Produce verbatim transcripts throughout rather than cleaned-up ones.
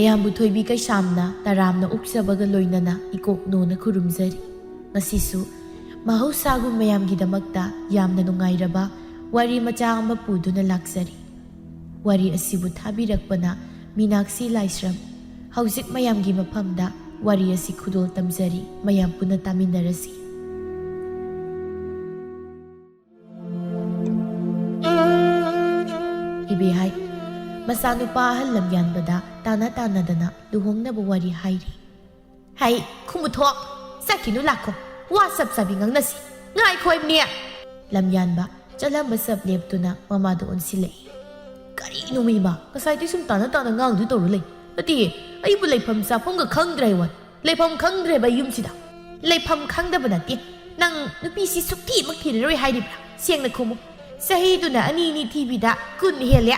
ꯃꯌꯥꯝꯕꯨ ꯊꯣꯏꯕꯤ ꯀꯩꯁꯥꯝꯅ ꯇꯔꯥꯝꯅ ꯑꯣꯛꯆꯕꯒ ꯂꯣꯏꯅꯅ ꯏꯀꯣꯛꯅꯣꯅ ꯈꯨꯔꯨꯝꯖꯔꯤ꯫ ꯉꯁꯤꯁꯨ ꯃꯍꯧꯁꯥꯒꯨꯝ ꯃꯌꯥꯝꯒꯤꯗꯃꯛꯇ ꯌꯥꯝꯅ ꯅꯨꯡꯉꯥꯏꯔꯕ ꯋꯥꯔꯤ ꯃꯆꯥ ꯑꯃ ꯄꯨꯗꯨꯅ ꯂꯥꯛꯆꯔꯤ꯫ ꯋꯥꯔꯤ ꯑꯁꯤꯕꯨ ꯊꯥꯕꯤꯔꯛꯄꯅ ꯃꯤꯅꯥꯛꯁꯤ ꯂꯥꯏꯁ꯭ꯔꯝ꯫ ꯍꯧꯖꯤꯛ ꯃꯌꯥꯝꯒꯤ ꯃꯐꯝꯗ ꯋꯥꯔꯤ ꯑꯁꯤ ꯈꯨꯗꯣꯜ ꯇꯝꯖꯔꯤ, ꯃꯌꯥꯝ ꯄꯨꯟꯅ ꯇꯥꯃꯤꯟꯅꯔꯁꯤ꯫ ꯏꯕꯦꯍꯥꯏ, ꯃꯆꯥꯅꯨꯄꯥ ꯑꯍꯜ ꯂꯝꯌꯥꯟꯕꯗ ꯇꯥꯅ ꯇꯥꯅꯗꯅ ꯂꯨꯍꯣꯡꯅꯕ ꯋꯥꯔꯤ ꯍꯥꯏꯔꯤ꯫ ꯍꯩ, ꯈꯨꯃꯨꯊꯣꯛ, ꯆꯠꯈꯤꯅꯨ ꯂꯥꯛꯈꯣ, ꯋꯥ ꯆꯞ ꯆꯥꯕꯤ ꯉꯥꯡꯅꯁꯤ꯫ ꯉꯥꯏꯈꯣ ꯍꯥꯏꯕꯅꯦ꯫ ꯂꯝꯌꯥꯟꯕ ꯆꯠꯂꯝꯕ ꯆꯞ ꯂꯦꯞꯇꯨꯅ ꯃꯃꯥꯗ ꯑꯣꯟꯁꯤꯜꯂꯛꯏ꯫ ꯀꯔꯤꯅꯣ ꯏꯃꯥ, ꯉꯁꯥꯏꯗꯩ ꯁꯨꯝ ꯇꯥꯅ ꯇꯥꯅ ꯉꯥꯡꯗꯨ ꯇꯧꯔ ꯂꯩ꯫ ꯅꯠꯇꯦ, ꯑꯩꯕꯨ ꯂꯩꯐꯝ ꯆꯥꯐꯝꯒ ꯈꯪꯗ꯭ꯔꯦ ꯍꯥꯏ ꯋꯥꯅꯤ꯫ ꯂꯩꯐꯝ ꯈꯪꯗ꯭ꯔꯦꯕ ꯑꯩ ꯌꯨꯝꯁꯤꯗ꯫ ꯂꯩꯐꯝ ꯈꯪꯗꯕ ꯅꯠꯇꯦ꯫ ꯅꯪ ꯅꯨꯄꯤꯁꯤ ꯁꯨꯛꯊꯤꯃꯛ ꯊꯤꯔꯔꯣꯏ ꯍꯥꯏꯔꯤꯕ꯭ꯔꯥ? ꯁꯦꯡꯅ ꯈꯨꯝꯃꯨ꯫ ꯆꯍꯤꯗꯨꯅ ꯑꯅꯤ ꯑꯅꯤ ꯊꯤꯕꯤꯗ ꯀꯨꯟ ꯍꯦꯜꯂꯦ꯫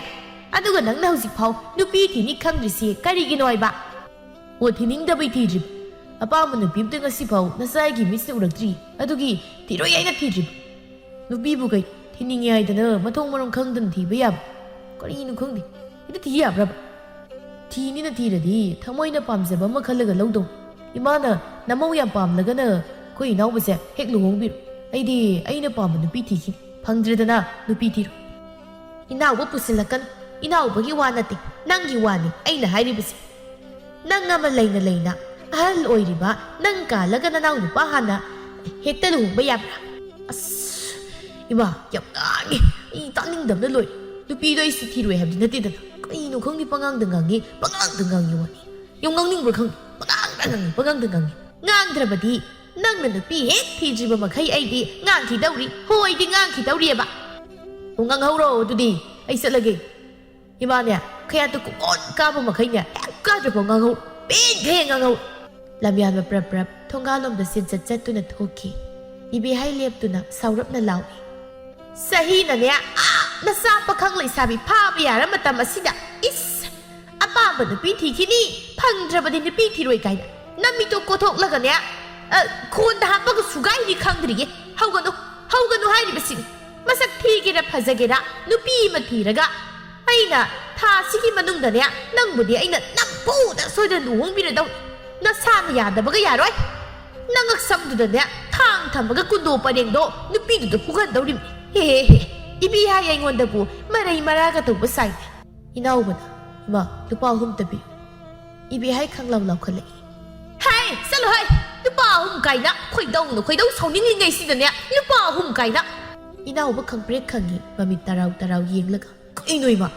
ꯑꯗꯨꯒ ꯅꯪꯅ ꯍꯧꯖꯤꯛꯐꯥꯎ ꯅꯨꯄꯤ ꯊꯤꯅꯤ ꯈꯪꯗ꯭ꯔꯤꯁꯤ ꯀꯔꯤꯒꯤꯅꯣ ꯍꯥꯏꯕ? ꯑꯣ, ꯊꯤꯅꯤꯡꯗꯕꯩ ꯊꯤꯗ꯭ꯔꯤꯕ꯫ ꯑꯄꯥꯝꯕ ꯅꯨꯄꯤ ꯑꯝꯇ ꯉꯁꯤꯐꯥꯎ ꯅꯆꯥꯒꯤ ꯃꯤꯠꯁꯤꯅ ꯎꯔꯛꯇ꯭ꯔꯤ꯫ ꯑꯗꯨꯒꯤ ꯊꯤꯔꯣꯏ ꯍꯥꯏꯅ ꯊꯤꯗ꯭ꯔꯤꯕ꯫ ꯅꯨꯄꯤꯕꯨ ꯀꯩ ꯊꯤꯅꯤꯡꯉꯦ ꯍꯥꯏꯗꯅ ꯃꯊꯣꯡ ꯃꯔꯝ ꯈꯪꯗꯅ ꯊꯤꯕ ꯌꯥꯕ? ꯀꯔꯤꯅꯣ ꯈꯪꯗꯦ꯫ ꯍꯦꯛꯇ ꯊꯤ ꯌꯥꯕ꯭ꯔꯕ? ꯊꯤꯅꯤꯅ ꯊꯤꯔꯗꯤ ꯊꯃꯣꯏꯅ ꯄꯥꯝꯖꯕ ꯑꯃ ꯈꯜꯂꯒ ꯂꯧꯗꯧ꯫ ꯏꯃꯥꯅ ꯅꯃꯧ ꯌꯥꯝ ꯄꯥꯝꯂꯒꯅ ꯑꯩꯈꯣꯏ ꯏꯅꯥꯎꯕꯁꯦ ꯍꯦꯛ ꯂꯨꯍꯣꯡꯕꯤꯔꯣ꯫ ꯑꯩꯗꯤ ꯑꯩꯅ ꯄꯥꯝꯕ ꯅꯨꯄꯤ ꯊꯤꯈꯤꯅꯤ꯫ ꯐꯪꯗ꯭ꯔꯦꯗꯅ ꯅꯨꯄꯤ ꯊꯤꯔꯣ꯫ ꯏꯅꯥꯎꯕ ꯄꯨꯁꯤꯜꯂꯛꯀꯅꯨ꯫ ꯏꯅꯥꯎꯕꯒꯤ ꯋꯥ ꯅꯠꯇꯦ, ꯅꯪꯒꯤ ꯋꯥꯅꯤ ꯑꯩꯅ ꯍꯥꯏꯔꯤꯕꯁꯦ꯫ ꯅꯪ ꯑꯃ ꯂꯩꯅ ꯂꯩꯅ ꯑꯍꯜ ꯑꯣꯏꯔꯤꯕ ꯅꯪ ꯀꯥꯜꯂꯒ ꯅꯅꯥꯎ ꯅꯨꯄꯥ ꯍꯥꯟꯅ ꯍꯦꯛꯇ ꯂꯨꯍꯣꯡꯕ ꯌꯥꯕ꯭ꯔꯥ? ꯑꯁ, ꯏꯃꯥ, ꯌꯥꯝ ꯉꯥꯡꯉꯦ꯫ ꯑꯩ ꯇꯥꯅꯤꯡꯗꯕꯅ ꯂꯣꯏꯔꯦ꯫ ꯅꯨꯄꯤꯗꯣ ꯑꯩꯁꯨ ꯊꯤꯔꯣꯏ ꯍꯥꯏꯕꯗꯤ ꯅꯠꯇꯦꯗꯅ꯫ ꯀꯩꯅꯣ ꯈꯪꯗꯦ, ꯄꯉꯥꯡꯗ ꯉꯥꯡꯉꯤ, ꯄꯉꯥꯡꯗ ꯉꯥꯡꯉꯤ ꯋꯥꯅꯤ꯫ ꯌꯥꯝ ꯉꯥꯡꯅꯤꯡꯕ꯭ꯔꯥ ꯈꯪꯗꯦ, ꯄꯉꯥꯡꯗ ꯉꯥꯡꯉꯤ, ꯄꯉꯥꯡꯗ ꯉꯥꯡꯉꯤ꯫ ꯉꯥꯡꯗ꯭ꯔꯕꯗꯤ ꯅꯪꯅ ꯅꯨꯄꯤ ꯍꯦꯛ ꯊꯤꯗ꯭ꯔꯤꯕ ꯃꯈꯩ ꯑꯩꯗꯤ ꯉꯥꯡꯈꯤꯗꯧꯔꯤ꯫ ꯍꯣꯏꯗꯤ ꯉꯥꯡꯈꯤꯗꯧꯔꯤꯑꯕ꯫ ꯑꯣ, ꯉꯥꯡꯍꯧꯔꯣ ꯑꯗꯨꯗꯤ, ꯑꯩ ꯆꯠꯂꯒꯦ꯫ ꯏꯃꯥꯅꯦ, ꯈꯌꯥꯠꯇꯨ ꯀꯨꯡꯑꯣꯟ ꯀꯥꯕ ꯃꯈꯩꯅꯦ, ꯍꯦꯛ ꯀꯥꯗ꯭ꯔꯐꯥꯎ ꯉꯥꯡꯍꯧ, ꯄꯦꯟꯈꯩ ꯉꯥꯡꯍꯧ꯫ ꯂꯝꯌꯥꯟꯕ ꯄ꯭ꯔꯞ ꯄ꯭ꯔꯞ ꯊꯣꯡꯒꯥꯜꯂꯣꯝꯗ ꯆꯦꯟꯆꯠ ꯆꯠꯇꯨꯅ ꯊꯣꯛꯈꯤ꯫ ꯏꯕꯦꯍꯥꯏ ꯂꯦꯞꯇꯨꯅ ꯁꯥꯎꯔꯞꯅ ꯂꯥꯎꯏ꯫ ꯆꯍꯤꯅꯅꯦ, ꯑꯥ, ꯅꯆꯥ ꯄꯥꯈꯪ ꯂꯩꯁꯥꯕꯤ ꯐꯥꯕ ꯌꯥꯔ ꯃꯇꯝ ꯑꯁꯤꯗ, ꯏꯁ, ꯑꯄꯥꯝꯕ ꯅꯨꯄꯤ ꯊꯤꯈꯤꯅꯤ, ꯐꯪꯗ꯭ꯔꯕꯗꯤ ꯅꯨꯄꯤ ꯊꯤꯔꯣꯏ ꯀꯥꯏꯅ ꯅꯃꯤꯠꯇꯣ ꯀꯣꯊꯣꯛꯂꯒꯅꯦ, ꯑ, ꯈꯣꯟꯗ ꯍꯥꯞꯄꯒ ꯁꯨꯒꯥꯏꯅꯤ ꯈꯪꯗ꯭ꯔꯤꯌꯦ꯫ ꯍꯧꯒꯅꯨ, ꯍꯧꯒꯅꯨ ꯍꯥꯏꯔꯤꯕꯁꯤꯅꯤ꯫ ꯃꯁꯛ ꯊꯤꯒꯦꯔꯥ ꯐꯖꯒꯦꯔꯥ ꯅꯨꯄꯤ ꯑꯃ ꯊꯤꯔꯒ ꯑꯩꯅ ꯊꯥꯁꯤꯒꯤ ꯃꯅꯨꯡꯗꯅꯦ ꯅꯪꯕꯨꯗꯤ ꯑꯩꯅ ꯅꯝ ꯐꯨꯗ ꯁꯣꯏꯗꯅ ꯂꯨꯍꯣꯡꯕꯤꯔꯗꯧ꯫ ꯅꯁꯥꯅ ꯌꯥꯗꯕꯒ ꯌꯥꯔꯣꯏ꯫ ꯅꯉꯛꯁꯝꯗꯨꯗꯅꯦ ꯊꯥꯡ ꯊꯝꯃꯒ ꯀꯨꯟꯗꯣ ꯄꯔꯦꯡꯗꯣ ꯅꯨꯄꯤꯗꯨꯗ ꯐꯨꯍꯟꯗꯧꯔꯤꯕꯅꯤ꯫ ꯍꯦ ꯍꯦ ꯍꯦ꯫ ꯏꯕꯤ ꯍꯥꯏ ꯑꯩꯉꯣꯟꯗꯕꯨ ꯃꯔꯩ ꯃꯔꯥꯒ ꯇꯧꯕ ꯁꯥꯏꯅꯦ꯫ ꯏꯅꯥꯎꯕꯅ, "ꯏꯃꯥ, ꯂꯨꯄꯥ ꯑꯍꯨꯝꯇ ꯄꯤꯌꯨ꯫" ꯏꯕꯤ ꯍꯥꯏ ꯈꯪꯂꯥꯎ ꯂꯥꯎꯈꯠꯂꯛꯏ꯫ "ꯍꯥꯏ, ꯆꯠꯂꯣ ꯍꯥꯏ꯫ ꯂꯨꯄꯥ ꯑꯍꯨꯝ ꯀꯥꯏꯅ ꯈꯣꯏꯗꯧꯅ ꯈꯣꯏꯗꯧ ꯁꯥꯎꯅꯤꯡꯂꯤꯉꯩꯁꯤꯗꯅꯦ, ꯂꯨꯄꯥ ꯑꯍꯨꯝ ꯀꯥꯏꯅ꯫" ꯏꯅꯥꯎꯕ ꯈꯪꯄ꯭ꯔꯦꯛ ꯈꯪꯉꯤ, ꯃꯃꯤꯠ ꯇꯔꯥꯎ ꯇꯔꯥꯎ ꯌꯦꯡꯂꯒ꯫ "ꯀꯩꯅꯣ ꯏꯃꯥ?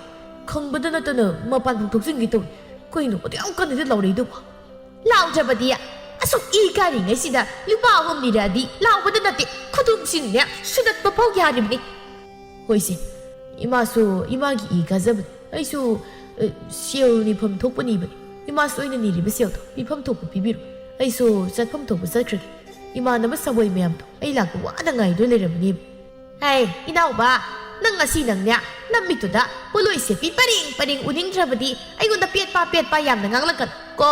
ꯈꯪꯕꯗ ꯅꯠꯇꯅ ꯃꯄꯥꯟ ꯐꯥꯎ ꯊꯣꯛꯆꯤꯟꯒꯦ ꯇꯧꯏ꯫ ꯀꯩꯅꯣ ꯑꯗꯨ ꯌꯥꯝ ꯀꯟꯅꯗꯤ ꯂꯥꯎꯔꯛꯏꯗꯨꯕꯣ?" "ꯂꯥꯎꯗ꯭ꯔꯕꯗꯤ ꯑꯁꯨꯛ ꯏ ꯀꯥꯔꯤꯉꯩꯁꯤꯗ ꯂꯨꯄꯥ ꯑꯍꯨꯝ ꯅꯤꯔꯛꯑꯗꯤ ꯂꯥꯎꯕꯗ ꯅꯠꯇꯦ, ꯈꯨꯗꯨꯝꯁꯤꯡꯅꯦ ꯁꯨꯗꯠꯄ ꯐꯥꯎ ꯌꯥꯔꯤꯕꯅꯤ꯫" "ꯍꯣꯏꯁꯦ, ꯏꯃꯥꯁꯨ ꯏꯃꯥꯒꯤ ꯏ ꯀꯥꯖꯕꯅꯤ꯫ ꯑꯩꯁꯨ, ꯑ, ꯁꯦꯜ ꯅꯤꯐꯝ ꯊꯣꯛꯄ ꯅꯤꯕꯅꯤ꯫ ꯏꯃꯥꯁꯨ ꯑꯩꯅ ꯅꯤꯔꯤꯕ ꯁꯦꯜꯗꯣ ꯄꯤꯐꯝ ꯊꯣꯛꯄ ꯄꯤꯕꯤꯔꯣ꯫ ꯑꯩꯁꯨ ꯆꯠꯐꯝ ꯊꯣꯛꯄ ꯆꯠꯈ꯭ꯔꯒꯦ꯫ ꯏꯃꯥꯟꯅꯕ ꯁꯥꯕꯣꯏ ꯃꯌꯥꯝꯗꯣ ꯑꯩ ꯂꯥꯛꯄ ꯋꯥꯅ ꯉꯥꯏꯗꯨꯅ ꯂꯩꯔꯕꯅꯦꯕ꯫" "ꯍꯦ, ꯏꯅꯥꯎꯕ, ꯅꯪ ꯉꯁꯤ ꯅꯪꯅꯦ, ꯅꯃꯤꯠꯇꯨꯗ ꯄꯣꯠꯂꯣꯏ ꯁꯦꯠꯄꯤ ꯄꯔꯦꯡ ꯄꯔꯦꯡ ꯎꯅꯤꯡꯗ꯭ꯔꯕꯗꯤ ꯑꯩꯉꯣꯟꯗ ꯄꯦꯠꯄ ꯄꯦꯠꯄ ꯌꯥꯝꯅ ꯉꯥꯡꯂꯛꯀꯅꯨ ꯀꯣ꯫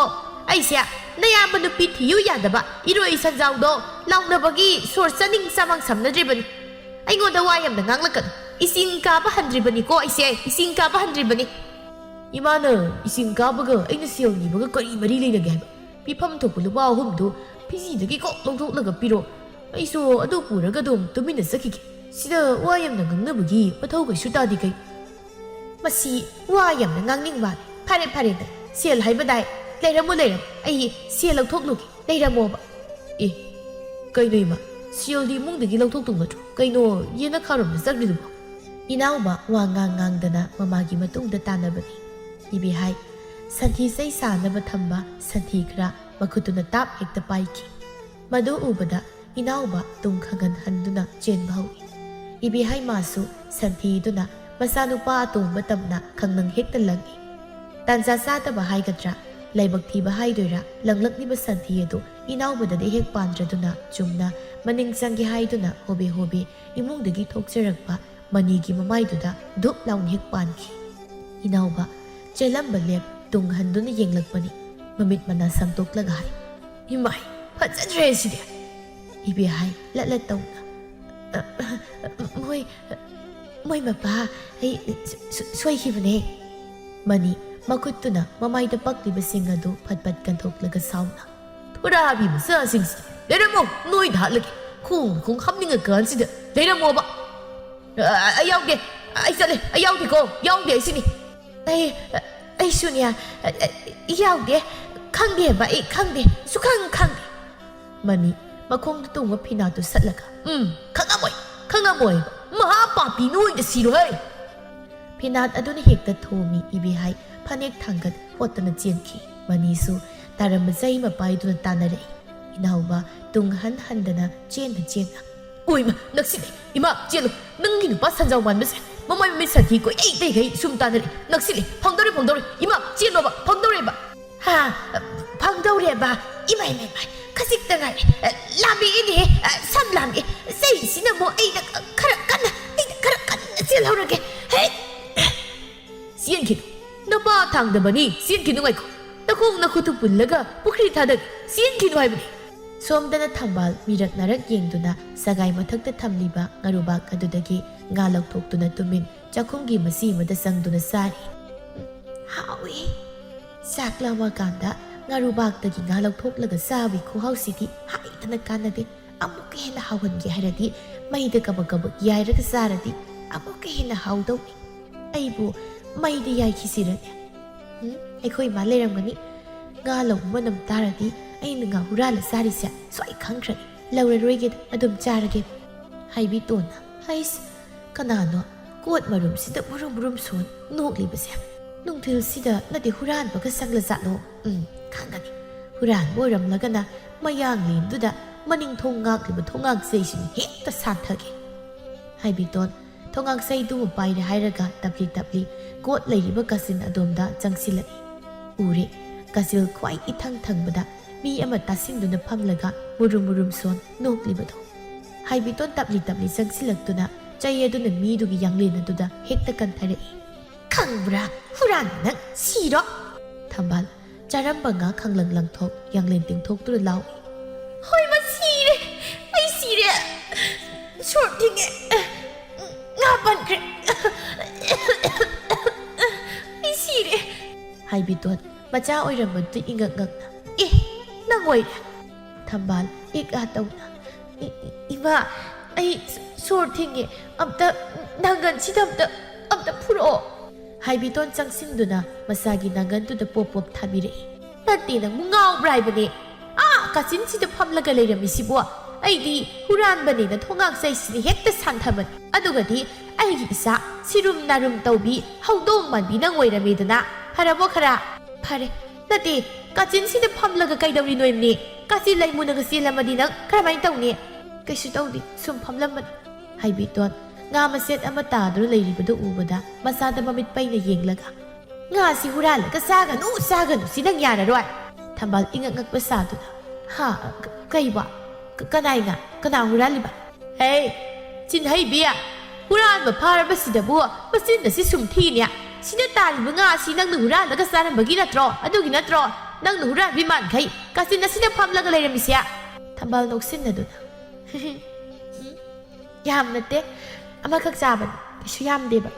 ꯑꯩꯁꯦ ꯅꯌꯥꯝꯕ ꯅꯨꯄꯤ ꯊꯤꯌꯨ ꯌꯥꯗꯕ ꯏꯔꯣꯏ ꯁꯟꯖꯥꯎꯗꯣ ꯂꯥꯎꯅꯕꯒꯤ ꯁꯣꯔ ꯆꯥꯅꯤꯡ ꯆꯃꯥꯡ ꯁꯝꯅꯗ꯭ꯔꯤꯕꯅꯤ꯫ ꯑꯩꯉꯣꯟꯗ ꯋꯥ ꯌꯥꯝꯅ ꯉꯥꯡꯂꯛꯀꯅꯨ꯫ ꯏꯁꯤꯡ ꯀꯥꯕ ꯍꯟꯗ꯭ꯔꯤꯕꯅꯤꯀꯣ ꯑꯩꯁꯦ, ꯏꯁꯤꯡ ꯀꯥꯕ ꯍꯟꯗ꯭ꯔꯤꯕꯅꯤ꯫" "ꯏꯃꯥꯅ ꯏꯁꯤꯡ ꯀꯥꯕꯒ ꯑꯩꯅ ꯁꯦꯜ ꯅꯤꯕꯒ ꯀꯔꯤ ꯃꯔꯤ ꯂꯩꯅꯒꯦ ꯍꯥꯏꯕ? ꯄꯤꯐꯝ ꯊꯣꯛꯄ ꯂꯨꯄꯥ ꯑꯍꯨꯝꯗꯨ ꯐꯤꯖꯤꯗꯒꯤ ꯀꯣꯛ ꯂꯧꯊꯣꯛꯂꯒ ꯄꯤꯔꯣ꯫ ꯑꯩꯁꯨ ꯑꯗꯨ ꯄꯨꯔꯒ ꯑꯗꯨꯝ ꯇꯨꯃꯤꯟꯅ ꯆꯠꯈꯤꯒꯦ꯫ ꯁꯤꯗ ꯋꯥ ꯌꯥꯝꯅ ꯉꯥꯡꯅꯕꯒꯤ ꯃꯊꯧ ꯀꯩꯁꯨ ꯇꯥꯗꯦ ꯀꯩ꯫" "ꯃꯁꯤ ꯋꯥ ꯌꯥꯝꯅ ꯉꯥꯡꯅꯤꯡꯕ꯫ ꯐꯔꯦ, ꯐꯔꯦ, ꯐꯔꯦ꯫ ꯁꯦꯜ ꯍꯥꯏꯕꯗꯥꯏ꯫ ꯂꯩꯔꯝꯃꯣ, ꯂꯩꯔꯝꯃꯣ꯫ ꯑꯩ ꯁꯦꯜ ꯂꯧꯊꯣꯛꯂꯨꯒꯦ꯫ ꯂꯩꯔꯝꯃꯣꯕ꯫" "ꯑꯦ, ꯀꯩꯅꯣ ꯏꯃꯥ? ꯁꯦꯜꯗꯤ ꯏꯃꯨꯡꯗꯒꯤ ꯂꯧꯊꯣꯛꯇꯧ ꯅꯠꯇ꯭ꯔꯣ? ꯀꯩꯅꯣ ꯌꯦꯅꯈꯥꯔꯣꯝꯗ ꯆꯠꯈ꯭ꯔꯤꯗꯨꯕꯣ?" ꯏꯅꯥꯎꯕ ꯋꯥ ꯉꯥꯡ ꯉꯥꯡꯗꯅ ꯃꯃꯥꯒꯤ ꯃꯇꯨꯡꯗ ꯇꯥꯟꯅꯕꯅꯤ꯫ ꯏꯕꯦꯍꯥꯏ ꯁꯟꯊꯤ ꯆꯩ ꯁꯥꯅꯕ ꯊꯝꯕ ꯁꯟꯊꯤ ꯈꯔ ꯃꯈꯨꯠꯇꯨꯅ ꯇꯥꯞ ꯍꯦꯛꯇ ꯄꯥꯏꯈꯤ꯫ ꯃꯗꯨ ꯎꯕꯗ ꯏꯅꯥꯎꯕ ꯇꯨꯡ ꯈꯪꯍꯟ ꯍꯟꯗꯨꯅ ꯆꯦꯟꯕ ꯍꯧꯏ꯫ ꯏꯕꯦꯍꯥꯏ ꯃꯥꯁꯨ ꯁꯟꯊꯤꯗꯨꯅ ꯃꯆꯥꯅꯨꯄꯥ ꯑꯇꯣꯝꯕ ꯇꯝꯅ ꯈꯪꯅꯪ ꯍꯦꯛꯇ ꯂꯪꯏ꯫ ꯇꯥꯟꯖꯥ ꯆꯥꯗꯕ ꯍꯥꯏꯒꯗ꯭ꯔꯥ, ꯂꯥꯏꯕꯛ ꯊꯤꯕ ꯍꯥꯏꯗꯣꯏꯔꯥ, ꯂꯪꯂꯛꯂꯤꯕ ꯁꯟꯊꯤ ꯑꯗꯨ ꯏꯅꯥꯎꯕꯗꯗꯤ ꯍꯦꯛ ꯄꯥꯟꯗ꯭ꯔꯗꯨꯅ ꯆꯨꯝꯅ ꯃꯅꯤꯡ ꯆꯪꯒꯦ ꯍꯥꯏꯗꯨꯅ ꯍꯣꯕꯦ ꯍꯣꯕꯦ ꯏꯃꯨꯡꯗꯒꯤ ꯊꯣꯛꯆꯔꯛꯄ ꯃꯅꯤꯒꯤ ꯃꯃꯥꯏꯗꯨꯗ ꯙꯨꯞ ꯂꯥꯎꯅ ꯍꯦꯛ ꯄꯥꯟꯈꯤ꯫ ꯏꯅꯥꯎꯕ ꯆꯦꯜꯂꯝꯕ ꯂꯦꯞ ꯇꯨꯡ ꯍꯟꯗꯨꯅ ꯌꯦꯡꯂꯛꯄꯅꯤ꯫ ꯃꯃꯤꯠ ꯃꯅꯥ ꯁꯪꯇꯣꯛꯂꯒ ꯍꯥꯏ, "ꯏꯃꯥꯏ, ꯐꯖꯗ꯭ꯔꯦ ꯁꯤꯗꯤ!" ꯏꯕꯦꯍꯥꯏ ꯂꯠ ꯂꯠ ꯇꯧꯅ, "ꯑ, ꯑ, ꯃꯣꯏ, ꯃꯣꯏ ꯃꯄꯥ, ꯑꯩ ꯁꯣ-, ꯁꯣ-, ꯁꯣꯏꯈꯤꯕꯅꯦ꯫" ꯃꯅꯤ ꯃꯈꯨꯠꯇꯨꯅ ꯃꯃꯥꯏꯗ ꯄꯛꯂꯤꯕꯁꯤꯡ ꯑꯗꯨ ꯐꯠ ꯐꯠ ꯀꯟꯊꯣꯛꯂꯒ ꯁꯥꯎꯅ, "ꯊꯨꯔꯥꯕꯤ ꯃꯆꯥꯁꯤꯡꯁꯦ, ꯂꯩꯔꯝꯃꯣ, ꯅꯣꯏꯗ ꯍꯥꯠꯂꯒꯦ꯫ ꯈꯣꯡ ꯈꯣꯡ ꯍꯥꯞꯅꯤꯡꯉꯀꯥꯟꯁꯤꯗ ꯂꯩꯔꯝꯃꯣꯕ꯫ ꯑ, ꯑ, ꯑꯩ ꯌꯥꯎꯗꯦ, ꯑꯩ ꯆꯠꯂꯦ, ꯑꯩ ꯌꯥꯎꯗꯦꯀꯣ, ꯌꯥꯎꯗꯦ ꯑꯩꯁꯤꯅꯤ꯫ ꯑꯩ, ꯑꯩꯁꯨꯅꯦ, ꯑ, ꯑ, ꯌꯥꯎꯗꯦ, ꯈꯪꯗꯦꯕ, ꯑꯩ ꯈꯪꯗꯦ, ꯁꯨꯈꯪ ꯈꯪꯗꯦ"꯫ ꯃꯅꯤ ꯃꯈꯣꯡꯗ ꯇꯣꯡꯕ ꯐꯤꯅꯥꯠꯇꯨ ꯁꯠꯂꯒ, "ꯎꯝ, ꯈꯪꯉꯝꯃꯣꯏ, ꯈꯪꯉꯝꯃꯣꯏ, ꯃꯍꯥ ꯄꯥꯄꯤ ꯅꯣꯏꯗ ꯁꯤꯔꯣꯍꯦ!" ꯐꯤꯅꯥꯠ ꯑꯗꯨꯅ ꯍꯦꯛꯇ ꯊꯣꯝꯃꯤ ꯏꯕꯦꯍꯥꯏ ꯐꯅꯦꯛ ꯊꯥꯡꯒꯠ ꯍꯣꯠꯇꯅ ꯆꯦꯟꯈꯤ꯫ ꯃꯅꯤꯁꯨ ꯇꯥꯔꯝꯕ ꯆꯩ ꯑꯃ ꯄꯥꯏꯗꯨꯅ ꯇꯥꯟꯅꯔꯛꯏ꯫ ꯏꯅꯥꯎꯕ ꯇꯨꯡ ꯍꯟ ꯍꯟꯗꯅ ꯆꯦꯟꯅ ꯆꯦꯟꯅ, "ꯑꯣꯏꯃ, ꯅꯛꯁꯤꯜꯂꯦ! ꯏꯃꯥ, ꯆꯦꯜꯂꯨ! ꯅꯪꯒꯤ ꯅꯨꯄꯥ ꯁꯟꯖꯥꯎ ꯃꯥꯟꯕꯁꯦ ꯃꯃꯥꯏ ꯃꯃꯤꯠ ꯁꯥꯊꯤ ꯀꯣꯏ ꯇꯩ ꯇꯩꯈꯩ ꯁꯨꯝ ꯇꯥꯟꯅꯔꯛꯏ꯫ ꯅꯛꯁꯤꯜꯂꯦ! ꯐꯪꯗꯧꯔꯦ, ꯐꯪꯗꯧꯔꯦ! ꯏꯃꯥ, ꯆꯦꯜꯂꯣꯕ! ꯐꯪꯗꯧꯔꯦꯕ!" "ꯍꯥ? ꯐꯪꯗꯧꯔꯦꯕ? ꯏꯃꯥꯏ, ꯏꯃꯥꯏ, ꯏꯃꯥꯏ! ꯈꯖꯤꯛꯇ ꯉꯥꯏꯔꯦ꯫ ꯂꯥꯝꯃꯛꯑꯦꯅꯦꯍꯦ! ꯁꯝ ꯂꯥꯝꯃꯛꯑꯦ! ꯆꯩꯁꯤꯅ ꯑꯃꯨꯛ ꯑꯩꯅ ꯈꯔ ꯀꯟꯅ, ꯑꯩꯅ ꯈꯔ ꯀꯟꯅ ꯆꯦꯜꯍꯧꯔꯒꯦ꯫ ꯍꯦ!" "ꯆꯦꯟꯈꯤꯅꯨ! ꯅꯄꯥ ꯊꯥꯡꯗꯕꯅꯤ! ꯆꯦꯟꯈꯤꯅꯨ! ꯉꯥꯏꯈꯣ! ꯅꯈꯣꯡ ꯅꯈꯨꯠꯇꯨ ꯄꯨꯜꯂꯒ ꯄꯨꯈ꯭ꯔꯤ ꯊꯥꯗꯒꯦ! ꯆꯦꯟꯈꯤꯅꯨ ꯍꯥꯏꯕꯅꯤ!" ꯁꯣꯝꯗꯅ ꯊꯝꯕꯥꯜ ꯃꯤꯔꯛ ꯅꯥꯔꯛ ꯌꯦꯡꯗꯨꯅ ꯁꯒꯥꯏ ꯃꯊꯛꯇ ꯊꯝꯂꯤꯕ ꯉꯥꯔꯨꯕꯥꯛ ꯑꯗꯨꯗꯒꯤ ꯉꯥ ꯂꯧꯊꯣꯛꯇꯨꯅ ꯇꯨꯃꯤꯟ ꯆꯥꯛꯈꯨꯝꯒꯤ ꯃꯆꯤ ꯑꯃꯗ ꯆꯪꯗꯨꯅ ꯆꯥꯔꯤ꯫ "ꯍꯥꯎꯏ꯫ ꯆꯥꯛ ꯂꯥꯝꯃꯀꯥꯟꯗ ꯉꯥꯔꯨꯕꯥꯛꯇꯒꯤ ꯉꯥ ꯂꯧꯊꯣꯛꯂꯒ ꯆꯥꯕꯒꯤ ꯈꯨꯍꯥꯎꯁꯤꯗꯤ ꯍꯥꯏꯗꯅ ꯀꯥꯟꯅꯗꯦ꯫ ꯑꯃꯨꯛꯀ ꯍꯦꯟꯅ ꯍꯥꯎꯍꯟꯒꯦ ꯍꯥꯏꯔꯗꯤ ꯃꯩꯗ ꯀꯕꯛ ꯀꯕꯛ ꯌꯥꯏꯔꯒ ꯆꯥꯔꯗꯤ ꯑꯃꯨꯛꯀ ꯍꯦꯟꯅ ꯍꯥꯎꯗꯧꯅꯤ꯫ ꯑꯩꯕꯨ ꯃꯩꯗ ꯌꯥꯏꯈꯤꯁꯤꯔꯅꯦ? ꯎꯝ, ꯑꯩꯈꯣꯏ ꯏꯃꯥ ꯂꯩꯔꯝꯒꯅꯤ꯫ ꯉꯥ ꯂꯧꯕ ꯃꯅꯝ ꯇꯥꯔꯗꯤ ꯑꯩꯅ ꯉꯥ ꯍꯨꯔꯥꯜꯂ ꯆꯥꯔꯤꯁꯦ ꯁꯣꯏ ꯈꯪꯈ꯭ꯔꯅꯤ꯫ ꯂꯧꯔꯔꯣꯏꯒꯦꯗ, ꯑꯗꯨꯝ ꯆꯥꯔꯒꯦ"꯫ ꯍꯥꯏꯕꯤꯇꯣꯟꯅ, "ꯍꯩꯁ, ꯀꯅꯥꯅꯣ ꯀꯣꯠ ꯃꯔꯨꯝꯁꯤꯗ ꯃꯨꯔꯨꯝ ꯃꯨꯔꯨꯝ ꯁꯣꯟ ꯅꯣꯛꯂꯤꯕꯁꯦ? ꯅꯨꯡꯊꯤꯜꯁꯤꯗ ꯅꯠꯇꯦ ꯍꯨꯔꯥꯟꯕꯒ ꯆꯪꯂꯖꯥꯠꯂꯣ? ꯎꯝ, ꯈꯪꯒꯅꯤ꯫ ꯍꯨꯔꯥꯟꯕ ꯑꯣꯏꯔꯝꯂꯒꯅ ꯃꯌꯥꯡꯂꯦꯟꯗꯨꯗ ꯃꯅꯤꯡ ꯊꯣꯡ ꯉꯥꯛꯂꯤꯕ ꯊꯣꯡꯉꯥꯛꯆꯩꯁꯤꯡ ꯍꯦꯛꯇ ꯁꯥꯟꯊꯒꯦ"꯫ ꯍꯥꯏꯕꯤꯇꯣꯟ ꯊꯣꯡꯉꯥꯛꯆꯩꯗꯨ ꯑꯃ ꯄꯥꯏꯔꯦ ꯍꯥꯏꯔꯒ ꯇꯞꯂꯤ ꯇꯞꯂꯤ ꯀꯣꯠ ꯂꯩꯔꯤꯕ ꯀꯥꯆꯤꯟ ꯑꯗꯣꯝꯗ ꯆꯪꯁꯤꯜꯂꯛꯏ꯫ ꯎꯔꯦ, ꯀꯥꯆꯤꯜ ꯈ꯭ꯋꯥꯏ ꯏꯊꯪ ꯊꯪꯕꯗ ꯃꯤ ꯑꯃ ꯇꯥꯁꯤꯟꯗꯨꯅ ꯐꯝꯂꯒ ꯃꯨꯔꯨꯝ ꯃꯨꯔꯨꯝ ꯁꯣꯟ ꯅꯣꯛꯂꯤꯕꯗꯣ꯫ ꯍꯥꯏꯕꯤꯇꯣꯟ ꯇꯞꯂꯤ ꯇꯞꯂꯤ ꯆꯪꯁꯤꯜꯂꯛꯇꯨꯅ ꯆꯩ ꯑꯗꯨꯅ ꯃꯤꯗꯨꯒꯤ ꯌꯥꯡꯂꯦꯟ ꯑꯗꯨꯗ ꯍꯦꯛꯇ ꯀꯟꯊꯔꯛꯏ꯫ "ꯈꯪꯕ꯭ꯔꯥ, ꯍꯨꯔꯥꯟꯕ ꯅꯪ, ꯁꯤꯔꯣ!" ꯊꯝꯕꯥꯜ ꯆꯥꯔꯝꯕ ꯉꯥ ꯈꯪꯂꯪ ꯂꯪꯊꯣꯛ ꯌꯥꯡꯂꯦꯟ ꯇꯤꯡꯊꯣꯛꯇꯨꯅ ꯂꯥꯎꯏ꯫ "ꯍꯣꯏ, ꯃꯁꯤꯔꯦ! ꯑꯩ ꯁꯤꯔꯦ! ꯁꯣꯔ ꯊꯤꯡꯉꯦ! ꯉꯥ ꯄꯟꯈ꯭ꯔꯦ! ꯑꯩ ꯁꯤꯔꯦ!" ꯍꯥꯏꯕꯤꯇꯣꯟ ꯃꯆꯥ ꯑꯣꯏꯔꯝꯕꯗꯨ ꯏꯉꯛ ꯉꯛꯅ, "ꯑꯦ, ꯅꯪ ꯑꯣꯏꯔꯦ?" ꯊꯝꯕꯥꯜ ꯏꯛ ꯑꯥ ꯇꯧꯅ, "ꯏ-, ꯏ-, ꯏꯃꯥ, ꯑꯩ ꯁ-, ꯁꯣꯔ ꯊꯤꯡꯉꯦ, ꯑꯝꯇ, ꯅꯪꯒꯟꯁꯤꯗ ꯑꯝꯇ, ꯑꯝꯇ ꯐꯨꯔꯛꯑꯣ꯫" ꯍꯥꯏꯕꯤꯇꯣꯟ ꯆꯪꯁꯤꯟꯗꯨꯅ ꯃꯆꯥꯒꯤ ꯅꯪꯒꯟꯗꯨꯗ ꯄꯣꯞ ꯄꯣꯞ ꯊꯥꯕꯤꯔꯛꯏ꯫ "ꯅꯠꯇꯦ, ꯅꯪꯕꯨ ꯉꯥꯎꯕ꯭ꯔꯥ ꯍꯥꯏꯕꯅꯦ? ꯑꯥ, ꯀꯥꯆꯤꯟꯁꯤꯗ ꯐꯝꯂꯒ ꯂꯩꯔꯝꯃꯤꯁꯤꯕꯣ? ꯑꯩꯗꯤ ꯍꯨꯔꯥꯟꯕꯅꯦꯅ ꯊꯣꯉꯥꯛ ꯆꯩꯁꯤꯅ ꯍꯦꯛꯇ ꯁꯥꯟꯊꯕꯅꯤ꯫ ꯑꯗꯨꯒꯗꯤ ꯑꯩꯒꯤ ꯏꯆꯥ ꯁꯤꯔꯨꯝ ꯅꯥꯔꯨꯝ ꯇꯧꯕꯤ ꯍꯧꯗꯣꯡ ꯃꯥꯟꯕꯤ ꯅꯪ ꯑꯣꯏꯔꯝꯃꯦꯗꯅ꯫ ꯐꯔꯕꯣ ꯈꯔ?" "ꯐꯔꯦ꯫" "ꯅꯠꯇꯦ, ꯀꯥꯆꯤꯟꯁꯤꯗ ꯐꯝꯂꯒ ꯀꯩꯗꯧꯔꯤꯅꯣ ꯍꯥꯏꯕꯅꯤ? ꯀꯥꯆꯤꯟ ꯂꯩꯃꯨꯅꯒ ꯆꯦꯜꯂꯝꯃꯗꯤ ꯅꯪ ꯀꯔꯝꯍꯥꯏꯅ ꯇꯧꯅꯤ?" "ꯀꯩꯁꯨ ꯇꯧꯗꯦ, ꯁꯨꯝ ꯐꯝꯂꯝꯕꯅꯤ꯫" ꯍꯥꯏꯕꯤꯇꯣꯟ ꯉꯥ ꯃꯆꯦꯠ ꯑꯃ ꯇꯥꯗꯨꯅ ꯂꯩꯔꯤꯕꯗꯨ ꯎꯕꯗ ꯃꯆꯥꯗ ꯃꯃꯤꯠ ꯄꯩꯅ ꯌꯦꯡꯂꯒ, "ꯉꯥꯁꯤ ꯍꯨꯔꯥꯜꯂꯒ ꯆꯥꯒꯅꯨ, ꯆꯥꯒꯅꯨ, ꯁꯤ ꯅꯪ ꯌꯥꯔꯔꯣꯏ꯫" ꯊꯝꯕꯥꯜ ꯏꯉꯛ ꯉꯛꯄ ꯁꯥꯗꯨꯅ, "ꯍꯥ? ꯀ-, ꯀꯩꯕꯣ? ꯀ-, ꯀꯅꯥꯏ ꯉꯥ? ꯀꯅꯥ ꯍꯨꯔꯥꯜꯂꯤꯕ?" "ꯍꯦ, ꯆꯤꯟꯍꯩꯕꯤ, ꯍꯨꯔꯥꯟꯕ ꯐꯥꯔꯕꯁꯤꯗꯕꯨ ꯃꯆꯤꯟ ꯑꯁꯤ ꯁꯨꯝ ꯊꯤꯅꯦ꯫ ꯁꯤꯗ ꯇꯥꯔꯤꯕ ꯉꯥ ꯑꯁꯤ ꯅꯪꯅ ꯍꯨꯔꯥꯜꯂꯒ ꯆꯥꯔꯝꯕꯒꯤ ꯅꯠꯇ꯭ꯔꯣ? ꯑꯗꯨꯒꯤ ꯅꯠꯇ꯭ꯔꯣ ꯅꯪꯅ ꯍꯨꯔꯥꯟꯕꯤ ꯃꯥꯟꯈꯩ ꯀꯥꯆꯤꯟ ꯑꯁꯤꯗ ꯐꯝꯂꯒ ꯂꯩꯔꯝꯃꯤꯁꯦ?" ꯊꯝꯕꯥꯜ ꯅꯣꯛꯁꯤꯟꯅꯗꯨꯅ, "ꯌꯥꯝ ꯅꯠꯇꯦ, ꯑꯃꯈꯛ ꯆꯥꯕꯅꯤ, ꯀꯩꯁꯨ ꯌꯥꯝꯗꯦꯕ꯫"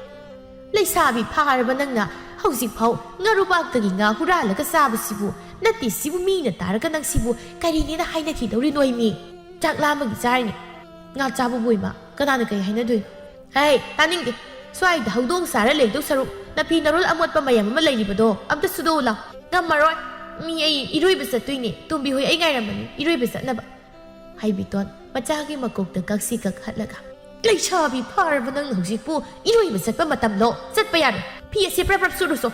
"ꯂꯩꯁꯥꯕꯤ ꯐꯥꯔꯕ ꯅꯪꯅ ꯍꯧꯖꯤꯛꯐꯥꯎ ꯉꯥꯔꯨꯕꯥꯛꯇꯒꯤ ꯉꯥ ꯍꯨꯔꯥꯜꯂꯒ ꯆꯥꯕꯁꯤꯕꯨ? ꯅꯠꯇꯦ, ꯁꯤꯕꯨ ꯃꯤꯅ ꯇꯥꯔꯒ ꯅꯪ ꯁꯤꯕꯨ ꯀꯔꯤꯅꯦꯅ ꯍꯥꯏꯅꯈꯤꯗꯧꯔꯤꯅꯣ ꯃꯤ? ꯆꯥꯛ ꯂꯥꯝꯕꯒꯤ ꯆꯥꯔꯤꯅꯤ꯫ ꯉꯥ ꯆꯥꯕꯕꯨ ꯏꯃꯥ, ꯀꯅꯥꯅ ꯀꯔꯤ ꯍꯥꯏꯅꯗꯣꯏꯅꯣ?" "ꯍꯦ, ꯇꯥꯅꯤꯡꯗꯦ꯫ ꯁ꯭ꯋꯥꯏꯗ ꯍꯧꯗꯣꯡ ꯆꯥꯔ ꯂꯩꯗꯧ ꯁꯔꯨꯛ ꯅꯥꯄꯤ ꯅꯔꯣꯜ ꯑꯃꯣꯠꯄ ꯃꯌꯥꯝ ꯑꯃ ꯂꯩꯔꯤꯕꯗꯣ ꯑꯝꯇ ꯁꯨꯗꯣꯛꯎ ꯂꯥꯎ꯫" "ꯉꯝꯃꯔꯣꯏ꯫ ꯃꯤ ꯑꯩ ꯏꯔꯣꯏꯕ ꯆꯠꯇꯣꯏꯅꯦ꯫ ꯇꯣꯝꯕꯤ ꯍꯣꯏ ꯑꯩ ꯉꯥꯏꯔꯝꯃꯅꯤ ꯏꯔꯣꯏꯕ ꯆꯠꯅꯕ꯫" ꯍꯥꯏꯕꯤꯇꯣꯟ ꯃꯆꯥꯒꯤ ꯃꯀꯣꯛꯇ ꯀꯛꯁꯤ ꯀꯛ ꯍꯠꯂꯒ, "ꯂꯩꯁꯥꯕꯤ ꯐꯥꯔꯕ ꯅꯪꯅ ꯍꯧꯖꯤꯛꯄꯨ ꯏꯔꯣꯏꯕ ꯆꯠꯄ ꯃꯇꯝꯂꯣ? ꯆꯠꯄ ꯌꯥꯔꯣꯏ꯫ ꯐꯤ ꯑꯁꯤ ꯄ꯭ꯔꯞ ꯄ꯭ꯔꯞ ꯁꯨꯔꯨꯁꯣ꯫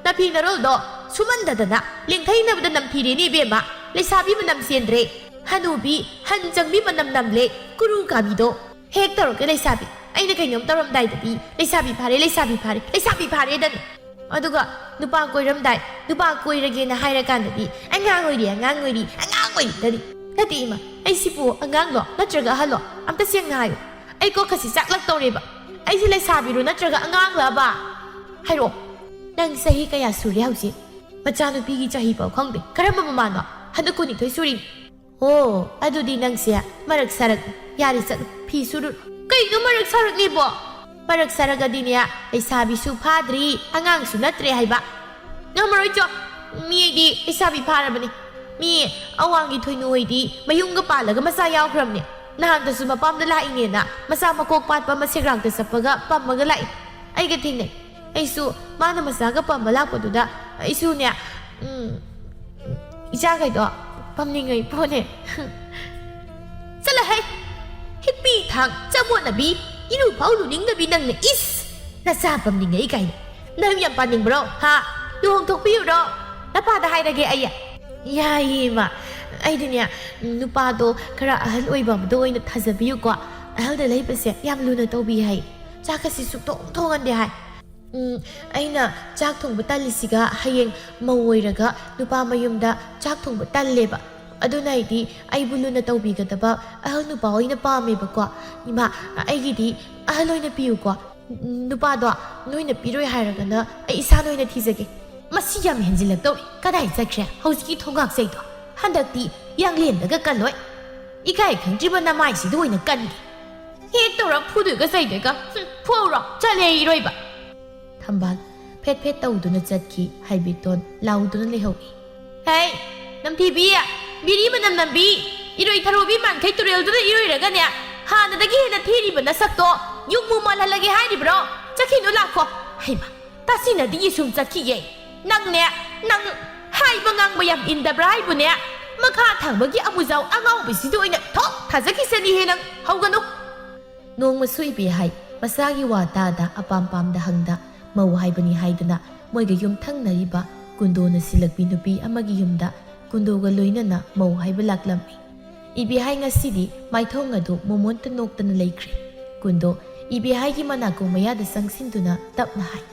ꯅꯥꯄꯤ ꯅꯔꯣꯜꯗꯣ ꯁꯨꯃꯟꯗꯗꯅ ꯂꯦꯡꯊꯩꯅꯕꯗ ꯅꯝꯊꯤꯔꯦꯅꯦ ꯏꯕꯦꯝꯃ꯫ ꯂꯩꯁꯥꯕꯤ ꯃꯅꯝ ꯆꯦꯟꯗ꯭ꯔꯦ꯫ ꯍꯅꯨꯕꯤ, ꯍꯟ ꯆꯪꯕꯤ ꯃꯅꯝ ꯅꯝꯂꯦ꯫ ꯀꯨꯔꯨ ꯀꯥꯕꯤꯗꯣ ꯍꯦꯛ ꯇꯧꯔꯛꯀꯦ ꯂꯩꯁꯥꯕꯤ꯫ ꯑꯩꯅ ꯀꯩꯅꯣꯝ ꯇꯧꯔꯝꯗꯥꯏꯗꯗꯤ ꯂꯩꯁꯥꯕꯤ ꯐꯥꯔꯦ, ꯂꯩꯁꯥꯕꯤ ꯐꯥꯔꯦ, ꯂꯩꯁꯥꯕꯤ ꯐꯥꯔꯦꯗꯅꯤ꯫ ꯑꯗꯨꯒ ꯅꯨꯄꯥ ꯀꯣꯏꯔꯝꯗꯥꯏ, ꯅꯨꯄꯥ ꯀꯣꯏꯔꯒꯦꯅ ꯍꯥꯏꯔꯀꯥꯟꯗꯗꯤ ꯑꯉꯥꯡ ꯑꯣꯏꯔꯤ, ꯑꯉꯥꯡ ꯑꯣꯏꯔꯤ, ꯑꯉꯥꯡ ꯑꯣꯏꯔꯤꯗꯅꯤ꯫ ꯅꯠꯇꯦ ꯏꯃꯥ, ꯑꯩꯁꯤꯕꯨ ꯑꯉꯥꯡꯂꯣ ꯅꯠꯇ꯭ꯔꯒ ꯑꯍꯜꯂꯣ? ꯑꯝꯇ ꯁꯦꯡꯅ ꯍꯥꯏꯌꯨ꯫ ꯑꯩ ꯀꯣꯛꯀꯁꯤ ꯆꯥꯛꯂꯛꯇꯧꯔꯦꯕ꯫ ꯑꯩꯁꯤ ꯂꯩꯁꯥꯕꯤꯔꯣ ꯅꯠꯇ꯭ꯔꯒ ꯑꯉꯥꯡꯂꯕ? ꯍꯥꯏꯔꯛꯑꯣ꯫ ꯅꯪ ꯆꯍꯤ ꯀꯌꯥ ꯁꯨꯔꯦ ꯍꯧꯖꯤꯛ? ꯃꯆꯥꯅꯨꯄꯤꯒꯤ ꯆꯍꯤ ꯐꯥꯎ ꯈꯪꯗꯦ꯫ ꯀꯔꯝꯕ ꯃꯃꯥꯅꯣ? ꯍꯟꯗꯛ ꯀꯨꯟꯅꯤꯊꯣꯏ ꯁꯨꯔꯤ꯫ ꯑꯣ, ꯑꯗꯨꯗꯤ ꯅꯪꯁꯦ ꯃꯔꯛ ꯁꯥꯔꯛ꯫ ꯌꯥꯔꯦ, ꯆꯠꯂꯨ, ꯐꯤ ꯁꯨꯔꯨꯔꯣ꯫ ꯀꯩꯅꯣ ꯃꯔꯛ ꯁꯥꯔꯛꯅꯦꯕꯣ? ꯃꯔꯛ ꯁꯥꯔꯛꯑꯗꯤꯅꯦ, ꯂꯩꯁꯥꯕꯤꯁꯨ ꯐꯥꯗ꯭ꯔꯤ, ꯑꯉꯥꯡꯁꯨ ꯅꯠꯇ꯭ꯔꯦ ꯍꯥꯏꯕ꯫ ꯉꯝꯃꯔꯣꯏ ꯆꯣ꯫ ꯃꯤ ꯑꯩꯗꯤ ꯂꯩꯁꯥꯕꯤ ꯐꯥꯔꯕꯅꯤ꯫ ꯃꯤ ꯑꯋꯥꯡꯒꯤ ꯊꯣꯏꯅꯨ ꯍꯣꯏꯗꯤ ꯃꯌꯨꯝꯒ ꯄꯥꯜꯂꯒ ꯃꯆꯥ ꯌꯥꯎꯈ꯭ꯔꯕꯅꯦ꯫ ꯅꯍꯥꯟꯗꯁꯨ ꯃꯄꯥꯝꯗ ꯂꯥꯛꯏꯅꯦꯅ ꯃꯆꯥ ꯃꯀꯣꯛ ꯄꯥꯠꯄ ꯑꯃ ꯁꯦꯒ꯭ꯔꯥꯛꯇ ꯆꯠꯄꯒ ꯄꯝꯃꯒ ꯂꯥꯛꯏ꯫ ꯑꯩꯒ ꯊꯦꯡꯅꯩ꯫ ꯑꯩꯁꯨ ꯃꯥꯅ ꯃꯆꯥꯒ ꯄꯝꯕ ꯂꯥꯛꯄꯗꯨꯗ ꯑꯩꯁꯨꯅꯦ, ꯎꯝ, ꯏꯆꯥꯈꯩꯗꯣ ꯄꯝꯅꯤꯡꯉꯩ ꯄꯣꯅꯦ꯫ ꯆꯠꯂꯍꯩ! ꯍꯤꯛꯄꯤ ꯊꯥꯡ ꯆꯃꯣꯠꯅꯕꯤ, ꯏꯔꯨ ꯐꯥꯎ ꯂꯨꯅꯤꯡꯗꯕꯤ ꯅꯪꯅ ꯏꯁ! ꯅꯆꯥ ꯄꯝꯅꯤꯡꯉꯩ ꯀꯥꯏꯅ꯫ ꯅꯪ ꯌꯥꯝ ꯄꯥꯅꯤꯡꯕ꯭ꯔꯣ? ꯍꯥ? ꯂꯨꯍꯣꯡꯊꯣꯛꯄꯤꯌꯨꯔꯣ? ꯅꯄꯥꯗ ꯍꯥꯏꯔꯒꯦ ꯑꯩ꯫ ꯌꯥꯏꯌꯦ ꯏꯃꯥ꯫ ꯑꯩꯗꯤꯅꯦ, ꯅꯨꯄꯥꯗꯣ ꯈꯔ ꯑꯍꯜ ꯑꯣꯏꯕ ꯑꯃꯗ ꯑꯣꯏꯅ ꯊꯥꯖꯕꯤꯌꯨꯀꯣ꯫ ꯑꯍꯜꯗ ꯂꯩꯕꯁꯦ ꯌꯥꯝ ꯂꯨꯅ ꯇꯧꯕꯤ ꯍꯥꯏ꯫ ꯆꯥꯛꯀꯁꯤ ꯁꯨꯛꯊꯣꯡ ꯊꯣꯡꯍꯟꯗꯦ ꯍꯥꯏ꯫ ꯎꯝ, ꯑꯩꯅ ꯆꯥꯛ ꯊꯣꯡꯕ ꯇꯜꯂꯤꯁꯤꯒ ꯍꯌꯦꯡ ꯃꯧ ꯑꯣꯏꯔꯒ ꯅꯨꯄꯥ ꯃꯌꯨꯝꯗ ꯆꯥꯛ ꯊꯣꯡꯕ ꯇꯜꯂꯦꯕ꯫ ꯑꯗꯨꯅ ꯑꯩꯗꯤ ꯑꯩꯕꯨ ꯂꯨꯅ ꯇꯧꯕꯤꯒꯗꯕ ꯑꯍꯜ ꯅꯨꯄꯥ ꯑꯣꯏꯅ ꯄꯥꯝꯃꯦꯕꯀꯣ꯫ ꯏꯃꯥ, ꯑꯩꯒꯤꯗꯤ ꯑꯍꯜ ꯑꯣꯏꯅ ꯄꯤꯌꯨꯀꯣ꯫ ꯅꯨꯄꯥꯗꯣ ꯅꯣꯏꯅ ꯄꯤꯔꯣꯏ ꯍꯥꯏꯔꯒꯅ ꯑꯩ ꯏꯁꯥꯅ ꯑꯣꯏꯅ ꯊꯤꯖꯒꯦ꯫ ꯃꯁꯤ ꯌꯥꯝ ꯍꯦꯟꯖꯤꯜꯂꯛꯇꯧꯔꯦ꯫ ꯀꯗꯥꯏ ꯆꯠꯈ꯭ꯔꯦ ꯍꯧꯖꯤꯛꯀꯤ ꯊꯣꯡꯒꯥꯛꯆꯩꯗꯣ? ꯍꯟꯗꯛꯇꯤ ꯌꯥꯡꯂꯦꯟꯗꯒ ꯀꯜꯂꯣꯏ꯫ ꯏꯀꯥꯏ ꯈꯪꯗ꯭ꯔꯤꯕ ꯅꯃꯥꯏꯁꯤꯗ ꯑꯣꯏꯅ ꯀꯟꯒꯦ꯫ ꯍꯦꯛ ꯇꯧꯔ ꯐꯨꯗꯣꯏꯒ ꯆꯩꯗꯣꯏꯒ꯫ ꯍꯨꯝ, ꯐꯨꯍꯧꯔꯣ, ꯆꯠꯂꯦ ꯏꯔꯣꯏꯕ꯫ ꯊꯝꯕꯥꯜ ꯐꯦꯠ ꯐꯦꯠ ꯇꯧꯗꯨꯅ ꯆꯠꯈꯤ꯫ ꯍꯥꯏꯕꯤꯇꯣꯟ ꯂꯥꯎꯗꯨꯅ ꯂꯩꯍꯧꯏ꯫ ꯍꯦ, ꯅꯝꯊꯤꯕꯤ! ꯕꯤꯔꯤ ꯃꯅꯝ ꯅꯝꯕꯤ! ꯏꯔꯣꯏ ꯊꯔꯣꯕꯤ ꯃꯥꯟꯈꯩ ꯇꯨꯔꯦꯜꯗꯨꯗ ꯏꯔꯣꯏꯔꯒꯅꯦ, ꯍꯥꯟꯅꯗꯒꯤ ꯍꯦꯟꯅ ꯊꯤꯔꯤꯕ ꯅꯁꯛꯇꯣ ꯌꯨꯝꯕꯨ ꯃꯥꯜꯍꯜꯂꯒꯦ ꯍꯥꯏꯔꯤꯕ꯭ꯔꯣ? ꯆꯠꯈꯤꯅꯨ ꯂꯥꯛꯈꯣ꯫ ꯍꯩꯃꯥ, ꯇꯥꯁꯤꯟꯅꯗꯤꯌꯦ ꯁꯨꯝ ꯆꯠꯈꯤꯌꯦ꯫ ꯅꯪꯅꯦ, ꯅꯪ ꯍꯥꯏꯕ ꯉꯥꯡꯕ ꯌꯥꯝ ꯏꯟꯗꯕ꯭ꯔꯥ ꯍꯥꯏꯕꯨꯅꯦ? ꯃꯈꯥ ꯊꯪꯕꯒꯤ ꯑꯃꯨꯖꯥꯎ ꯑꯉꯥꯎꯕꯤꯁꯤꯗ ꯑꯣꯏꯅ ꯊꯣꯛ ꯊꯥꯖꯈꯤꯁꯅꯤꯍꯦ ꯅꯪ꯫ ꯍꯧꯒꯅꯨ꯫ ꯅꯣꯡꯃꯁꯨ ꯏꯕꯦꯍꯥꯏ ꯃꯆꯥꯒꯤ ꯋꯥ ꯇꯥꯗ ꯑꯄꯥꯝ ꯄꯥꯝꯗ ꯍꯪꯗ ꯃꯧ ꯍꯥꯏꯕꯅꯤ ꯍꯥꯏꯗꯨꯅ ꯃꯣꯏꯒ ꯌꯨꯝ ꯊꯪꯅꯔꯤꯕ ꯀꯨꯟꯗꯣꯅ ꯁꯤꯜꯂꯛꯄꯤ ꯅꯨꯄꯤ ꯑꯃꯒꯤ ꯌꯨꯝꯗ ꯀꯨꯟꯗꯣꯒ ꯂꯣꯏꯅꯅ ꯃꯧ ꯍꯥꯏꯕ ꯂꯥꯛꯂꯝꯃꯤ꯫ ꯏꯕꯦꯍꯥꯏ ꯉꯁꯤꯗꯤ ꯃꯥꯏꯊꯣꯡ ꯑꯗꯨ ꯃꯣꯃꯣꯟꯇ ꯅꯣꯛꯇꯅ ꯂꯩꯈ꯭ꯔꯦ꯫ ꯀꯨꯟꯗꯣ ꯏꯕꯦꯍꯥꯏꯒꯤ ꯃꯅꯥꯀꯣꯡ ꯃꯌꯥꯗ ꯆꯪꯁꯤꯟꯗꯨꯅ ꯇꯞꯅ ꯍꯥꯏ,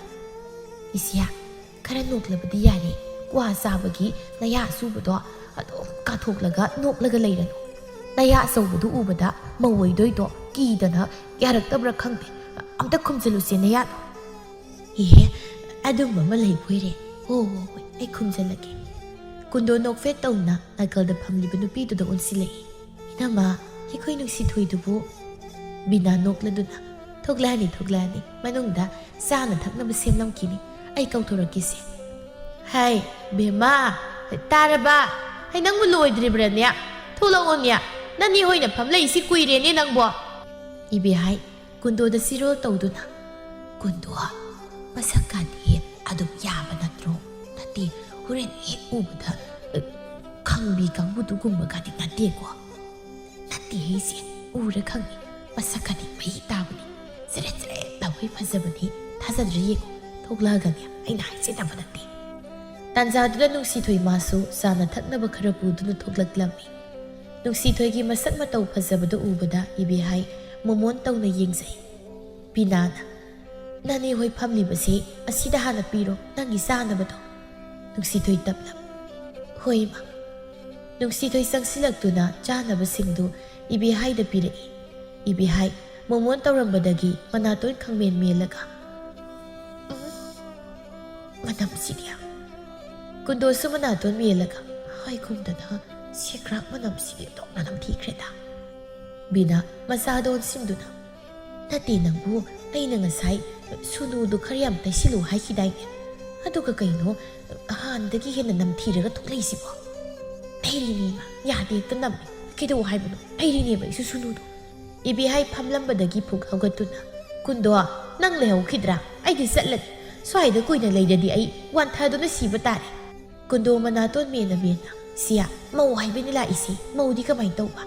"ꯏꯆꯦ, ꯈꯔ ꯅꯣꯛꯂꯕꯗꯤ ꯌꯥꯔꯦ꯫ ꯀ꯭ꯋꯥ ꯆꯥꯕꯒꯤ ꯅꯌꯥ ꯑꯁꯨꯕꯗꯣ ꯑꯗꯨꯝ ꯀꯥꯊꯣꯛꯂꯒ ꯅꯣꯛꯂꯒ ꯂꯩꯔꯅꯨ꯫ ꯅꯌꯥ ꯑꯆꯧꯕꯗꯨ ꯎꯕꯗ ꯃꯧ ꯑꯣꯏꯗꯣꯏꯗꯣ ꯀꯤꯗꯅ ꯌꯥꯔꯛꯇꯕ꯭ꯔꯥ ꯈꯪꯗꯦ꯫ ꯑꯝꯇ ꯈꯨꯝꯖꯤꯜꯂꯨꯁꯦ ꯅꯌꯥꯗꯣ꯫" "ꯏꯍꯦ, ꯑꯗꯨꯝꯕ ꯑꯃ ꯂꯩꯕꯣꯏꯔꯦ꯫ ꯍꯣ, ꯍꯣ, ꯍꯣꯏ, ꯑꯩ ꯈꯨꯝꯖꯤꯜꯂꯒꯦ꯫" ꯀꯨꯟꯗꯣ ꯅꯣꯛꯐꯦꯠ ꯇꯧꯅ ꯅꯥꯀꯜꯗ ꯐꯝꯂꯤꯕ ꯅꯨꯄꯤꯗꯨꯗ ꯑꯣꯟꯁꯤꯜꯂꯛꯏ꯫ "ꯏꯅꯝꯃ, ꯑꯩꯈꯣꯏ ꯅꯨꯡꯁꯤ ꯊꯣꯏꯗꯨꯕꯨ?" ꯕꯤꯅꯥ ꯅꯣꯛꯂꯗꯨꯅ, "ꯊꯣꯛꯂꯛꯑꯅꯤ, ꯊꯣꯛꯂꯛꯑꯅꯤ꯫ ꯃꯅꯨꯡꯗ ꯆꯥꯅ ꯊꯛꯅꯕ ꯁꯦꯝꯂꯝꯈꯤꯅꯤ꯫ ꯑꯩ ꯀꯧꯊꯣꯔꯛꯀꯦꯁꯦ꯫" ꯍꯩ, ꯕꯦꯝꯃ, ꯇꯥꯔꯕ? ꯍꯩ, ꯅꯪꯕꯨ ꯂꯣꯏꯗ꯭ꯔꯤꯕ꯭ꯔꯅꯦ? ꯊꯣꯛꯂꯛꯑꯣꯅꯦ꯫ ꯅꯅꯦ ꯍꯣꯏꯅ ꯐꯝ ꯂꯩꯁꯤ ꯀꯨꯏꯔꯦꯅꯦ ꯅꯪꯕꯣ꯫ ꯏꯕꯦꯍꯥꯏ ꯀꯨꯟꯗꯣꯗ ꯆꯤꯔꯣꯜ ꯇꯧꯗꯨꯅ, "ꯀꯨꯟꯗꯣ, ꯃꯁꯛꯀꯗꯤ ꯑꯗꯨꯝ ꯌꯥꯕ ꯅꯠꯇ꯭ꯔꯣ? ꯅꯠꯇꯦ, ꯍꯣꯔꯦꯟ ꯍꯦꯛ ꯎꯕꯗ, ꯑ, ꯈꯪꯕꯤ ꯀꯥꯡꯕꯨꯗꯨꯒꯨꯝꯕꯒꯗꯤ ꯅꯠꯇꯦꯀꯣ?" "ꯅꯠꯇꯦ ꯍꯦ ꯏꯆꯦ, ꯎꯔ ꯈꯪꯉꯤ꯫ ꯃꯁꯛꯀꯗꯤ ꯃꯩ ꯇꯥꯕꯅꯤ꯫ ꯆꯔꯦꯠ ꯆꯔꯦꯠ ꯂꯥꯎꯒꯩ ꯐꯖꯕꯅꯤ꯫ ꯊꯥꯖꯗ꯭ꯔ ꯌꯦꯡꯉꯨ꯫ ꯊꯣꯛꯂꯛꯑꯒꯅꯦ ꯑꯩꯅ ꯍꯥꯏꯖꯗꯕ ꯅꯠꯇꯦ꯫" ꯇꯥꯟꯖꯥꯗꯨꯗ ꯅꯨꯡꯁꯤꯊꯣꯏ ꯃꯥꯁꯨ ꯆꯥꯅ ꯊꯛꯅꯕ ꯈꯔ ꯄꯨꯗꯨꯅ ꯊꯣꯛꯂꯛꯂꯝꯃꯤ꯫ ꯅꯨꯡꯁꯤꯊꯣꯏꯒꯤ ꯃꯁꯛ ꯃꯇꯧ ꯐꯖꯕꯗꯨ ꯎꯕꯗ ꯏꯕꯦꯍꯥꯏ ꯃꯣꯃꯣꯟ ꯇꯧꯅ ꯌꯦꯡꯖꯩ꯫ ꯕꯤꯅꯥꯅ, "ꯅꯅꯦ ꯍꯣꯏ ꯐꯝꯂꯤꯕꯁꯦ ꯑꯁꯤꯗ ꯍꯥꯟꯅ ꯄꯤꯔꯣ, ꯅꯪꯒꯤ ꯆꯥꯅꯕꯗꯣ꯫" ꯅꯨꯡꯁꯤꯊꯣꯏ ꯇꯞꯅ, "ꯍꯣꯏ, ꯏꯃꯥ꯫" ꯅꯨꯡꯁꯤꯊꯣꯏ ꯆꯪꯁꯤꯜꯂꯛꯇꯨꯅ ꯆꯥꯅꯕꯁꯤꯡꯗꯨ ꯏꯕꯦꯍꯥꯏꯗ ꯄꯤꯔꯛꯏ꯫ ꯏꯕꯦꯍꯥꯏ ꯃꯣꯃꯣꯟ ꯇꯧꯔꯝꯕꯗꯒꯤ ꯃꯅꯥꯇꯣꯟ ꯈꯪꯃꯦꯟ ꯃꯦꯜꯂꯒ, "ꯎꯝ, ꯃꯅꯝꯁꯤꯗꯤ ꯌꯥꯝ꯫" ꯀꯨꯟꯗꯣꯁꯨ ꯃꯅꯥꯇꯣꯟ ꯃꯦꯜꯂꯒ, "ꯍꯥꯏꯒꯨꯝꯗꯅ ꯁꯦꯒ꯭ꯔꯥꯛ ꯃꯅꯝꯁꯤꯗꯤ ꯑꯣꯟꯊꯣꯛꯅ ꯅꯝꯊꯤꯈ꯭ꯔꯦꯗ꯫" ꯕꯤꯅꯥ ꯃꯆꯥꯗ ꯑꯣꯟꯁꯤꯟꯗꯨꯅ, "ꯅꯠꯇꯦ ꯅꯪꯕꯨ, ꯑꯩꯅ ꯉꯁꯥꯏ ꯁꯨꯅꯨꯗꯨ ꯈꯔ ꯌꯥꯝ ꯇꯩꯁꯤꯜꯂꯨ ꯍꯥꯏꯈꯤꯗꯥꯏꯅꯦ? ꯑꯗꯨꯒ ꯀꯩꯅꯣ ꯍꯥꯟꯅꯗꯒꯤ ꯍꯦꯟꯅ ꯅꯝꯊꯤꯔꯒ ꯊꯣꯛꯂꯛꯏꯁꯤꯕꯣ?" "ꯇꯩꯔꯤꯅꯤ ꯏꯃꯥ, ꯌꯥꯗꯦ, ꯍꯦꯛꯇ ꯅꯝꯃꯦ꯫ ꯀꯩꯗꯧ ꯍꯥꯏꯕꯅꯣ? ꯇꯩꯔꯤꯅꯦꯕ ꯑꯩꯁꯨ ꯁꯨꯅꯨꯗꯣ꯫" ꯏꯕꯦꯍꯥꯏ ꯐꯝꯂꯝꯕꯗꯒꯤ ꯐꯨꯛ ꯍꯧꯒꯠꯇꯨꯅ, "ꯀꯨꯟꯗꯣ, ꯅꯪ ꯂꯩꯍꯧꯈꯤꯗ꯭ꯔꯥ? ꯑꯩꯗꯤ ꯆꯠꯂꯒꯦ꯫ ꯁ꯭ꯋꯥꯏꯗ ꯀꯨꯏꯅ ꯂꯩꯔꯗꯤ ꯑꯩ ꯋꯥꯟꯊꯗꯨꯅ ꯁꯤꯕ ꯇꯥꯔꯦ꯫" ꯀꯨꯟꯗꯣ ꯃꯅꯥꯇꯣꯟ ꯃꯦꯟꯅ ꯃꯦꯟꯅ, "ꯁꯤꯌꯥ, ꯃꯧ ꯍꯥꯏꯕꯅꯤ ꯂꯥꯛꯏꯁꯦ꯫ ꯃꯧꯗꯤ ꯀꯃꯥꯏꯅ ꯇꯧꯕ?"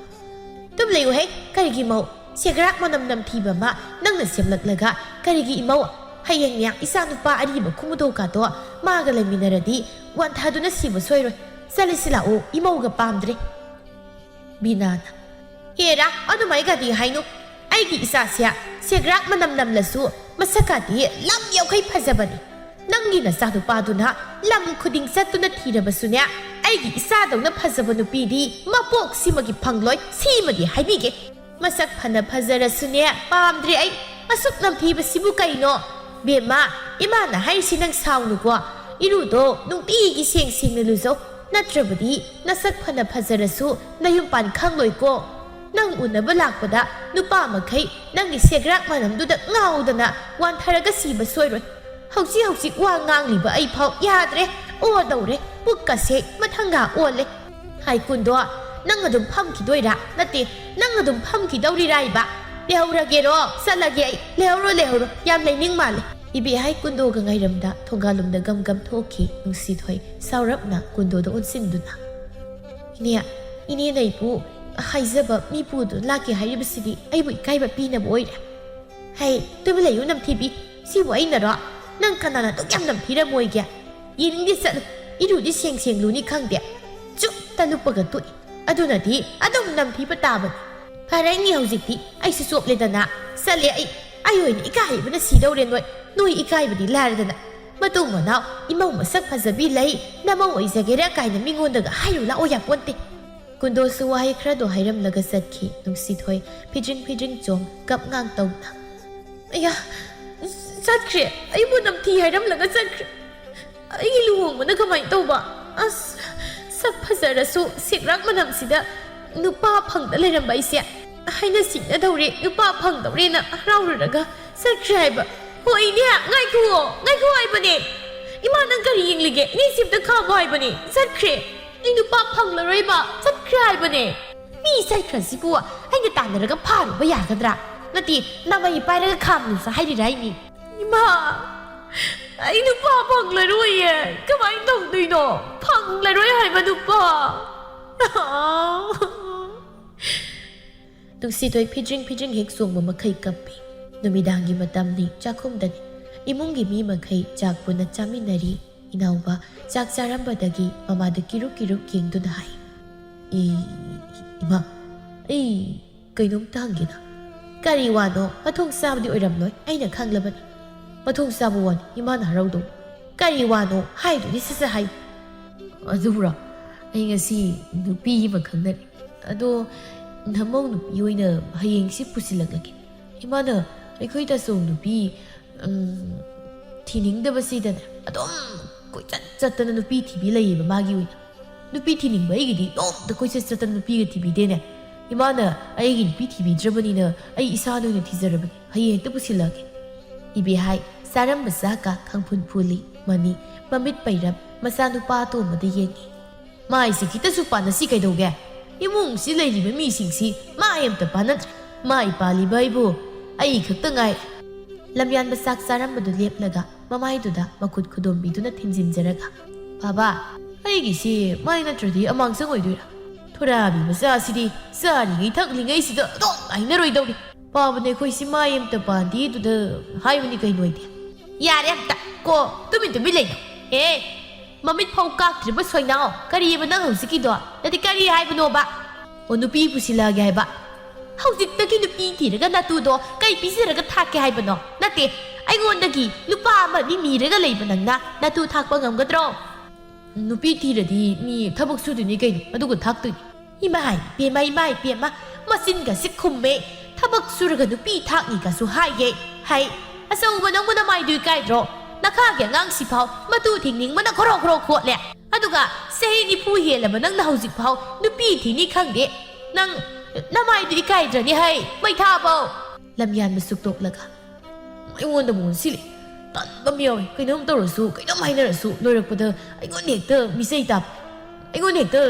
"ꯑꯗꯨꯝ ꯂꯩꯌꯨꯍꯦ, ꯀꯔꯤꯒꯤ ꯃꯧ? ꯁꯦꯒ꯭ꯔꯥꯛ ꯃꯅꯝ ꯅꯝꯊꯤꯕ ꯑꯃ ꯅꯪꯅ ꯁꯦꯝꯂꯛꯂꯒ ꯀꯔꯤꯒꯤ ꯏꯃꯧ? ꯍꯌꯦꯡꯅꯦ ꯏꯆꯥ ꯅꯨꯄꯥ ꯑꯔꯤꯕ ꯈꯨꯃꯨꯗꯣꯀꯥꯗꯣ ꯃꯥꯒ ꯂꯩꯃꯤꯟꯅꯔꯗꯤ ꯋꯥꯟꯊꯗꯨꯅ ꯁꯤꯕ ꯁꯣꯏꯔꯣꯏ꯫ ꯆꯠꯂꯁꯤ ꯂꯥꯛꯑꯣ, ꯏꯃꯧꯒ ꯄꯥꯝꯗ꯭ꯔꯦ꯫" ꯕꯤꯅꯥꯅ, "ꯍꯦꯔꯥ, ꯑꯗꯨꯃꯥꯏꯒꯗꯤ ꯍꯥꯏꯅꯨ꯫ ꯑꯩꯒꯤ ꯏꯆꯥꯁꯦ ꯁꯦꯒ꯭ꯔꯥꯛ ꯃꯅꯝ ꯅꯝꯂꯁꯨ ꯃꯁꯛꯀꯗꯤ ꯂꯝ ꯌꯧꯈꯩ ꯐꯖꯕꯅꯤ꯫ ꯅꯪꯒꯤ ꯅꯆꯥꯅꯨꯄꯥꯗꯨꯅ ꯂꯝ ꯈꯨꯗꯤꯡ ꯆꯠꯇꯨꯅ ꯊꯤꯔꯕꯁꯨꯅꯦ, ꯑꯩꯒꯤ ꯏꯆꯥꯗꯧꯅ ꯐꯖꯕ ꯅꯨꯄꯤꯗꯤ ꯃꯄꯣꯛꯁꯤꯃꯒꯤ ꯐꯪꯂꯣꯏ, ꯁꯤꯃꯗꯤ ꯍꯥꯏꯕꯤꯒꯦ꯫ ꯃꯁꯛ ꯐꯅ ꯐꯖꯔꯁꯨꯅꯦ, ꯄꯥꯝꯗ꯭ꯔꯦ ꯑꯩ꯫ ꯑꯁꯨꯛ ꯅꯝꯊꯤꯕꯁꯤꯕꯨ ꯀꯩꯅꯣ? ꯕꯦꯝꯃ, ꯏꯃꯥꯅ ꯍꯥꯏꯔꯤꯁꯤ ꯅꯪ ꯁꯥꯎꯅꯨꯀꯣ꯫ ꯏꯔꯨꯗꯣ ꯅꯨꯡꯇꯤꯒꯤ ꯁꯦꯡ ꯁꯦꯡꯅ ꯂꯨꯖꯧ꯫ ꯅꯠꯇ꯭ꯔꯕꯗꯤ ꯅꯁꯛ ꯐꯅ ꯐꯖꯔꯁꯨ ꯅꯌꯨꯝ ꯄꯥꯟ ꯈꯪꯂꯣꯏꯀꯣ꯫ ꯅꯪ ꯎꯅꯕ ꯂꯥꯛꯄꯗ ꯅꯨꯄꯥ ꯃꯈꯩ ꯅꯪꯒꯤ ꯁꯦꯒ꯭ꯔꯥꯛ ꯃꯅꯝꯗꯨꯗ ꯉꯥꯎꯗꯅ ꯋꯥꯟꯊꯔꯒ ꯁꯤꯕ ꯁꯣꯏꯔꯣꯏ꯫ ꯍꯧꯖꯤꯛ ꯍꯧꯖꯤꯛ ꯋꯥ ꯉꯥꯡꯂꯤꯕ ꯑꯩ ꯐꯥꯎ ꯌꯥꯗ꯭ꯔꯦ꯫ ꯑꯣ ꯇꯧꯔꯦ, ꯄꯨꯛꯀꯁꯦ ꯃꯊꯪꯒ ꯑꯣꯜꯂꯦ꯫ ꯍꯥꯏ ꯀꯨꯟꯗꯣ, ꯅꯪ ꯑꯗꯨꯝ ꯐꯝꯈꯤꯗꯣꯏꯔꯥ? ꯅꯠꯇꯦ, ꯅꯪ ꯑꯗꯨꯝ ꯐꯝꯈꯤꯗꯧꯔꯤꯔꯥ ꯍꯥꯏꯕ? ꯂꯩꯍꯧꯔꯒꯦꯔꯣ? ꯆꯠꯂꯒꯦ ꯑꯩ꯫ ꯂꯩꯍꯧꯔꯣ, ꯂꯩꯍꯧꯔꯣ꯫ ꯌꯥꯝ ꯂꯩꯅꯤꯡ ꯃꯥꯜꯂꯦ꯫ ꯏꯕꯦꯍꯥꯏ ꯀꯨꯟꯗꯣꯒ ꯉꯥꯏꯔꯝꯗ ꯊꯣꯡꯒꯥꯜꯂꯣꯝꯗ ꯒꯝ ꯒꯝ ꯊꯣꯛꯈꯤ ꯅꯨꯡꯁꯤꯊꯣꯏ ꯁꯥꯎꯔꯞꯅ ꯀꯨꯟꯗꯣꯗ ꯑꯣꯟꯁꯤꯟꯗꯨꯅ꯫ ꯏꯅꯦ, ꯏꯅꯦꯅ ꯑꯩꯕꯨ ꯍꯥꯏꯖꯕ ꯃꯤꯕꯨꯗꯨ ꯂꯥꯛꯀꯦ ꯍꯥꯏꯔꯤꯕꯁꯤꯗꯤ ꯑꯩꯕꯨ ꯏꯀꯥꯏꯕ ꯄꯤꯅꯕ ꯑꯣꯏꯔꯦ꯫ ꯍꯩ, ꯇꯨꯃꯤꯟ ꯂꯩꯌꯨ ꯅꯝꯊꯤꯕꯤ꯫ ꯁꯤꯕꯨ ꯑꯩꯅꯔꯣ? ꯅꯪ ꯀꯅꯥꯅ ꯑꯗꯨꯛ ꯌꯥꯝ ꯅꯝꯊꯤꯔꯝꯃꯣꯏꯒꯦ? ꯌꯦꯡꯅꯤꯡꯗꯦ, ꯆꯠꯂꯨ꯫ ꯏꯔꯨꯗꯤ ꯁꯦꯡ ꯁꯦꯡ ꯂꯨꯅꯤ ꯈꯪꯗꯦ꯫ ꯆꯨꯞꯇ ꯂꯨꯞꯄꯒ ꯇꯣꯛꯏ꯫ ꯑꯗꯨꯅꯅꯤ ꯑꯗꯨꯝ ꯅꯝꯊꯤꯕ ꯇꯥꯕꯅꯤ꯫ ꯐꯔꯦꯅꯤ ꯍꯧꯖꯤꯛꯇꯤ ꯑꯩꯁꯨ ꯆꯣꯞꯂꯦꯗꯅ꯫ ꯆꯠꯂꯦ ꯑꯩ꯫ ꯑꯩ ꯑꯣꯏꯅ ꯏꯀꯥꯏꯕꯅ ꯁꯤꯗꯧꯔꯦ ꯅꯣꯏ꯫ ꯅꯣꯏ ꯏꯀꯥꯏꯕꯗꯤ ꯂꯥꯏꯔꯗꯅ꯫ ꯃꯇꯨꯡ ꯃꯅꯥꯎ ꯏꯃꯧ ꯃꯁꯛ ꯐꯖꯕꯤ ꯂꯩ, ꯅꯃꯧ ꯑꯣꯏꯖꯒꯦꯔꯥ ꯀꯥꯏꯅ ꯃꯤꯉꯣꯟꯗꯒ ꯍꯥꯏꯔꯨ ꯂꯥꯛꯑꯣ ꯌꯥꯄꯣꯟꯇꯦ꯫ ꯀꯨꯟꯗꯣꯁꯨ ꯋꯥꯍꯩ ꯈꯔꯗꯣ ꯍꯥꯏꯔꯝꯂꯒ ꯆꯠꯈꯤ ꯅꯨꯡꯁꯤꯊꯣꯏ ꯐꯤꯗ꯭ꯔꯤꯡ ꯐꯤꯗ꯭ꯔꯤꯡ ꯆꯣꯡ ꯀꯞ ꯉꯥꯡ ꯇꯧꯅ꯫ ꯑꯌꯥ, ꯆꯠꯈ꯭ꯔꯦ꯫ ꯑꯩꯕꯨ ꯅꯝꯊꯤ ꯍꯥꯏꯔꯝꯂꯒ ꯆꯠꯈ꯭ꯔꯦ꯫ ꯑꯩꯒꯤ ꯂꯨꯍꯣꯡꯕꯅ ꯀꯃꯥꯏꯅ ꯇꯧꯕ? ꯑꯁ, ꯁꯛ ꯐꯖꯔꯁꯨ ꯁꯤꯛꯔꯥꯛ ꯃꯅꯝꯁꯤꯗ ꯅꯨꯄꯥ ꯐꯪꯗ ꯂꯩꯔꯝꯕ ꯑꯩꯁꯦ꯫ ꯍꯥꯏꯅ ꯁꯤꯡꯅꯗꯧꯔꯦ, ꯅꯨꯄꯥ ꯐꯪꯗꯧꯔꯦꯅ ꯍꯔꯥꯎꯔꯨꯔꯒ ꯆꯠꯈ꯭ꯔꯦ ꯍꯥꯏꯕ꯫ ꯍꯣꯏꯅꯦ, ꯉꯥꯏꯈꯨꯑꯣ, ꯉꯥꯏꯈꯨ ꯍꯥꯏꯕꯅꯦ꯫ ꯏꯃꯥ, ꯅꯪ ꯀꯔꯤ ꯌꯦꯡꯂꯤꯒꯦ? ꯏꯅꯦꯁꯤ ꯑꯝꯇ ꯈꯥꯝꯃꯣ ꯍꯥꯏꯕꯅꯦ꯫ ꯆꯠꯈ꯭ꯔꯦ꯫ ꯑꯩ ꯅꯨꯄꯥ ꯐꯪꯂꯔꯣꯏꯕ, ꯆꯠꯈ꯭ꯔꯦ ꯍꯥꯏꯕꯅꯦ꯫ ꯃꯤ ꯆꯠꯈ꯭ꯔꯁꯤꯕꯨ ꯑꯩꯅ ꯇꯥꯟꯅꯔꯒ ꯐꯥꯔꯨꯕ ꯌꯥꯒꯗ꯭ꯔꯥ? ꯅꯠꯇꯦ, ꯅꯃꯩ ꯄꯥꯏꯔꯒ ꯈꯥꯝꯂꯨꯁꯦ ꯍꯥꯏꯔꯤꯔꯥ ꯍꯥꯏꯅꯤ? ꯏꯃꯥ, ꯑꯩ ꯅꯨꯄꯥ ꯐꯪꯂꯔꯣꯏꯌꯦ꯫ ꯀꯃꯥꯏꯅ ꯇꯧꯗꯣꯏꯅꯣ? ꯐꯪꯂꯔꯣꯏ ꯍꯥꯏꯕ ꯅꯨꯄꯥ꯫ ꯅꯨꯡꯁꯤꯊꯣꯏ ꯐꯤꯗ꯭ꯔꯤꯡ ꯐꯤꯗ꯭ꯔꯤꯡ ꯍꯦꯛ ꯆꯣꯡꯕ ꯃꯈꯩ ꯀꯞꯄꯤ꯫ ꯅꯨꯃꯤꯗꯥꯡꯒꯤ ꯃꯇꯝꯅꯤ, ꯆꯥꯛꯈꯨꯝꯗꯅꯤ꯫ ꯏꯃꯨꯡꯒꯤ ꯃꯤ ꯃꯈꯩ ꯆꯥꯛ ꯄꯨꯟꯅ ꯆꯥꯃꯤꯟꯅꯔꯤ꯫ ꯏꯅꯥꯎꯕ ꯆꯥꯛ ꯆꯥꯔꯝꯕꯗꯒꯤ ꯃꯃꯥꯗ ꯀꯤꯔꯨꯛ ꯀꯤꯔꯨꯛ ꯌꯦꯡꯗꯨꯅ ꯍꯥꯏ, "ꯏ-, ꯏꯃꯥ, ꯑꯩ ꯀꯩꯅꯣꯝꯇ ꯍꯪꯒꯦꯅ꯫" "ꯀꯔꯤ ꯋꯥꯅꯣ? ꯃꯊꯣꯡ ꯆꯥꯕꯗꯤ ꯑꯣꯏꯔꯝꯂꯣꯏ, ꯑꯩꯅ ꯈꯪꯂꯕꯅꯤ꯫ ꯃꯊꯣꯡ ꯆꯥꯕ ꯋꯥꯅꯤ ꯏꯃꯥꯅ ꯍꯔꯥꯎꯗꯧ꯫ ꯀꯔꯤ ꯋꯥꯅꯣ ꯍꯥꯏꯗꯨꯗꯤ ꯁꯠ ꯁꯠ ꯍꯥꯏꯌꯨ꯫" "ꯑꯗꯨꯕꯨꯔꯣ, ꯑꯩ ꯉꯁꯤ ꯅꯨꯄꯤ ꯑꯃ ꯈꯪꯅꯔꯦ꯫ ꯑꯗꯣ ꯅꯃꯧ ꯅꯨꯄꯤ ꯑꯣꯏꯅ ꯍꯌꯦꯡꯁꯤ ꯄꯨꯁꯤꯜꯂꯛꯂꯒꯦ꯫ ꯏꯃꯥꯅ ꯑꯩꯈꯣꯏ ꯇꯥꯆꯧ ꯅꯨꯄꯤ, ꯎꯝ, ꯊꯤꯅꯤꯡꯗꯕꯁꯤꯗꯅꯦ ꯑꯗꯨꯝ ꯀꯣꯏꯆꯠ ꯆꯠꯇꯅ ꯅꯨꯄꯤ ꯊꯤꯕꯤ ꯂꯩꯌꯦꯕ ꯃꯥꯒꯤ ꯑꯣꯏꯅ꯫ ꯅꯨꯄꯤ ꯊꯤꯅꯤꯡꯕ ꯑꯩꯒꯤꯗꯤ ꯅꯣꯡꯃꯇ ꯀꯣꯏꯆꯠ ꯆꯠꯇꯅ ꯅꯨꯄꯤꯒ ꯊꯤꯕꯤꯗꯦꯅꯦ꯫ ꯏꯃꯥꯅ ꯑꯩꯒꯤ ꯅꯨꯄꯤ ꯊꯤꯕꯤꯗ꯭ꯔꯕꯅꯤꯅ ꯑꯩ ꯏꯁꯥꯅ ꯑꯣꯏꯅ ꯊꯤꯖꯔꯕꯅꯤ꯫ ꯍꯌꯦꯡ ꯍꯦꯛꯇ ꯄꯨꯁꯤꯜꯂꯛꯑꯒꯦ꯫" ꯏꯕꯦꯍꯥꯏ ꯆꯥꯔꯝꯕ ꯆꯥꯛꯀ ꯈꯪꯐꯨꯟ ꯐꯨꯜꯂꯤ꯫ ꯃꯅꯤ ꯃꯃꯤꯠ ꯄꯩꯔꯞ ꯃꯆꯥꯅꯨꯄꯥ ꯑꯇꯣꯝꯕꯗ ꯌꯦꯡꯉꯤ꯫ ꯃꯥꯏꯁꯤ ꯈꯤꯇꯁꯨ ꯄꯥꯟꯅꯁꯤ ꯀꯩꯗꯧꯒꯦ? ꯏꯃꯨꯡꯁꯤ ꯂꯩꯔꯤꯕ ꯃꯤꯁꯤꯡꯁꯤ ꯃꯥꯏ ꯑꯝꯇ ꯄꯥꯟꯅꯗ꯭ꯔꯦ꯫ ꯃꯥꯏ ꯄꯥꯜꯂꯤꯕ ꯑꯩꯕꯨ ꯑꯩ ꯈꯛꯇ ꯉꯥꯏ꯫ ꯂꯝꯌꯥꯟꯕ ꯆꯥꯛ ꯆꯥꯔꯝꯕꯗꯨ ꯂꯦꯞꯂꯒ ꯃꯃꯥꯏꯗꯨꯗ ꯃꯈꯨꯠ ꯈꯨꯗꯣꯝꯕꯤꯗꯨꯅ ꯊꯤꯟꯖꯤꯟꯖꯔꯒ, "ꯕꯥꯕꯥ, ꯑꯩꯒꯤꯁꯤ ꯃꯥꯏ ꯅꯠꯇ꯭ꯔꯗꯤ ꯑꯃꯥꯡꯁꯪ ꯑꯣꯏꯗꯣꯏꯔꯥ? ꯊꯨꯔꯥꯕꯤ ꯃꯆꯥꯁꯤꯗꯤ ꯆꯥꯔꯤꯉꯩ ꯊꯛꯂꯤꯉꯩꯁꯤꯗ ꯑꯗꯨꯝ ꯉꯥꯏꯅꯔꯣꯏꯗꯧꯔꯤ꯫ ꯄꯥꯕꯅꯦ ꯑꯩꯈꯣꯏꯁꯤ ꯃꯥꯏ ꯑꯝꯇ ꯄꯥꯟꯗꯦ ꯑꯗꯨꯗ ꯍꯥꯏꯕꯅꯤ ꯀꯩꯅꯣ ꯑꯩꯗꯤ?" "ꯌꯥꯔꯦ ꯑꯝꯇ ꯀꯣ, ꯇꯨꯃꯤꯟ ꯇꯨꯃꯤꯟ ꯂꯩꯅꯣ꯫ ꯍꯦ, ꯃꯃꯤꯠ ꯐꯥꯎ ꯀꯥꯛꯇ꯭ꯔꯤꯕ ꯁꯣꯏꯅꯥꯎ, ꯀꯔꯤꯑꯕ ꯅꯪ ꯍꯧꯖꯤꯛꯀꯤꯗꯣ? ꯅꯠꯇꯦ, ꯀꯔꯤ ꯍꯥꯏꯕꯅꯣꯕ?" "ꯑꯣ, ꯅꯨꯄꯤ ꯄꯨꯁꯤꯜꯂꯛꯑꯒꯦ ꯍꯥꯏꯕ꯫ ꯍꯧꯖꯤꯛꯇꯒꯤ ꯅꯨꯄꯤ ꯊꯤꯔꯒ ꯅꯇꯨꯗꯣ ꯀꯩ ꯄꯤꯖꯔꯒ ꯊꯥꯛꯀꯦ ꯍꯥꯏꯕꯅꯣ? ꯅꯠꯇꯦ, ꯑꯩꯉꯣꯟꯗꯒꯤ ꯅꯨꯄꯥ ꯑꯃ ꯑꯅꯤ ꯅꯤꯔꯒ ꯂꯩꯕ ꯅꯪꯅ ꯅꯇꯨ ꯊꯥꯛꯄ ꯉꯝꯒꯗ꯭ꯔꯣ?" "ꯅꯨꯄꯤ ꯊꯤꯔꯗꯤ ꯃꯤ ꯊꯕꯛ ꯁꯨꯗꯣꯏꯅꯤ ꯀꯩꯅꯣ, ꯑꯗꯨꯒ ꯊꯥꯛꯇꯣꯏꯅꯤ꯫" "ꯏꯃꯥ ꯏꯄꯦꯝꯃ, ꯏꯃꯥ ꯏꯄꯦꯝꯃ, ꯃꯆꯤꯟꯒꯁꯤ ꯈꯨꯝꯃꯦ꯫ ꯊꯕꯛ ꯁꯨꯔꯒ ꯅꯨꯄꯤ ꯊꯥꯛꯅꯤꯒꯁꯨ ꯍꯥꯏꯌꯦ꯫ ꯍꯥꯏ, ꯑꯆꯧꯕ ꯅꯪꯕꯨ ꯅꯃꯥꯏꯗꯨ ꯏꯀꯥꯏꯗ꯭ꯔꯣ? ꯅꯈꯥꯒꯤ ꯑꯉꯥꯡꯁꯤꯐꯥꯎ ꯃꯇꯨ ꯊꯤꯡꯅꯤꯡꯕꯅ ꯈꯣꯔꯣ ꯈꯣꯔꯣ ꯈꯣꯠꯂꯦ꯫ ꯑꯗꯨꯒ ꯆꯍꯤ ꯅꯤꯐꯨ ꯍꯦꯜꯂꯕ ꯅꯪꯅ ꯍꯧꯖꯤꯛꯐꯥꯎ ꯅꯨꯄꯤ ꯊꯤꯅꯤ ꯈꯪꯗꯦ꯫ ꯅꯪ ꯅꯃꯥꯏꯗꯨ ꯏꯀꯥꯏꯗ꯭ꯔꯅꯤ ꯍꯩ, ꯃꯩꯊꯥꯕꯧ!" ꯂꯝꯌꯥꯟꯕ ꯁꯨꯛꯇꯣꯛꯂꯒ, ꯑꯩꯉꯣꯟꯗꯕꯨ ꯑꯣꯟꯁꯤꯜꯂꯤ꯫ ꯇꯟꯕ ꯑꯃ ꯌꯥꯎꯏ꯫ ꯀꯩꯅꯣꯝ ꯇꯧꯔꯁꯨ, ꯀꯩꯅꯣꯝ ꯍꯥꯏꯅꯔꯁꯨ, ꯂꯣꯏꯔꯛꯄꯗ ꯑꯩꯉꯣꯟꯗ ꯍꯦꯛꯇ ꯃꯤꯆꯩ ꯇꯥꯕ꯫ ꯑꯩꯉꯣꯟꯗ ꯍꯦꯛꯇ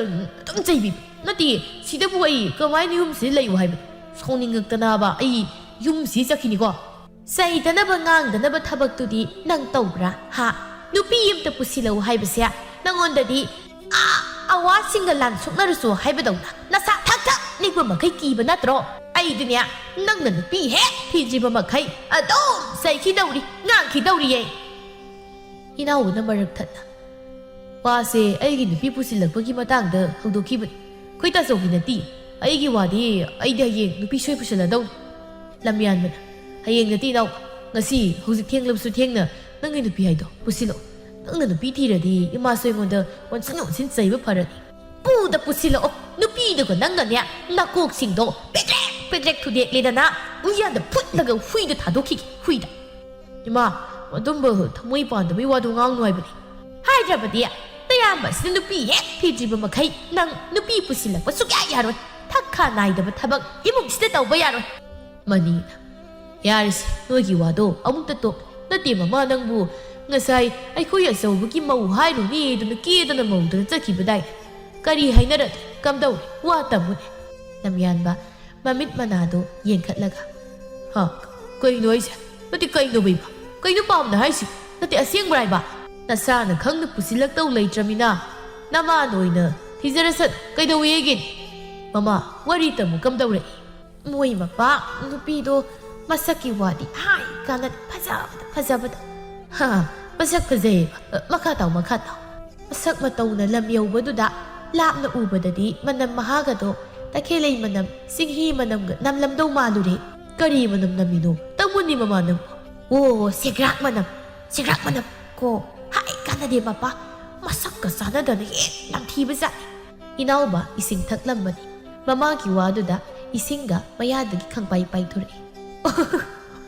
ꯑꯗꯨꯝ ꯆꯩꯕꯤꯕ꯫ ꯅꯠꯇꯦ, ꯁꯤꯗꯕꯨ ꯑꯩ ꯀꯃꯥꯏꯅ ꯌꯨꯝꯁꯤꯗ ꯂꯩꯌꯨ ꯍꯥꯏꯕꯅꯣ? ꯁꯥꯎꯅꯤꯡꯉꯛꯇꯅꯕ ꯑꯩ ꯌꯨꯝꯁꯤ ꯆꯠꯈꯤꯅꯤꯀꯣ꯫ ꯆꯩꯗꯅꯕ ꯉꯥꯡꯗꯅꯕ ꯊꯕꯛꯇꯨꯗꯤ ꯅꯪ ꯇꯧꯕ꯭ꯔꯥ? ꯍꯥ? ꯅꯨꯄꯤ ꯑꯃꯇ ꯄꯨꯁꯤꯜꯂꯛꯎ ꯍꯥꯏꯕꯁꯦ ꯅꯪꯉꯣꯟꯗꯗꯤ, ꯑꯥ, ꯑꯋꯥꯁꯤꯡꯒ ꯂꯥꯟ ꯁꯣꯛꯅꯔꯁꯨ ꯍꯥꯏꯕꯗꯧꯅ ꯅꯁꯥ ꯊꯛ ꯊꯛ ꯅꯤꯛꯄ ꯃꯈꯩ ꯀꯤꯕ ꯅꯠꯇ꯭ꯔꯣ? ꯑꯩꯗꯤꯅꯦ, ꯅꯪꯅ ꯅꯨꯄꯤ ꯍꯦꯛ ꯊꯤꯗ꯭ꯔꯤꯕ ꯃꯈꯩ ꯑꯗꯨꯝ ꯆꯩꯈꯤꯗꯧꯔꯤ, ꯉꯥꯡꯈꯤꯗꯧꯔꯤꯌꯦ꯫ ꯏꯅꯥꯎꯕꯅ ꯃꯔꯛ ꯊꯠꯅ, "ꯋꯥꯁꯦ ꯑꯩꯒꯤ ꯅꯨꯄꯤ ꯄꯨꯁꯤꯜꯂꯛꯄꯒꯤ ꯃꯇꯥꯡꯗ ꯍꯧꯗꯣꯛꯈꯤꯕꯅꯤ꯫ ꯈꯣꯏ ꯇꯥꯆꯧꯒꯤ ꯅꯠꯇꯦ, ꯑꯩꯒꯤ ꯋꯥꯗꯤ ꯑꯩꯗꯤ ꯍꯌꯦꯡ ꯅꯨꯄꯤ ꯁꯣꯏ ꯄꯨꯁꯤꯜꯂꯗꯧꯅꯤ꯫" ꯂꯝꯌꯥꯟꯕꯅ, "ꯍꯌꯦꯡ ꯅꯠꯇꯦ ꯏꯅꯥꯎ, ꯉꯁꯤ, ꯍꯧꯖꯤꯛ ꯊꯦꯡꯂꯕꯁꯨ ꯊꯦꯡꯅ ꯅꯪꯒꯤ ꯅꯨꯄꯤ ꯍꯥꯏꯗꯣ ꯄꯨꯁꯤꯜꯂꯛꯑꯣ꯫ ꯅꯪꯅ ꯅꯨꯄꯤ ꯊꯤꯔꯗꯤ ꯏꯃꯥꯁꯨ ꯑꯩꯉꯣꯟꯗ ꯑꯣꯟꯁꯤꯟ ꯑꯣꯟꯁꯤꯟ ꯆꯩꯕ ꯐꯔꯅꯤ꯫" "ꯄꯨꯗ ꯄꯨꯁꯤꯜꯂꯛꯑꯣ, ꯅꯨꯄꯤꯗꯨꯒ ꯅꯪꯒꯅꯦ ꯅꯥꯀꯣꯛꯁꯤꯡꯗꯣ ꯄꯦꯗ꯭ꯔꯦꯛ ꯄꯦꯗ꯭ꯔꯦꯛ ꯊꯨꯗꯦꯛꯂꯦꯗꯅ ꯎꯌꯥꯟꯗ ꯐꯨꯠꯂꯒ ꯍꯨꯏꯗ ꯊꯥꯗꯣꯛꯈꯤꯒꯦ, ꯍꯨꯏꯗ꯫" "ꯏꯃꯥ, ꯑꯗꯨꯝꯕ ꯊꯃꯣꯏ ꯄꯥꯟꯗꯕꯩ ꯋꯥꯗꯣ ꯉꯥꯡꯅꯨ ꯍꯥꯏꯕꯅꯤ꯫" "ꯍꯥꯏꯗ꯭ꯔꯕꯗꯤ ꯅꯌꯥꯝꯕꯁꯤꯅ ꯅꯨꯄꯤ ꯍꯦꯛ ꯊꯤꯗ꯭ꯔꯤꯕ ꯃꯈꯩ ꯅꯪ ꯅꯨꯄꯤ ꯄꯨꯁꯤꯜꯂꯛꯄ ꯁꯨꯛꯌꯥ ꯌꯥꯔꯣꯏ꯫ ꯊꯛ ꯈꯥ ꯅꯥꯏꯗꯕ ꯊꯕꯛ ꯏꯃꯨꯡꯁꯤꯗ ꯇꯧꯕ ꯌꯥꯔꯣꯏ꯫" ꯃꯅꯤꯅ, "ꯌꯥꯔꯦꯁꯦ, ꯅꯣꯏꯒꯤ ꯋꯥꯗꯣ ꯑꯃꯨꯛꯇ ꯇꯣꯛ꯫ ꯅꯠꯇꯦ ꯃꯃꯥ, ꯅꯪꯕꯨ ꯉꯁꯥꯏ ꯑꯩꯈꯣꯏ ꯑꯆꯧꯕꯒꯤ ꯃꯧ ꯍꯥꯏꯔꯨꯅꯤꯗꯅ ꯀꯦꯗꯅ ꯃꯧꯗꯅ ꯆꯠꯈꯤꯕꯗꯥꯏ꯫ ꯀꯔꯤ ꯍꯥꯏꯅꯔꯒꯦ? ꯀꯝꯗꯧꯔꯦ? ꯋꯥ ꯇꯝꯃꯨꯅꯦ꯫ ꯂꯝꯌꯥꯟꯕ ꯃꯃꯤꯠ ꯃꯅꯥꯗꯨ ꯌꯦꯡꯈꯠꯂꯒ, "ꯍꯥ? ꯀꯩꯅꯣ ꯍꯥꯏꯁꯦ? ꯅꯠꯇꯦ, ꯀꯩꯅꯣꯕ ꯏꯃꯥ? ꯀꯩꯅꯣ ꯄꯥꯝꯅ ꯍꯥꯏꯁꯤ? ꯅꯠꯇꯦ, ꯑꯁꯦꯡꯕ꯭ꯔꯥ ꯍꯥꯏꯕ? ꯅꯁꯥꯅ ꯈꯪꯅ ꯄꯨꯁꯤꯜꯂꯛꯇꯧ ꯂꯩꯇ꯭ꯔꯃꯤꯅ ꯅꯃꯥꯅ ꯑꯣꯏꯅ ꯊꯤꯖꯔꯁꯠ ꯀꯩꯗꯧꯋꯦꯒꯦ?" "ꯃꯃꯥ, ꯋꯥꯔꯤ ꯇꯝꯃꯨ, ꯀꯝꯗꯧꯔꯛꯏ?" ꯃꯣꯏ ꯃꯄꯥ ꯅꯨꯄꯤꯗꯣ ꯃꯁꯛꯀꯤ ꯋꯥꯗꯤ ꯍꯥꯏ ꯀꯥꯟꯅꯗꯦ, ꯐꯖꯕꯗ ꯐꯖꯕꯗ꯫ ꯍꯥ, ꯃꯁꯛ ꯐꯖꯩꯌꯦꯕ꯫ ꯑ, ꯃꯈꯥ ꯇꯥꯎ, ꯃꯈꯥ ꯇꯥꯎ꯫ ꯃꯁꯛ ꯃꯇꯧꯅ ꯂꯝ ꯌꯧꯕꯗꯨꯗ ꯂꯥꯞꯅ ꯎꯕꯗꯗꯤ ꯃꯅꯝ ꯃꯍꯥꯒꯗꯣ ꯇꯈꯦꯂꯩ ꯃꯅꯝ, ꯆꯤꯡꯍꯤ ꯃꯅꯝꯒ ꯅꯝꯂꯝꯗꯧ ꯃꯥꯜꯂꯨꯔꯦ꯫ ꯀꯔꯤ ꯃꯅꯝ ꯅꯝꯃꯤꯅꯣ? ꯇꯝꯃꯨꯅꯤ ꯃꯃꯥ ꯅꯪꯕꯨ꯫ ꯑꯣ, ꯁꯦꯒ꯭ꯔꯥꯛ ꯃꯅꯝ, ꯁꯦꯒ꯭ꯔꯥꯛ ꯃꯅꯝ ꯀꯣ꯫ ꯍꯥꯏ ꯀꯥꯟꯅꯗꯦ ꯃꯄꯥ, ꯃꯁꯛꯀ ꯆꯥꯟꯅꯗꯅ ꯍꯦꯛ ꯅꯝꯊꯤꯕꯖꯥꯠꯅꯤ꯫ ꯏꯅꯥꯎꯕ ꯏꯁꯤꯡ ꯊꯛꯂꯝꯕꯅꯤ꯫ ꯃꯃꯥꯒꯤ ꯋꯥꯗꯨꯗ ꯏꯁꯤꯡꯒ ꯃꯌꯥꯗꯒꯤ ꯈꯪꯄꯥꯏ ꯄꯥꯏꯊꯣꯔꯛꯏ꯫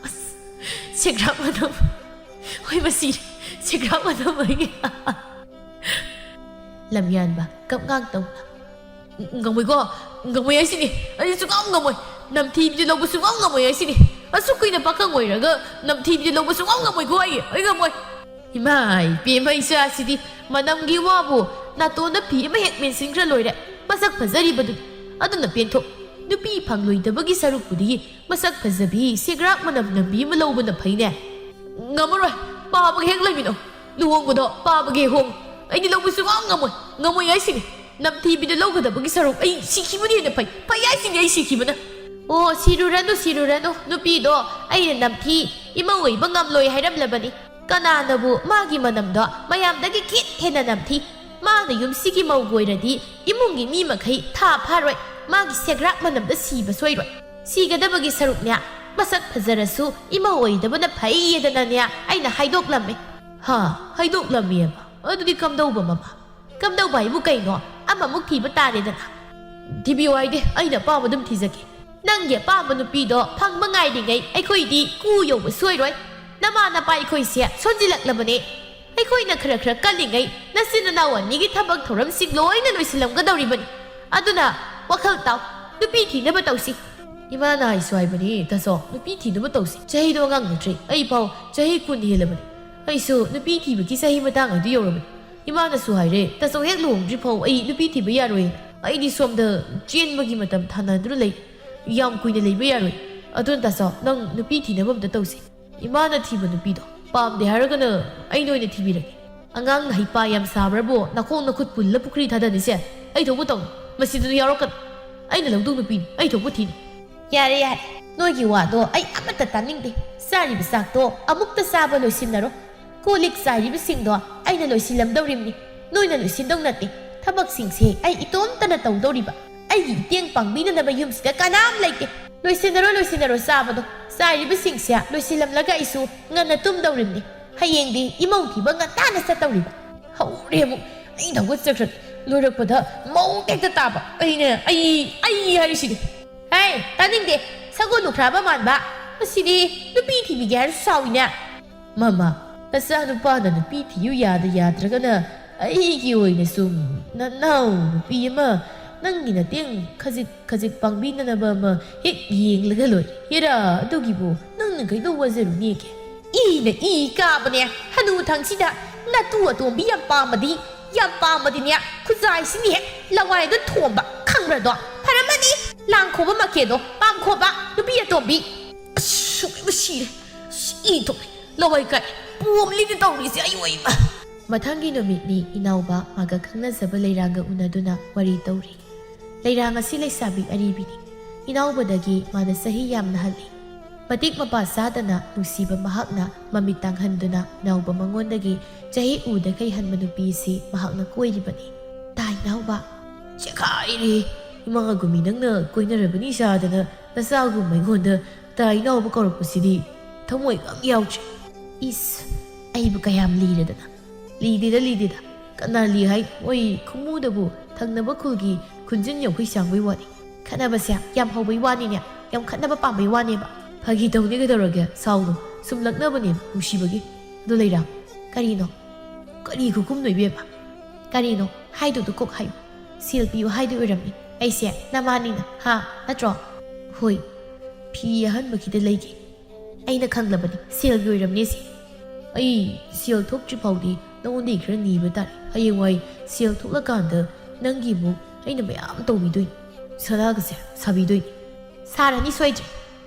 ꯑꯁ, ꯁꯦꯒ꯭ꯔꯥꯛ ꯃꯅꯝ꯫ ꯍꯣꯏ, ꯃꯁꯤ ꯁꯦꯒ꯭ꯔꯥꯛ ꯃꯅꯝ ꯑꯣꯏꯌꯦ꯫ ꯂꯝꯌꯥꯟꯕ ꯀꯞꯉꯥꯡ ꯇꯧꯅ, "ꯉꯝꯃꯣꯏꯀꯣ, ꯉꯝꯃꯣꯏ ꯍꯥꯏꯁꯤꯅꯤ꯫ ꯑꯩ ꯁꯨꯡꯉꯝ ꯉꯝꯃꯣꯏ꯫ ꯅꯝꯊꯤꯕꯤꯗꯤ ꯂꯧꯕ ꯁꯨꯡꯉꯝ ꯉꯝꯃꯣꯏ ꯍꯥꯏꯁꯤꯅꯤ꯫ ꯑꯁꯨꯛ ꯀꯨꯏꯅ ꯄꯥꯈꯪ ꯑꯣꯏꯔꯒ ꯅꯝꯊꯤꯕꯤꯗꯤ ꯂꯧꯕ ꯁꯨꯡꯉꯝ ꯉꯝꯃꯣꯏꯀꯣ ꯑꯩ, ꯑꯩ ꯉꯝꯃꯣꯏ꯫" ꯏꯃꯥ ꯏꯕꯦꯝꯃ, ꯏꯆꯥꯁꯤꯗꯤ ꯃꯅꯝꯒꯤ ꯋꯥꯕꯨ ꯅꯥꯇꯣꯟꯗ ꯐꯤ ꯑꯃ ꯍꯦꯛ ꯃꯦꯟꯁꯤꯟꯈ꯭ꯔ ꯂꯣꯏꯔꯦ꯫ ꯃꯁꯛ ꯐꯖꯔꯤꯕꯗꯨ ꯑꯗꯨꯅ ꯄꯦꯟꯊꯣꯛ꯫ ꯅꯨꯄꯤ ꯐꯪꯂꯣꯏꯗꯕꯒꯤ ꯁꯔꯨꯛꯄꯨꯗꯤ ꯃꯁꯛ ꯐꯖꯕꯤ ꯁꯦꯒ꯭ꯔꯥꯛ ꯃꯅꯝ ꯅꯝꯕꯤ ꯑꯃ ꯂꯧꯕꯅ ꯐꯩꯅꯦ꯫ ꯉꯝꯃꯔꯣꯏ, ꯄꯥꯕꯒ ꯍꯦꯛ ꯂꯩꯃꯤꯟꯅꯧ꯫ ꯂꯨꯍꯣꯡꯕꯗꯣ ꯄꯥꯕꯒ ꯍꯦꯛ ꯍꯣꯡꯉꯨ꯫ ꯑꯩꯗꯤ ꯂꯧꯕ ꯁꯨꯡꯉꯝ ꯉꯝꯃꯣꯏ, ꯉꯝꯃꯣꯏ ꯍꯥꯏꯁꯤꯅꯤ꯫ ꯅꯝꯊꯤꯕꯤꯗ ꯂꯧꯒꯗꯕꯒꯤ ꯁꯔꯨꯛ ꯑꯩ ꯁꯤꯈꯤꯕꯅ ꯍꯦꯟꯅ ꯐꯩ꯫ ꯐꯩ ꯍꯥꯏꯁꯤꯅꯤ ꯑꯩ ꯁꯤꯈꯤꯕꯅ꯫ ꯑꯣ, ꯁꯤꯔꯨꯔꯅꯨ, ꯁꯤꯔꯨꯔꯅꯨ꯫ ꯅꯨꯄꯤꯗꯣ ꯑꯩꯅ ꯅꯝꯊꯤ, ꯏꯃꯧ ꯑꯣꯏꯕ ꯉꯝꯂꯣꯏ ꯍꯥꯏꯔꯝꯂꯕꯅꯤ꯫ ꯀꯅꯥꯅꯕꯨ ꯃꯥꯒꯤ ꯃꯅꯝꯗꯣ ꯃꯌꯥꯝꯗꯒꯤ ꯈꯤꯠ ꯍꯦꯟꯅ ꯅꯝꯊꯤ? ꯃꯥꯅ ꯌꯨꯝꯁꯤꯒꯤ ꯃꯧꯒ ꯑꯣꯏꯔꯗꯤ ꯏꯃꯨꯡꯒꯤ ꯃꯤ ꯃꯈꯩ ꯊꯥ ꯐꯥꯔꯣꯏ꯫ ꯃꯥꯒꯤ ꯁꯦꯒ꯭ꯔꯥꯛ ꯃꯅꯝꯗ ꯁꯤꯕ ꯁꯣꯏꯔꯣꯏ꯫ ꯁꯤꯒꯗꯕꯒꯤ ꯁꯔꯨꯛꯅꯦ, ꯃꯁꯛ ꯐꯖꯔꯁꯨ ꯏꯃꯧ ꯑꯣꯏꯗꯕꯅ ꯐꯩꯌꯦꯗꯅꯅꯦ ꯑꯩꯅ ꯍꯥꯏꯗꯣꯛꯂꯝꯃꯦ꯫ ꯍꯥ? ꯍꯥꯏꯗꯣꯛꯂꯝꯃꯦꯕ? ꯑꯗꯨꯗꯤ ꯀꯝꯗꯧꯕ ꯃꯃꯥ? ꯀꯝꯗꯧꯕ ꯍꯥꯏꯕꯨ ꯀꯩꯅꯣ? ꯑꯃꯃꯨꯛ ꯊꯤꯕ ꯇꯥꯔꯦꯗꯅ꯫ ꯊꯤꯕꯤꯌꯨ ꯍꯥꯏꯗꯦ, ꯑꯩꯅ ꯑꯄꯥꯝꯕ ꯑꯗꯨꯝ ꯊꯤꯖꯒꯦ꯫ ꯅꯪꯒꯤ ꯑꯄꯥꯝꯕ ꯅꯨꯄꯤꯗꯣ ꯐꯪꯕ ꯉꯥꯏꯔꯤꯉꯩ ꯑꯩꯈꯣꯏꯗꯤ ꯀꯨ ꯌꯧꯕ ꯁꯣꯏꯔꯣꯏ꯫ ꯅꯃꯥ ꯅꯄꯥ ꯑꯩꯈꯣꯏꯁꯦ ꯁꯣꯟꯖꯤꯜꯂꯛꯂꯕꯅꯦ꯫ ꯑꯩꯈꯣꯏꯅ ꯈꯔ ꯈꯔ ꯀꯜꯂꯤꯉꯩ ꯅꯆꯤꯟ ꯅꯅꯥꯎ ꯑꯅꯤꯒꯤ ꯊꯕꯛ ꯊꯧꯔꯝꯁꯤꯡ ꯂꯣꯏꯅ ꯂꯣꯏꯁꯤꯜꯂꯝꯒꯗꯧꯔꯤꯕꯅꯤ꯫ ꯑꯗꯨꯅ ꯋꯥꯈꯜ ꯇꯥꯎ, ꯅꯨꯄꯤ ꯊꯤꯅꯕ ꯇꯧꯁꯤ꯫ ꯏꯃꯥꯅ ꯍꯥꯏꯁꯨ ꯍꯥꯏꯕꯅꯤ, ꯇꯥꯆꯧ, ꯅꯨꯄꯤ ꯊꯤꯅꯕ ꯇꯧꯁꯤ꯫ ꯆꯍꯤꯗꯣ ꯑꯉꯥꯡ ꯅꯠꯇ꯭ꯔꯦ, ꯑꯩ ꯐꯥꯎ ꯆꯍꯤ ꯀꯨꯟ ꯍꯦꯜꯂꯕꯅꯤ꯫ ꯑꯩꯁꯨ ꯅꯨꯄꯤ ꯊꯤꯕꯒꯤ ꯆꯍꯤ ꯃꯇꯥꯡ ꯑꯗꯨ ꯌꯧꯔꯕꯅꯤ꯫ ꯏꯃꯥꯅꯁꯨ ꯍꯥꯏꯔꯦ, "ꯇꯥꯆꯧ ꯍꯦꯛ ꯂꯨꯍꯣꯡꯗ꯭ꯔꯤ ꯐꯥꯎ ꯑꯩ ꯅꯨꯄꯤ ꯊꯤꯕ ꯌꯥꯔꯣꯏ꯫ ꯑꯩꯗꯤ ꯁꯣꯝꯗ ꯆꯦꯟꯕꯒꯤ ꯃꯇꯝ ꯊꯥꯅꯗꯨꯅ ꯂꯩ꯫ ꯌꯥꯝ ꯀꯨꯏꯅ ꯂꯩꯕ ꯌꯥꯔꯣꯏ꯫ ꯑꯗꯨꯅ ꯇꯥꯆꯧ, ꯅꯪ ꯅꯨꯄꯤ ꯊꯤꯅꯕ ꯑꯝꯇ ꯇꯧꯁꯤ꯫ ꯏꯃꯥꯅ ꯊꯤꯕ ꯅꯨꯄꯤꯗꯣ ꯄꯥꯝꯗꯦ ꯍꯥꯏꯔꯒꯅ ꯑꯩꯅ ꯑꯣꯏꯅ ꯊꯤꯕꯤꯔꯒꯦ꯫ ꯑꯉꯥꯡꯅ ꯍꯩꯄꯥ ꯌꯥꯝ ꯁꯥꯕ꯭ꯔꯕꯨ? ꯅꯈꯣꯡ ꯅꯈꯨꯠ ꯄꯨꯜꯂ ꯄꯨꯈ꯭ꯔꯤ ꯊꯥꯗꯅꯤꯁꯦ꯫ ꯑꯩ ꯊꯣꯛꯄ ꯇꯧꯅꯤ꯫ ꯃꯁꯤꯗꯁꯨ ꯌꯥꯎꯔꯛꯀꯅꯨ꯫ ꯑꯩꯅ ꯂꯧꯗꯧ ꯅꯨꯄꯤꯅꯤ꯫ ꯑꯩ ꯊꯣꯛꯄ ꯊꯤꯅꯤ꯫ ꯌꯥꯔꯦ, ꯌꯥꯔꯦ꯫ ꯅꯣꯏꯒꯤ ꯋꯥꯗꯣ ꯑꯩ ꯑꯃꯠꯇ ꯇꯥꯅꯤꯡꯗꯦ꯫ ꯆꯥꯔꯤꯕ ꯆꯥꯛꯇꯣ ꯑꯃꯨꯛꯇ ꯆꯥꯕ ꯂꯣꯏꯁꯤꯟꯅꯔꯣ꯫ ꯀꯣꯜ ꯂꯤꯛ ꯆꯥꯏꯔꯤꯕꯁꯤꯡꯗꯣ ꯑꯩꯅ ꯂꯣꯏꯁꯤꯜꯂꯝꯗꯧꯔꯤꯕꯅꯤ꯫ ꯅꯣꯏꯅ ꯂꯣꯏꯁꯤꯟꯗꯧ ꯅꯠꯇꯦ꯫ ꯊꯕꯛꯁꯤꯡꯁꯦ ꯑꯩ ꯏꯇꯣꯝꯇꯅ ꯇꯧꯗꯧꯔꯤꯕ꯫ ꯑꯩꯒꯤ ꯏꯇꯦꯡ ꯄꯥꯡꯕꯤꯅꯅꯕ ꯌꯨꯝꯁꯤꯗ ꯀꯅꯥꯝ ꯂꯩꯇꯦ꯫ ꯂꯣꯏꯁꯤꯟꯅꯔꯣ, ꯂꯣꯏꯁꯤꯟꯅꯔꯣ ꯆꯥꯕꯗꯣ꯫ ꯆꯥꯏꯔꯤꯕꯁꯤꯡꯁꯦ ꯂꯣꯏꯁꯤꯜꯂꯝꯂꯒ ꯑꯩꯁꯨ ꯉꯟꯅ ꯇꯨꯝꯗꯧꯔꯤꯕꯅꯤ꯫ ꯍꯌꯦꯡꯗꯤ ꯏꯃꯧ ꯊꯤꯕ ꯉꯟꯇꯥꯅ ꯆꯠꯇꯧꯔꯤꯕ꯫ ꯍꯧꯔꯦ ꯑꯃꯨꯛ꯫ ꯑꯩ ꯍꯧꯒꯠꯆꯈ꯭ꯔꯒꯦ꯫ ꯂꯣꯏꯔꯛꯄꯗ ꯃꯧ ꯍꯦꯛꯇ ꯇꯥꯕ꯫ ꯑꯩꯅ, ꯑꯩ, ꯑꯩ ꯍꯥꯏꯔꯤꯁꯤꯗꯤ꯫ ꯍꯦ, ꯇꯥꯅꯤꯡꯗꯦ꯫ ꯁꯒꯣꯜ ꯂꯨꯈ꯭ꯔꯥꯕ ꯃꯥꯟꯕ꯫ ꯃꯁꯤꯗꯤ ꯅꯨꯄꯤ ꯊꯤꯕꯤꯒꯦ ꯍꯥꯏꯔꯁꯨ ꯁꯥꯎꯏꯅꯦ꯫ ꯃꯃꯥ, ꯅꯆꯥꯅꯨꯄꯥꯅ ꯅꯨꯄꯤ ꯊꯤꯌꯨ ꯌꯥꯗ ꯌꯥꯗ꯭ꯔꯒꯅ ꯑꯩꯒꯤ ꯑꯣꯏꯅ ꯁꯨꯝ ꯅꯅꯥꯎ ꯅꯨꯄꯤ ꯑꯃ ꯅꯪꯒꯤ ꯅꯇꯦꯡ ꯈꯖꯤꯛ ꯈꯖꯤꯛ ꯄꯥꯡꯕꯤꯅꯅꯕ ꯑꯃ ꯍꯦꯛ ꯌꯦꯡꯂꯒ ꯂꯣꯏꯔꯦ꯫ ꯍꯦꯔꯥ, ꯑꯗꯨꯒꯤꯕꯨ ꯅꯪꯅ ꯀꯩꯗꯧ ꯋꯥꯖꯔꯨꯅꯦꯒꯦ? ꯏꯅ ꯏ ꯀꯥꯕꯅꯦ꯫ ꯍꯅꯨ ꯊꯪꯁꯤꯗ ꯅꯇꯨ ꯑꯇꯣꯝꯕꯤ ꯌꯥꯝ ꯄꯥꯝꯕꯗꯤ, ꯌꯥꯝ ꯄꯥꯝꯕꯗꯤꯅꯦ, ꯈꯨꯖꯥꯏꯁꯤꯅ ꯍꯦꯛ ꯂꯋꯥꯏꯗ ꯊꯣꯝꯕ, ꯈꯪꯕ꯭ꯔꯗꯣ? ꯐꯔꯝꯃꯅꯤ, ꯂꯥꯡꯈꯣꯕ ꯃꯀꯦꯗꯣ, ꯄꯥꯝꯈꯣꯕ, ꯅꯨꯄꯤ ꯑꯇꯣꯝꯕꯤ꯫ ꯑꯁ, ꯁꯤꯔꯦ꯫ ꯏ ꯊꯣꯛꯂꯦ꯫ ꯂꯋꯥꯏ ꯀꯥꯏ꯫ ꯄꯣꯝꯂꯤꯅ ꯇꯧꯔꯤꯁꯦ ꯑꯩ ꯑꯣꯏꯕ꯫ ꯃꯊꯪꯒꯤ ꯅꯨꯃꯤꯠꯅꯤ꯫ ꯏꯅꯥꯎꯕ ꯃꯥꯒ ꯈꯪꯅꯖꯕ ꯂꯩꯔꯥꯡꯒ ꯎꯅꯗꯨꯅ ꯋꯥꯔꯤ ꯇꯧꯔꯤ꯫ ꯂꯩꯔꯥꯡ ꯑꯁꯤ ꯂꯩꯁꯥꯕꯤ ꯑꯔꯤꯕꯤꯅꯤ꯫ ꯏꯅꯥꯎꯕꯗꯒꯤ ꯃꯥꯅ ꯆꯍꯤ ꯌꯥꯝꯅ ꯍꯜꯂꯤ꯫ ꯃꯇꯤꯛ ꯃꯄꯥ ꯆꯥꯗꯅ ꯅꯨꯡꯁꯤꯕ ꯃꯍꯥꯛꯅ ꯃꯃꯤꯠ ꯇꯥꯡꯍꯟꯗꯨꯅ ꯏꯅꯥꯎꯕ ꯃꯉꯣꯟꯗꯒꯤ ꯆꯍꯤ ꯎꯗꯈꯩ ꯍꯟꯕ ꯅꯨꯄꯤ ꯑꯁꯤ ꯃꯍꯥꯛꯅ ꯀꯣꯏꯔꯤꯕꯅꯤ꯫ ꯇꯥ ꯏꯅꯥꯎꯕ꯫ ꯆꯦꯈꯥꯏꯔꯦ꯫ ꯏꯃꯥ ꯒꯨꯃꯤ ꯅꯪꯅ ꯀꯣꯏꯅꯔꯕꯅꯤ ꯁꯥꯗꯅ ꯅꯆꯥꯒꯨꯝꯕ ꯑꯩꯉꯣꯟꯗ ꯇꯥ ꯏꯅꯥꯎꯕ ꯀꯧꯔꯛꯄꯁꯤꯗꯤ ꯊꯃꯣꯏ ꯑꯝ ꯌꯥꯎꯗ꯭ꯔꯦ꯫ ꯏꯁ, ꯑꯩꯕꯨ ꯀꯌꯥꯝ ꯂꯤꯔꯗꯅ? ꯂꯤꯗꯦꯗ, ꯂꯤꯗꯦꯗ꯫ ꯀꯅꯥ ꯂꯤ ꯍꯥꯏ? ꯃꯣꯏ ꯈꯨꯃꯨꯗꯕꯨ ꯊꯪꯅꯕ ꯈꯨꯜꯒꯤ ꯈꯨꯟꯖꯤꯟ ꯌꯥꯡꯈꯩ ꯆꯥꯡꯕꯩ ꯋꯥꯅꯤ꯫ ꯈꯠꯅꯕꯁꯦ ꯌꯥꯝ ꯍꯧꯕꯩ ꯋꯥꯅꯤꯅꯦ, ꯌꯥꯝ ꯈꯠꯅꯕ ꯄꯥꯝꯕꯩ ꯋꯥꯅꯦꯕ꯫ ꯐꯥꯒꯤ ꯇꯧꯅꯤ ꯀꯩꯗꯧꯔꯒꯦ, ꯁꯥꯎꯅꯨ꯫ ꯁꯨꯝ ꯂꯛꯅꯕꯅꯦ ꯅꯨꯡꯁꯤꯕꯒꯤ꯫ ꯑꯗꯣ ꯂꯩꯔꯥ, ꯀꯔꯤꯅꯣ? ꯀꯔꯤ ꯈꯨꯈꯨꯝꯅꯣ ꯏꯕꯦꯝꯃ? ꯀꯔꯤꯅꯣ? ꯍꯥꯏꯗꯧꯗꯣ ꯀꯣꯛ ꯍꯥꯏꯌꯨ꯫ ꯁꯦꯜ ꯄꯤꯌꯨ ꯍꯥꯏꯗꯣꯏ ꯑꯣꯏꯔꯝꯅꯤ꯫ ꯑꯩꯁꯦ ꯅꯃꯥꯅꯤꯅ, ꯍꯥ? ꯅꯠꯇ꯭ꯔꯣ? ꯍꯣꯏ꯫ ꯐꯤ ꯑꯍꯟꯕ ꯈꯤꯇ ꯂꯩꯒꯦ꯫ ꯑꯩꯅ ꯈꯪꯂꯕꯅꯤ, ꯁꯦꯜꯒꯤ ꯑꯣꯏꯔꯝꯅꯤ ꯁꯤ꯫ ꯑꯩ ꯁꯦꯜ ꯊꯣꯛꯇ꯭ꯔꯤ ꯐꯥꯎꯗꯤ ꯅꯉꯣꯟꯗꯒꯤ ꯈꯔ ꯅꯤꯕ ꯇꯥꯔꯦ꯫ ꯍꯌꯦꯡꯋꯥꯏ ꯁꯦꯜ ꯊꯣꯛꯂꯀꯥꯟꯗ ꯅꯪꯒꯤ ꯑꯃꯨꯛ ꯑꯩꯅ ꯃꯌꯥꯝ ꯇꯧꯕꯤꯗꯣꯏꯅꯤ, ꯁꯅꯥꯒꯁꯦ ꯁꯥꯕꯤꯗꯣꯏꯅꯤ꯫ ꯁꯥꯔꯅꯤ ꯁꯣꯏꯗ꯭ꯔꯦ꯫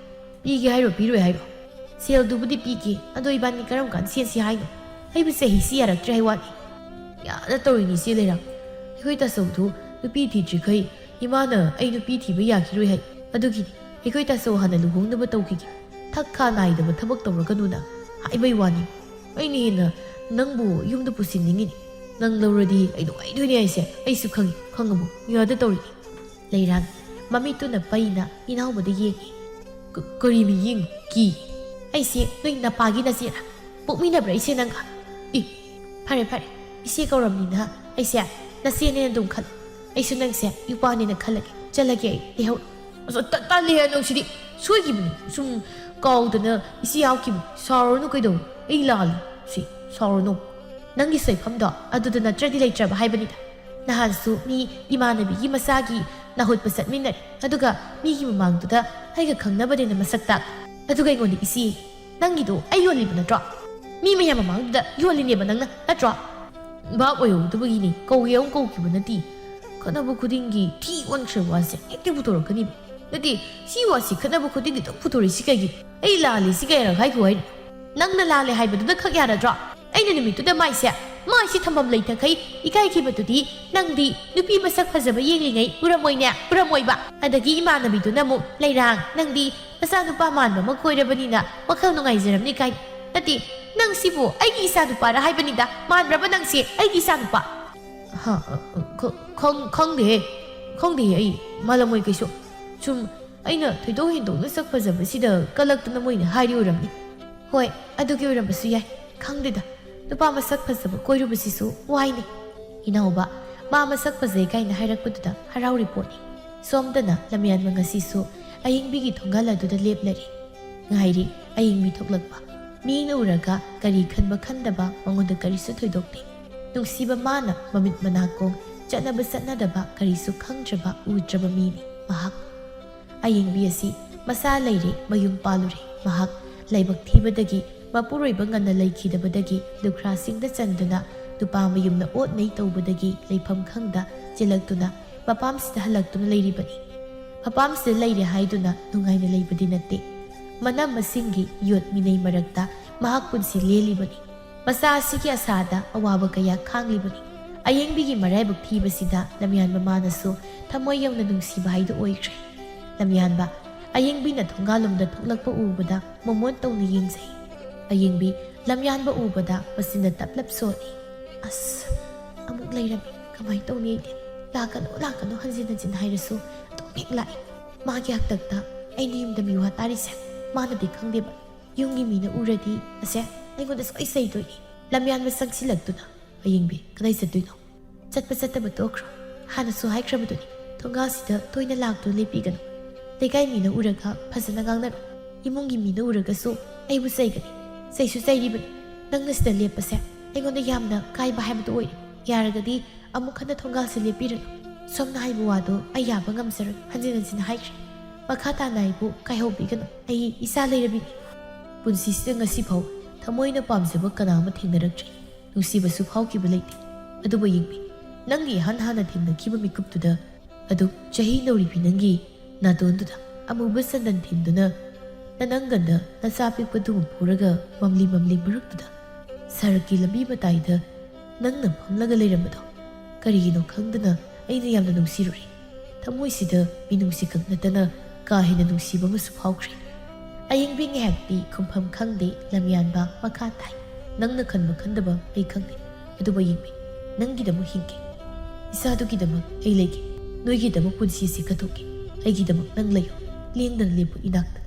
ꯄꯤꯒꯦ ꯍꯥꯏꯔꯣ, ꯄꯤꯔꯣꯏ ꯍꯥꯏꯔꯣ? ꯁꯦꯜꯗꯨꯕꯨꯗꯤ ꯄꯤꯒꯦ, ꯑꯗꯣ ꯏꯕꯥꯅꯤ ꯀꯔꯝ ꯀꯥꯟꯗ ꯁꯦꯟꯁꯤ ꯍꯥꯏꯅꯣ? ꯑꯩꯕꯨ ꯆꯍꯤꯁꯤ ꯌꯥꯔꯛꯇ꯭ꯔꯦ ꯍꯥꯏ ꯋꯥꯅꯤ꯫ ꯌꯥꯅ ꯇꯧꯔꯤꯅꯤ ꯏꯆꯦ ꯂꯩꯔꯥꯡ꯫ ꯑꯩꯈꯣꯏ ꯇꯥꯆꯧꯗꯨ ꯅꯨꯄꯤ ꯊꯤꯗ꯭ꯔꯤꯈꯩ ꯏꯃꯥꯅ ꯑꯩ ꯅꯨꯄꯤ ꯊꯤꯕ ꯌꯥꯈꯤꯔꯣꯏ ꯍꯥꯏ꯫ ꯑꯗꯨꯒꯤꯅꯤ ꯑꯩꯈꯣꯏ ꯇꯥꯆꯧ ꯍꯥꯟꯅ ꯂꯨꯍꯣꯡꯅꯕ ꯇꯧꯈꯤꯒꯦ, ꯊꯛ ꯈꯥ ꯅꯥꯏꯗꯕ ꯊꯕꯛ ꯇꯧꯔꯒꯅꯨꯅ ꯍꯥꯏꯕꯩ ꯋꯥꯅꯤ꯫ ꯑꯩꯅ ꯍꯦꯟꯅ ꯅꯪꯕꯨ ꯌꯨꯝꯗ ꯄꯨꯁꯤꯟꯅꯤꯡꯉꯤꯅꯤ꯫ ꯅꯪ ꯂꯧꯔꯗꯤ ꯑꯩ ꯅꯨꯡꯉꯥꯏꯗꯣꯏꯅꯦ ꯍꯥꯏꯁꯦ ꯑꯩꯁꯨ ꯈꯪꯉꯤ꯫ ꯈꯪꯉꯕꯣ? ꯌꯥꯗ ꯇꯧꯔꯤ꯫ ꯂꯩꯔꯥꯡ ꯃꯃꯤꯠꯇꯨꯅ ꯄꯩꯅ ꯏꯅꯥꯎꯕꯗ ꯌꯦꯡꯉꯤ꯫ "ꯀ-, ꯀꯔꯤ ꯃꯤꯠꯌꯦꯡ? ꯀꯤ? ꯑꯩꯁꯦ ꯅꯣꯏ ꯅꯄꯥꯒꯤ ꯅꯆꯦꯔꯥ? ꯄꯣꯛꯃꯤꯟꯅꯕ꯭ꯔꯥ ꯏꯆꯦ ꯅꯪꯒ? ꯏ, ꯐꯔꯦ ꯐꯔꯦ, ꯏꯆꯦ ꯀꯧꯔꯝꯅꯤꯅ ꯑꯩꯁꯦ ꯅꯆꯦꯅꯦꯅ ꯑꯗꯨꯝ ꯈꯜꯂꯦ꯫ ꯑꯩꯁꯨ ꯅꯪꯁꯦ ꯏꯄꯥꯅꯦꯅ ꯈꯜꯂꯒꯦ꯫ ꯆꯠꯂꯒꯦ ꯑꯩ, ꯂꯩꯍꯧꯔꯣ꯫" ꯑꯁ, ꯇ-, ꯇꯜꯂꯤꯍꯦ ꯅꯪꯁꯤꯗꯤ꯫ ꯁꯣꯏꯈꯤꯕꯅꯤ, ꯁꯨꯝ ꯀꯥꯎꯗꯅ ꯏꯆꯦ ꯌꯥꯎꯈꯤꯕꯅꯤ꯫ ꯁꯥꯎꯔꯅꯨ ꯀꯩꯗꯧꯔꯦ? ꯑꯩ ꯂꯥꯜꯂꯤ꯫ ꯁꯤ, ꯁꯥꯎꯔꯅꯨ꯫ ꯅꯪꯒꯤ ꯁꯣꯏꯐꯝꯗꯣ ꯑꯗꯨꯗ ꯅꯠꯇ꯭ꯔꯗꯤ ꯂꯩꯇ꯭ꯔꯕ ꯍꯥꯏꯕꯅꯤꯗ꯫ ꯅꯍꯥꯟꯁꯨ ꯃꯤ ꯏꯃꯥꯟꯅꯕꯤꯒꯤ ꯃꯆꯥꯒꯤ ꯅꯥꯍꯨꯠꯄ ꯆꯠꯃꯤꯟꯅꯔꯦ, ꯑꯗꯨꯒ ꯃꯤꯒꯤ ꯃꯃꯥꯡꯗꯨꯗ ꯑꯩꯒ ꯈꯪꯅꯕꯅꯦꯅ ꯃꯁꯛ ꯇꯥꯛ꯫ ꯑꯗꯨꯒ ꯑꯩꯉꯣꯟꯗ ꯏꯆꯦ, ꯅꯪꯒꯤꯗꯣ ꯑꯩ ꯌꯣꯜꯂꯤꯕ ꯅꯠꯇ꯭ꯔꯣ? ꯃꯤ ꯃꯌꯥꯝ ꯃꯃꯥꯡꯗꯨꯗ ꯌꯣꯜꯂꯤꯅꯦꯕ ꯅꯪꯅ, ꯅꯠꯇ꯭ꯔꯣ? ꯚꯥꯞ ꯑꯣꯏꯍꯧꯗꯕꯒꯤꯅꯤ, ꯀꯧꯒꯦ ꯑꯃꯨꯛ ꯀꯧꯈꯤꯕ ꯅꯠꯇꯦ꯫ ꯈꯠꯅꯕ ꯈꯨꯗꯤꯡꯒꯤ ꯊꯤ ꯑꯣꯟꯈ꯭ꯔꯕ ꯋꯥꯁꯦ ꯍꯦꯛꯇ ꯄꯨꯊꯣꯔꯛꯀꯅꯤꯕ꯫ ꯅꯠꯇꯦ, ꯁꯤ ꯋꯥꯁꯤ ꯈꯠꯅꯕ ꯈꯨꯗꯤꯡꯒꯤ ꯑꯗꯨꯝ ꯄꯨꯊꯣꯔꯛꯏꯁꯤ ꯀꯩꯒꯤ? ꯑꯩ ꯂꯥꯜꯂꯤꯁꯤ ꯀꯌꯥꯔꯛ ꯍꯥꯏꯈꯣ ꯍꯥꯏꯅꯣ? ꯅꯪꯅ ꯂꯥꯜꯂꯦ ꯍꯥꯏꯕꯗꯨꯗ ꯈꯛ ꯌꯥꯔꯗ꯭ꯔꯣ? ꯑꯩꯅ ꯅꯨꯃꯤꯠꯇꯨꯗ ꯃꯥꯏꯁꯦ, ꯃꯥꯏꯁꯤ ꯊꯝꯐꯝ ꯂꯩꯇꯈꯩ ꯏꯀꯥꯏꯈꯤꯕꯗꯨꯗꯤ ꯅꯪꯗꯤ ꯅꯨꯄꯤ ꯃꯁꯛ ꯐꯖꯕ ꯌꯦꯡꯂꯤꯉꯩ ꯎꯔꯝꯃꯣꯏꯅꯦ, ꯎꯔꯝꯃꯣꯏꯕ꯫ ꯑꯗꯒꯤ ꯏꯃꯥꯟꯅꯕꯤꯗꯨꯅ ꯑꯃꯨꯛ, "ꯂꯩꯔꯥꯡ, ꯅꯪꯗꯤ ꯃꯆꯥꯅꯨꯄꯥ ꯃꯥꯟꯕ ꯑꯃ ꯀꯣꯏꯔꯕꯅꯤꯅ ꯋꯥꯈꯜ ꯅꯨꯡꯉꯥꯏꯖꯔꯝꯅꯤ" ꯀꯥꯏ꯫ ꯅꯠꯇꯦ, ꯅꯪ ꯁꯤꯕꯨ ꯑꯩꯒꯤ ꯏꯆꯥꯅꯨꯄꯥꯔ ꯍꯥꯏꯕꯅꯤꯗ, ꯃꯥꯟꯕ꯭ꯔꯕ ꯅꯪꯁꯦ ꯑꯩꯒꯤ ꯏꯆꯥꯅꯨꯄꯥ? ꯍꯥ, ꯑ, ꯑ, ꯈ-, ꯈꯪ-, ꯈꯪꯗꯦꯍꯦ, ꯈꯪꯗꯦꯍꯦ, ꯑꯩ ꯃꯥꯜꯂꯝꯃꯣꯏ ꯀꯩꯁꯨ꯫ ꯁꯨꯝ ꯑꯩꯅ ꯊꯣꯏꯗꯣꯛ ꯍꯦꯟꯗꯣꯛꯅ ꯁꯛ ꯐꯖꯕꯁꯤꯗ ꯀꯜꯂꯛꯇꯅ ꯃꯣꯏꯅ ꯍꯥꯏꯔꯤ ꯑꯣꯏꯔꯝꯅꯤ꯫ ꯍꯣꯏ, ꯑꯗꯨꯒꯤ ꯑꯣꯏꯔꯝꯕꯁꯨ ꯌꯥꯏ꯫ ꯈꯪꯗꯦꯗ, ꯅꯨꯄꯥ ꯃꯁꯛ ꯐꯖꯕ ꯀꯣꯏꯔꯨꯕꯁꯤꯁꯨ ꯋꯥꯏꯅꯦ꯫ ꯏꯅꯥꯎꯕ, ꯃꯥ ꯃꯁꯛ ꯐꯖꯩ ꯀꯥꯏꯅ ꯍꯥꯏꯔꯛꯄꯗꯨꯗ ꯍꯔꯥꯎꯔꯤ ꯄꯣꯠꯅꯤ꯫ ꯁꯣꯝꯗꯅ ꯂꯝꯌꯥꯟꯕ ꯉꯁꯤꯁꯨ ꯑꯌꯤꯡꯕꯤꯒꯤ ꯊꯣꯡꯒꯥꯜ ꯑꯗꯨꯗ ꯂꯦꯞꯂꯔꯦ꯫ ꯉꯥꯏꯔꯤ ꯑꯌꯤꯡꯕꯤ ꯊꯣꯛꯂꯛꯄ꯫ ꯃꯤꯅ ꯎꯔꯒ ꯀꯔꯤ ꯈꯟꯕ ꯈꯟꯗꯕ ꯃꯉꯣꯟꯗ ꯀꯔꯤꯁꯨ ꯊꯣꯏꯗꯣꯛꯇꯦ꯫ ꯅꯨꯡꯁꯤꯕ ꯃꯥꯅ ꯃꯃꯤꯠ ꯃꯅꯥꯀꯣꯡ ꯆꯠꯅꯕ ꯆꯠꯅꯗꯕ ꯀꯔꯤꯁꯨ ꯈꯪꯗ꯭ꯔꯕ ꯎꯗ꯭ꯔꯕ ꯃꯤꯅꯤ ꯃꯍꯥꯛ꯫ ꯑꯌꯤꯡꯕꯤ ꯑꯁꯤ ꯃꯆꯥ ꯂꯩꯔꯦ, ꯃꯌꯨꯝ ꯄꯥꯜꯂꯨꯔꯦ꯫ ꯃꯍꯥꯛ ꯂꯥꯏꯕꯛ ꯊꯤꯕꯗꯒꯤ ꯃꯄꯨꯔꯣꯏꯕ ꯉꯟꯅ ꯂꯩꯈꯤꯗꯕꯗꯒꯤ ꯂꯨꯈ꯭ꯔꯥꯁꯤꯡꯗ ꯆꯟꯗꯨꯅ ꯅꯨꯄꯥ ꯃꯌꯨꯝꯅ ꯑꯣꯠ ꯅꯩ ꯇꯧꯕꯗꯒꯤ ꯂꯩꯐꯝ ꯈꯪꯗ ꯆꯦꯜꯂꯛꯇꯨꯅ ꯃꯄꯥꯝꯁꯤꯗ ꯍꯜꯂꯛꯇꯨꯅ ꯂꯩꯔꯤꯕꯅꯤ꯫ ꯃꯄꯥꯝꯁꯤꯗ ꯂꯩꯔꯦ ꯍꯥꯏꯗꯨꯅ ꯅꯨꯡꯉꯥꯏꯅ ꯂꯩꯕꯗꯤ ꯅꯠꯇꯦ꯫ ꯃꯅꯝ ꯃꯁꯤꯡꯒꯤ ꯌꯣꯠ ꯃꯤꯅꯩ ꯃꯔꯛꯇ ꯃꯍꯥꯛ ꯄꯨꯟꯁꯤ ꯂꯦꯜꯂꯤꯕꯅꯤ꯫ ꯃꯆꯥ ꯑꯁꯤꯒꯤ ꯑꯁꯥꯗ ꯑꯋꯥꯕ ꯀꯌꯥ ꯈꯥꯡꯂꯤꯕꯅꯤ꯫ ꯑꯌꯦꯡꯕꯤꯒꯤ ꯃꯔꯥꯏꯕꯛ ꯊꯤꯕꯁꯤꯗ ꯂꯝꯌꯥꯟꯕ ꯃꯥꯅꯁꯨ ꯊꯃꯣꯏ ꯌꯧꯅ ꯅꯨꯡꯁꯤꯕ ꯍꯥꯏꯗꯨ ꯑꯣꯏꯈ꯭ꯔꯦ꯫ ꯂꯝꯌꯥꯟꯕ, ꯑꯌꯦꯡꯕꯤꯅ ꯊꯣꯡꯒꯥꯜꯂꯣꯝꯗ ꯊꯣꯛꯂꯛꯄ ꯎꯕꯗ ꯃꯣꯃꯣꯟ ꯇꯧꯅ ꯌꯦꯡꯖꯩ꯫ ꯑꯌꯦꯡꯕꯤ, ꯂꯝꯌꯥꯟꯕ ꯎꯕꯗ ꯃꯆꯤꯟꯗ ꯇꯞꯂꯞ ꯁꯣꯜꯂꯤ꯫ "ꯑꯁ, ꯑꯃꯨꯛ ꯂꯩꯔꯝꯃꯤ꯫ ꯀꯃꯥꯏꯅ ꯇꯧꯅꯤ ꯑꯩꯗꯤ? ꯂꯥꯛꯀꯅꯨ, ꯂꯥꯛꯀꯅꯨ ꯍꯟꯖꯤꯟ ꯍꯟꯖꯤꯟ ꯍꯥꯏꯔꯁꯨ ꯑꯗꯨꯝ ꯍꯦꯛ ꯂꯥꯛꯏ꯫ ꯃꯥꯒꯤ ꯍꯥꯛꯇꯛꯇ ꯑꯩꯅ ꯌꯨꯝꯗ ꯃꯤꯋꯥ ꯇꯥꯔꯤꯁꯦ ꯃꯥꯅꯗꯤ ꯈꯪꯗꯦꯕ꯫ ꯌꯨꯝꯒꯤ ꯃꯤꯅ ꯎꯔꯗꯤ ꯑꯁꯦ ꯑꯩꯉꯣꯟꯗ ꯁꯣꯏ ꯆꯩꯗꯣꯏꯅꯤ꯫" ꯂꯝꯌꯥꯟꯕ ꯆꯪꯁꯤꯜꯂꯛꯇꯨꯅ, "ꯑꯌꯦꯡꯕꯤ, ꯀꯗꯥꯏ ꯆꯠꯇꯣꯏꯅꯣ?" "ꯆꯠꯄ ꯆꯠꯇꯕ ꯇꯣꯛꯈ꯭ꯔꯣ꯫ ꯍꯥꯟꯅꯁꯨ ꯍꯥꯏꯈ꯭ꯔꯕꯗꯨꯅꯤ, ꯊꯣꯡꯒꯥꯜꯁꯤꯗ ꯇꯣꯏꯅ ꯂꯥꯛꯇꯨꯅ ꯂꯦꯞꯄꯤꯒꯅꯨ꯫ ꯂꯩꯀꯥꯏ ꯃꯤꯅ ꯎꯔꯒ ꯐꯖꯅ ꯉꯥꯡꯅꯔꯣ꯫ ꯏꯃꯨꯡꯒꯤ ꯃꯤꯅ ꯎꯔꯒꯁꯨ ꯑꯩꯕꯨ ꯆꯩꯒꯅꯤ꯫ ꯆꯩꯁꯨ ꯆꯩꯔꯤꯕꯅꯤ꯫ ꯅꯪꯅ ꯁꯤꯗ ꯂꯦꯞꯄꯁꯦ ꯑꯩꯉꯣꯟꯗ ꯌꯥꯝꯅ ꯀꯥꯏꯕ ꯍꯥꯏꯕꯗꯨ ꯑꯣꯏꯔꯦ꯫ ꯌꯥꯔꯒꯗꯤ ꯑꯃꯨꯛ ꯍꯟꯅ ꯊꯣꯡꯒꯥꯜꯁꯤ ꯂꯦꯞꯄꯤꯔꯅꯨ꯫ ꯁꯣꯝꯅ ꯍꯥꯏꯕ ꯋꯥꯗꯣ ꯑꯩ ꯌꯥꯕ ꯉꯝꯖꯔꯣꯏ", ꯍꯟꯖꯤꯟ ꯍꯟꯖꯤꯟ ꯍꯥꯏꯈ꯭ꯔꯦ꯫ "ꯃꯈꯥ ꯇꯥꯅ ꯑꯩꯕꯨ ꯀꯥꯏꯍꯧꯕꯤꯒꯅꯨ꯫ ꯑꯩ ꯏꯆꯥ ꯂꯩꯔꯕꯤꯅꯤ꯫ ꯄꯨꯟꯁꯤꯁꯤꯗ ꯉꯁꯤꯐꯥꯎ ꯊꯃꯣꯏꯅ ꯄꯥꯝꯖꯕ ꯀꯅꯥ ꯑꯃ ꯊꯦꯡꯅꯔꯛꯇ꯭ꯔꯤ꯫ ꯅꯨꯡꯁꯤꯕꯁꯨ ꯐꯥꯎꯈꯤꯕ ꯂꯩꯇꯦ꯫ ꯑꯗꯨꯕꯨ ꯑꯌꯦꯡꯕꯤ, ꯅꯪꯒꯤ ꯏꯍꯥꯟ ꯍꯥꯟꯅ ꯊꯦꯡꯅꯈꯤꯕ ꯃꯤꯀꯨꯞꯇꯨꯗ, ꯑꯗꯨ ꯆꯍꯤ ꯅꯧꯔꯤꯕꯤ ꯅꯪꯒꯤ ꯅꯥꯇꯣꯟꯗꯨꯗ ꯑꯃꯨꯕ ꯆꯟꯗꯟ ꯊꯤꯟꯗꯨꯅ ꯅꯅꯪꯒꯟꯗ ꯅꯆꯥ ꯄꯤꯛꯄꯗꯨꯕꯨ ꯄꯨꯔꯒ ꯃꯝꯂꯤ ꯃꯝꯂꯤ ꯃꯔꯛꯇꯨꯗ ꯁꯍꯔꯒꯤ ꯂꯝꯕꯤ ꯃꯇꯥꯏꯗ ꯅꯪꯅ ꯐꯝꯂꯒ ꯂꯩꯔꯝꯕꯗꯣ ꯀꯔꯤꯒꯤꯅꯣ ꯈꯪꯗꯅ ꯑꯩꯅ ꯌꯥꯝꯅ ꯅꯨꯡꯁꯤꯔꯨꯔꯦ꯫ ꯊꯃꯣꯏꯁꯤꯗ ꯃꯤꯅꯨꯡꯁꯤ ꯈꯛ ꯅꯠꯇꯅ ꯀꯥ ꯍꯦꯟꯅ ꯅꯨꯡꯁꯤꯕ ꯑꯃꯁꯨ ꯐꯥꯎꯈ꯭ꯔꯦ꯫" ꯑꯌꯦꯡꯕꯤ ꯉꯥꯏꯍꯥꯛꯇꯤ ꯈꯨꯝꯐꯝ ꯈꯪꯗꯦ꯫ ꯂꯝꯌꯥꯟꯕ ꯃꯈꯥ ꯇꯥꯏ꯫ "ꯅꯪꯅ ꯈꯟꯕ ꯈꯟꯗꯕ ꯑꯩ ꯈꯪꯗꯦ꯫ ꯑꯗꯨꯕꯨ ꯑꯌꯦꯡꯕꯤ, ꯅꯪꯒꯤꯗꯃꯛ ꯍꯤꯡꯒꯦ꯫ ꯏꯆꯥꯗꯨꯒꯤꯗꯃꯛ ꯑꯩ ꯂꯩꯒꯦ꯫ ꯅꯣꯏꯒꯤꯗꯃꯛ ꯄꯨꯟꯁꯤ ꯑꯁꯤ ꯀꯠꯊꯣꯛꯀꯦ꯫ ꯑꯩꯒꯤꯗꯃꯛ ꯅꯪ ꯂꯩꯌꯨ꯫ ꯂꯦꯡꯗꯅ ꯂꯦꯞꯄꯨ ꯏꯅꯥꯛꯇ꯫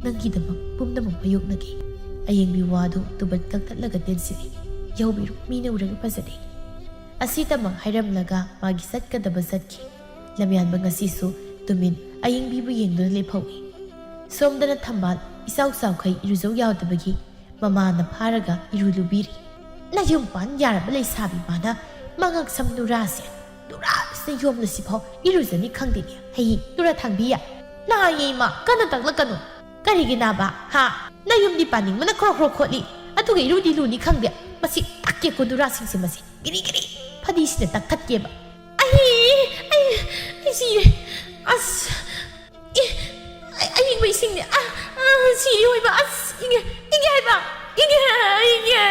ꯅꯪꯒꯤꯗꯃꯛ ꯄꯨꯝꯅꯃꯛ ꯃꯥꯌꯣꯛꯅꯒꯦ꯫" ꯑꯌꯦꯡꯕꯤ ꯋꯥꯗꯨ ꯇꯨꯕꯠ ꯀꯛꯊꯠꯂꯒ ꯇꯦꯟꯁꯤꯜꯂꯤ꯫ "ꯌꯥꯎꯕꯤꯔꯨ, ꯃꯤꯅ ꯎꯔꯒ ꯐꯖꯗꯦ꯫" ꯑꯁꯤꯇꯃꯛ ꯍꯥꯏꯔꯝꯂꯒ ꯃꯥꯒꯤ ꯆꯠꯀꯗꯕ ꯆꯠꯈꯤ꯫ ꯂꯝꯌꯥꯟꯕ ꯉꯁꯤꯁꯨ ꯇꯨꯃꯤꯟ ꯑꯌꯦꯡꯕꯤꯕꯨ ꯌꯦꯡꯗꯨꯅ ꯂꯦꯞꯍꯧꯏ꯫ ꯁꯣꯝꯗꯅ ꯊꯝꯕꯥꯜ ꯏꯆꯥꯎ ꯆꯥꯎꯈꯩ ꯏꯔꯨꯖꯧ ꯌꯥꯗꯕꯒꯤ ꯃꯃꯥꯅ ꯐꯥꯔꯒ ꯏꯔꯨ ꯂꯨꯕꯤꯔꯤ꯫ ꯅꯌꯨꯝ ꯄꯥꯟ ꯌꯥꯔꯕ ꯂꯩꯁꯥꯕꯤ ꯃꯥꯅ ꯃꯉꯛ ꯁꯝ ꯅꯨꯔꯥꯁꯦ ꯅꯨꯔꯥꯁꯤꯅ ꯌꯣꯝꯂꯁꯤꯐꯥꯎ ꯏꯔꯨꯖꯅꯤ ꯈꯪꯗꯦꯅꯦ꯫ ꯍꯩ ꯅꯨꯔꯥ ꯊꯥꯡꯕꯤ ꯌꯥ꯫ "ꯅꯥꯏꯌꯦ ꯏꯃꯥ, ꯀꯟꯅ ꯇꯛꯂꯛꯀꯅꯨ꯫" "ꯀꯔꯤꯒꯤ ꯅꯥꯕ? ꯍꯥ?" ꯅꯌꯨꯝꯗꯤ ꯄꯥꯅꯤꯡꯕꯅ ꯈ꯭ꯔꯣ ꯈ꯭ꯔꯣ ꯈꯣꯠꯂꯤ, ꯑꯗꯨꯒ ꯏꯔꯨꯗꯤ ꯂꯨꯅꯤ ꯈꯪꯗꯦ꯫ ꯃꯁꯤ ꯇꯛꯀꯦꯀꯣ ꯅꯨꯔꯥꯁꯤꯡꯁꯦ, ꯃꯁꯤ ꯒꯤꯔꯤ ꯒꯤꯔꯤ ꯐꯗꯤꯁꯤꯅ ꯇꯛꯊꯠꯀꯦꯕ꯫ ꯑꯩ ꯑꯩ ꯑꯩ ꯁꯤꯔꯦ꯫ ꯑꯁ, ꯑꯦ, ꯑ- ꯑꯏꯪꯕ ꯏꯁꯤꯡꯅꯦ꯫ ꯑ, ꯑ, ꯁꯤꯔꯦ ꯑꯣꯏꯕ꯫ ꯑꯁ, ꯏꯪꯉꯦ, ꯏꯪꯉꯦ ꯍꯥꯏꯕ, ꯏꯪꯉꯦ, ꯏꯪꯉꯦ꯫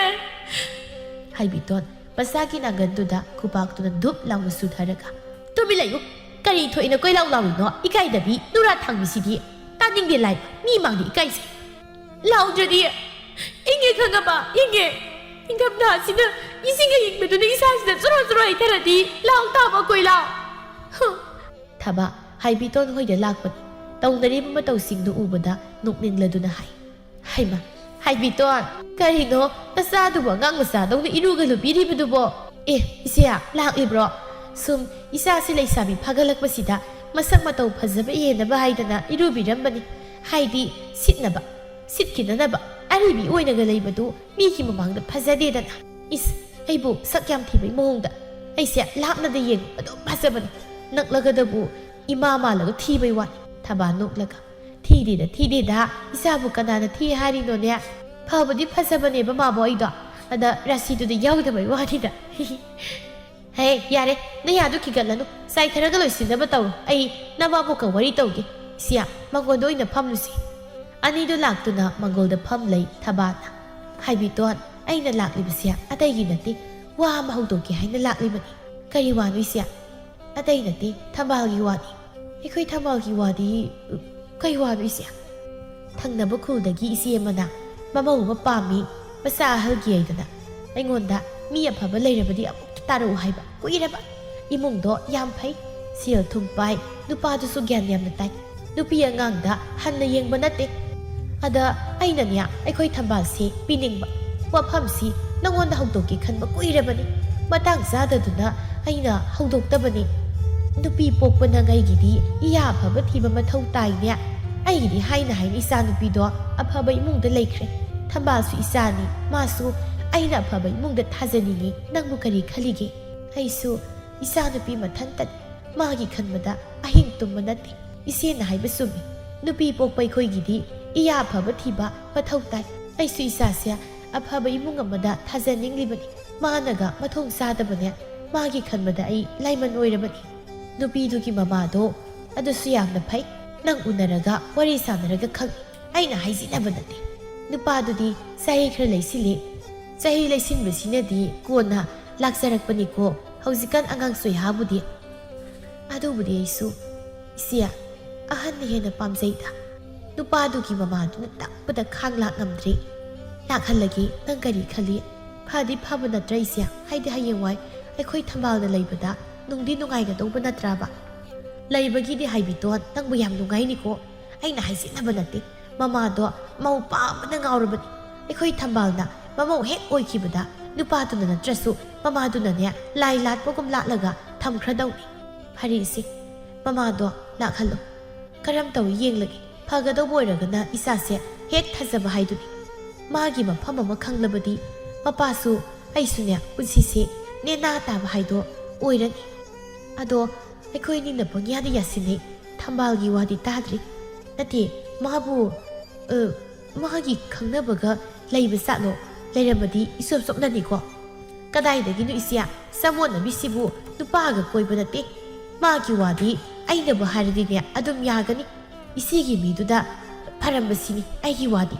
ꯍꯥꯏꯕꯤꯇꯣꯟ ꯃꯆꯥꯒꯤ ꯅꯥꯒꯟꯗꯨꯗ ꯈꯨꯕꯥꯛꯇꯨꯅ ꯗꯨꯞ ꯂꯥꯎꯅ ꯁꯨꯊꯔꯒ, "ꯇꯨꯃꯤꯟ ꯂꯩꯌꯨ꯫ ꯀꯔꯤ ꯊꯣꯛꯏꯅ ꯀꯣꯏꯂꯥꯎ ꯂꯥꯎꯔꯤꯅꯣ? ꯏꯀꯥꯏꯗꯕꯤ ꯅꯨꯔꯥ ꯊꯥꯡꯕꯤꯁꯤꯗꯤ꯫ ꯇꯥꯅꯤꯡꯗꯦ ꯂꯥꯏ, ꯃꯤ ꯃꯥꯡꯗ ꯏꯀꯥꯏꯖꯩ꯫ ꯂꯥꯎꯗ꯭ꯔꯗꯤ ꯏꯪꯉꯦ ꯈꯪꯉꯕ? ꯏꯪꯉꯦ꯫ ꯏꯪꯊꯝꯊꯥꯁꯤꯗ ꯏꯁꯤꯡ ꯑꯏꯪꯕꯗꯨꯅ ꯏꯁꯥꯁꯤꯗ ꯆꯨꯔꯣ ꯆꯨꯔꯣ ꯍꯩꯊꯔꯗꯤ ꯂꯥꯎ ꯇꯥꯕ ꯀꯣꯏꯂꯥꯎ꯫" ꯍ꯫ ꯊꯕ ꯍꯥꯏꯕꯤꯇꯣꯟ ꯍꯣꯏꯗ ꯂꯥꯛꯄꯅꯤ꯫ ꯇꯧꯅꯔꯤꯕ ꯃꯇꯧꯁꯤꯡꯗꯨ ꯎꯕꯗ ꯅꯣꯛꯅꯤꯡꯂꯗꯨꯅ ꯍꯥꯏ, "ꯍꯩꯃ, ꯍꯥꯏꯕꯤꯇꯣꯟ, ꯀꯔꯤꯅꯣ ꯅꯆꯥꯗꯨꯕꯨ ꯑꯉꯥꯡ ꯃꯆꯥꯗꯧꯅ ꯏꯔꯨꯒ ꯂꯨꯕꯤꯔꯤꯕꯗꯨꯕꯣ?" "ꯑꯦ, ꯏꯆꯦ, ꯂꯥꯛꯂꯤꯕ꯭ꯔꯣ? ꯁꯨꯝ ꯏꯆꯥꯁꯤ ꯂꯩꯁꯥꯕꯤ ꯐꯥꯒꯠꯂꯛꯄꯁꯤꯗ ꯃꯁꯛ ꯃꯇꯧ ꯐꯖꯕ ꯍꯦꯟꯅꯕ ꯍꯥꯏꯗꯅ ꯏꯔꯨꯕꯤꯔꯝꯕꯅꯤ꯫ ꯍꯥꯏꯗꯤ ꯁꯤꯠꯅꯕ, ꯁꯤꯠꯈꯤꯗꯅꯕ꯫ ꯑꯔꯤꯕꯤ ꯑꯣꯏꯅꯒ ꯂꯩꯕꯗꯨ ꯃꯤꯒꯤ ꯃꯃꯥꯡꯗ ꯐꯖꯗꯦꯗꯅ꯫ ꯏꯁ, ꯑꯩꯕꯨ ꯁꯛ ꯌꯥꯝ ꯊꯤꯕꯩ ꯃꯑꯣꯡꯗ꯫ ꯑꯩꯁꯦ ꯂꯥꯞꯅꯗ ꯌꯦꯡꯕ ꯑꯗꯨꯝ ꯐꯖꯕꯅꯤ꯫ ꯅꯛꯂꯒꯗꯕꯨ ꯏꯃꯥ ꯃꯥꯜꯂꯒ ꯊꯤꯕꯩ ꯋꯥꯅꯤ꯫" ꯊꯕꯥ ꯅꯣꯛꯂꯒ, "ꯊꯤꯗꯦꯗ, ꯊꯤꯗꯦꯗ꯫ ꯏꯆꯥꯕꯨ ꯀꯅꯥꯅ ꯊꯤ ꯍꯥꯏꯔꯤꯅꯣꯅꯦ? ꯐꯕꯨꯗꯤ ꯐꯖꯕꯅꯦꯕ ꯃꯥꯕꯨ ꯑꯩꯗꯣ꯫ ꯑꯗ ꯔꯥꯁꯤꯗꯨꯗꯤ ꯌꯥꯎꯗꯕꯩ ꯋꯥꯅꯤꯗ꯫" "ꯍꯦ, ꯌꯥꯔꯦ, ꯅꯌꯥꯗꯨ ꯈꯤꯒꯠꯂꯅꯨ꯫ ꯆꯥꯏꯊꯔꯒ ꯂꯣꯏꯁꯤꯟꯅꯕ ꯇꯧꯔꯣ꯫ ꯑꯩ ꯅꯃꯥꯕꯣꯛꯀ ꯋꯥꯔꯤ ꯇꯧꯒꯦ꯫ ꯁꯤꯌꯥ, ꯃꯪꯒꯣꯜꯗ ꯑꯣꯏꯅ ꯐꯝꯂꯨꯁꯤ꯫" ꯑꯅꯤꯗꯨ ꯂꯥꯛꯇꯨꯅ ꯃꯪꯒꯣꯜꯗ ꯐꯝꯂꯩ ꯊꯕꯥꯅ꯫ "ꯍꯥꯏꯕꯤꯇꯣꯟ, ꯑꯩꯅ ꯂꯥꯛꯂꯤꯕꯁꯦ ꯑꯇꯩꯒꯤ ꯅꯠꯇꯦ, ꯋꯥ ꯑꯃ ꯍꯧꯗꯣꯛꯀꯦ ꯍꯥꯏꯅ ꯂꯥꯛꯂꯤꯕꯅꯤ꯫" "ꯀꯔꯤ ꯋꯥꯅꯣ ꯏꯆꯦ?" "ꯑꯇꯩ ꯅꯠꯇꯦ, ꯊꯝꯕꯥꯜꯒꯤ ꯋꯥꯅꯤ꯫" "ꯑꯩꯈꯣꯏ ꯊꯝꯕꯥꯜꯒꯤ ꯋꯥꯗꯤ, ꯎ, ꯀꯩ ꯋꯥꯅꯣ ꯏꯆꯦ?" "ꯊꯪꯅꯕ ꯈꯨꯜꯗꯒꯤ ꯏꯆꯦ ꯑꯃꯅ ꯃꯃꯧ ꯑꯃ ꯄꯥꯝꯃꯤ, ꯃꯆꯥ ꯑꯍꯜꯒꯤ ꯍꯥꯏꯗꯅ꯫ ꯑꯩꯉꯣꯟꯗ ꯃꯤ ꯑꯐꯕ ꯂꯩꯔꯕꯗꯤ ꯑꯃꯨꯛꯇ ꯇꯥꯔꯛꯎ ꯍꯥꯏꯕ꯫ ꯀꯨꯏꯔꯕ꯫ ꯏꯃꯨꯡꯗꯣ ꯌꯥꯝ ꯐꯩ, ꯁꯦꯜ ꯊꯨꯝ ꯄꯥꯏ, ꯅꯨꯄꯥꯗꯨꯁꯨ ꯒ꯭ꯌꯥꯟ ꯌꯥꯝꯅ ꯇꯥꯏ꯫ ꯅꯨꯄꯤ ꯑꯉꯥꯡꯗ ꯍꯟꯅ ꯌꯦꯡꯕ ꯅꯠꯇꯦ꯫ ꯑꯗ ꯑꯩꯅꯅꯦ, ꯑꯩꯈꯣꯏ ꯊꯝꯕꯥꯜꯁꯦ ꯄꯤꯅꯤꯡꯕ꯫ ꯋꯥꯐꯝꯁꯤ ꯅꯉꯣꯟꯗ ꯍꯧꯗꯣꯛꯀꯦ ꯈꯟꯕ ꯀꯨꯏꯔꯕꯅꯤ꯫ ꯃꯇꯥꯡ ꯆꯥꯗꯗꯨꯅ ꯑꯩꯅ ꯍꯧꯗꯣꯛꯇꯕꯅꯤ꯫ ꯅꯨꯄꯤ ꯄꯣꯛꯄꯅ ꯉꯩꯒꯤꯗꯤ ꯏꯌꯥ ꯑꯐꯕ ꯊꯤꯕ ꯃꯊꯧ ꯇꯥꯏꯅꯦ꯫ ꯑꯩꯒꯤꯗꯤ ꯍꯥꯏꯅ ꯍꯥꯏꯅ ꯏꯆꯥ ꯅꯨꯄꯤꯗꯣ ꯑꯐꯕ ꯏꯃꯨꯡꯗ ꯂꯩꯈ꯭ꯔꯦ꯫ ꯊꯝꯕꯥꯜꯁꯨ ꯏꯆꯥꯅꯤ, ꯃꯥꯁꯨ ꯑꯩꯅ ꯑꯐꯕ ꯏꯃꯨꯡꯗ ꯊꯥꯖꯅꯤꯡꯉꯤ꯫ ꯅꯪꯕꯨ ꯀꯔꯤ ꯈꯜꯂꯤꯒꯦ?" "ꯑꯩꯁꯨ ꯏꯆꯥ ꯅꯨꯄꯤ ꯃꯊꯟꯇꯅꯤ꯫ ꯃꯥꯒꯤ ꯈꯟꯕꯗ ꯑꯍꯤꯡ ꯇꯨꯝꯕ ꯅꯠꯇꯦ꯫ ꯏꯆꯦꯅ ꯍꯥꯏꯕ ꯆꯨꯝꯃꯤ꯫ ꯅꯨꯄꯤ ꯄꯣꯛꯄ ꯑꯩꯈꯣꯏꯒꯤꯗꯤ ꯏꯌꯥ ꯑꯐꯕ ꯊꯤꯕ ꯃꯊꯧ ꯇꯥꯏ꯫ ꯑꯩꯁꯨ ꯏꯆꯥꯁꯦ ꯑꯐꯕ ꯏꯃꯨꯡ ꯑꯃꯗ ꯊꯥꯖꯅꯤꯡꯂꯤꯕꯅꯤ꯫ ꯃꯥꯅꯒ ꯃꯊꯣꯡ ꯆꯥꯗꯕꯅꯦ꯫ ꯃꯥꯒꯤ ꯈꯟꯕꯗ ꯑꯩ ꯂꯥꯏꯃꯟ ꯑꯣꯏꯔꯕꯅꯤ꯫ ꯅꯨꯄꯤꯗꯨꯒꯤ ꯃꯃꯥꯗꯣ ꯑꯗꯨꯁꯨ ꯌꯥꯝꯅ ꯐꯩ꯫ ꯅꯪ ꯎꯅꯔꯒ ꯋꯥꯔꯤ ꯁꯥꯟꯅꯔꯒ ꯈꯪ꯫ ꯑꯩꯅ ꯍꯥꯏꯖꯤꯟꯅꯕ ꯅꯠꯇꯦ꯫ ꯅꯨꯄꯥꯗꯨꯗꯤ ꯆꯍꯤ ꯈꯔ ꯂꯩꯁꯤꯜꯂꯤ꯫ ꯆꯍꯤ ꯂꯩꯁꯤꯟꯕꯁꯤꯅꯗꯤ ꯀꯣꯟꯅ ꯂꯥꯛꯆꯔꯛꯄꯅꯤꯀꯣ꯫ ꯍꯧꯖꯤꯛꯀꯥꯟ ꯑꯉꯥꯡ ꯁꯣꯏꯍꯥꯕꯨꯗꯤ꯫ ꯑꯗꯨꯕꯨꯗꯤ ꯑꯩꯁꯨ, ꯏꯆꯦ, ꯑꯍꯟꯅ ꯍꯦꯟꯅ ꯄꯥꯝꯖꯩꯗ꯫ ꯅꯨꯄꯥꯗꯨꯒꯤ ꯃꯃꯥꯗꯨꯅ ꯇꯛꯄꯗ ꯈꯥꯡ ꯂꯥꯛ ꯉꯝꯗ꯭ꯔꯦ꯫ ꯂꯥꯛꯍꯜꯂꯒꯦ, ꯅꯪ ꯀꯔꯤ ꯈꯜꯂꯤ? ꯐꯗꯤ ꯐꯕ ꯅꯠꯇ꯭ꯔ ꯏꯆꯦ? ꯍꯥꯏꯗꯤ ꯍꯌꯦꯡꯋꯥꯏ ꯑꯩꯈꯣꯏ ꯊꯝꯕꯥꯜꯅ ꯂꯩꯕꯗ ꯅꯨꯡꯗꯤ ꯅꯨꯡꯉꯥꯏꯒꯗꯧꯕ ꯅꯠꯇ꯭ꯔꯕ? ꯂꯩꯕꯒꯤꯗꯤ ꯍꯥꯏꯕꯤꯇꯣꯟ, ꯅꯪꯕꯨ ꯌꯥꯝ ꯅꯨꯡꯉꯥꯏꯅꯤꯀꯣ꯫ ꯑꯩꯅ ꯍꯥꯏꯖꯤꯟꯅꯕ ꯅꯠꯇꯦ꯫ ꯃꯃꯥꯗꯣ ꯃꯧ ꯄꯥꯝꯕꯅ ꯉꯥꯎꯔꯕꯅꯤ꯫ ꯑꯩꯈꯣꯏ ꯊꯝꯕꯥꯜꯅ ꯃꯃꯧ ꯍꯦꯛ ꯑꯣꯏꯈꯤꯕꯗ ꯅꯨꯄꯥꯗꯨꯅ ꯅꯠꯇ꯭ꯔꯁꯨ ꯃꯃꯥꯗꯨꯅꯅꯦ ꯂꯥꯏ ꯂꯥꯠꯄꯒꯨꯝ ꯂꯥꯠꯂꯒ ꯊꯝꯈ꯭ꯔꯗꯧꯅꯤ꯫ ꯐꯔꯦ ꯏꯆꯦ, ꯃꯃꯥꯗꯣ ꯂꯥꯛꯍꯜꯂꯣ꯫ ꯀꯔꯝ ꯇꯧꯏ ꯌꯦꯡꯂꯒꯦ꯫ ꯐꯒꯗꯧꯕ ꯑꯣꯏꯔꯒꯅ ꯏꯆꯥꯁꯦ ꯍꯦꯛ ꯊꯥꯖꯕ ꯍꯥꯏꯗꯨꯅꯤ꯫ ꯃꯥꯒꯤ ꯃꯐꯝ ꯑꯃ ꯈꯪꯂꯕꯗꯤ ꯃꯄꯥꯁꯨ ꯑꯩꯁꯨꯅꯦ ꯄꯨꯟꯁꯤꯁꯦ ꯅꯦꯅꯥ ꯇꯥꯕ ꯍꯥꯏꯗꯣ ꯑꯣꯏꯔꯅꯤ꯫ ꯑꯗꯣ ꯑꯩꯈꯣꯏ ꯑꯅꯤꯅ ꯄꯪꯌꯥꯗ ꯌꯥꯁꯤꯟꯅꯩ꯫ ꯊꯝꯕꯥꯜꯒꯤ ꯋꯥꯗꯤ ꯇꯥꯗ꯭ꯔꯤ꯫ ꯅꯠꯇꯦ, ꯃꯥꯕꯨ, ꯑ, ꯃꯥꯒꯤ ꯈꯪꯅꯕꯒ ꯂꯩꯕ ꯆꯥꯠꯂꯣ? ꯂꯩꯔꯝꯃꯗꯤ ꯏꯆꯣꯞ ꯆꯣꯞꯅꯅꯤꯀꯣ꯫ ꯀꯗꯥꯏꯗꯒꯤꯅꯣ ꯏꯆꯦ? ꯆꯃꯣꯠꯅꯕꯤꯁꯤꯕꯨ ꯅꯨꯄꯥꯒ ꯀꯣꯏꯕ ꯅꯠꯇꯦ꯫ ꯃꯥꯒꯤ ꯋꯥꯗꯤ ꯑꯩꯅꯕꯨ ꯍꯥꯏꯔꯗꯤꯅꯦ ꯑꯗꯨꯝ ꯌꯥꯒꯅꯤ꯫ ꯏꯆꯦꯒꯤ ꯃꯤꯗꯨꯗ ꯐꯔꯝꯕꯁꯤꯅꯤ ꯑꯩꯒꯤ ꯋꯥꯗꯤ꯫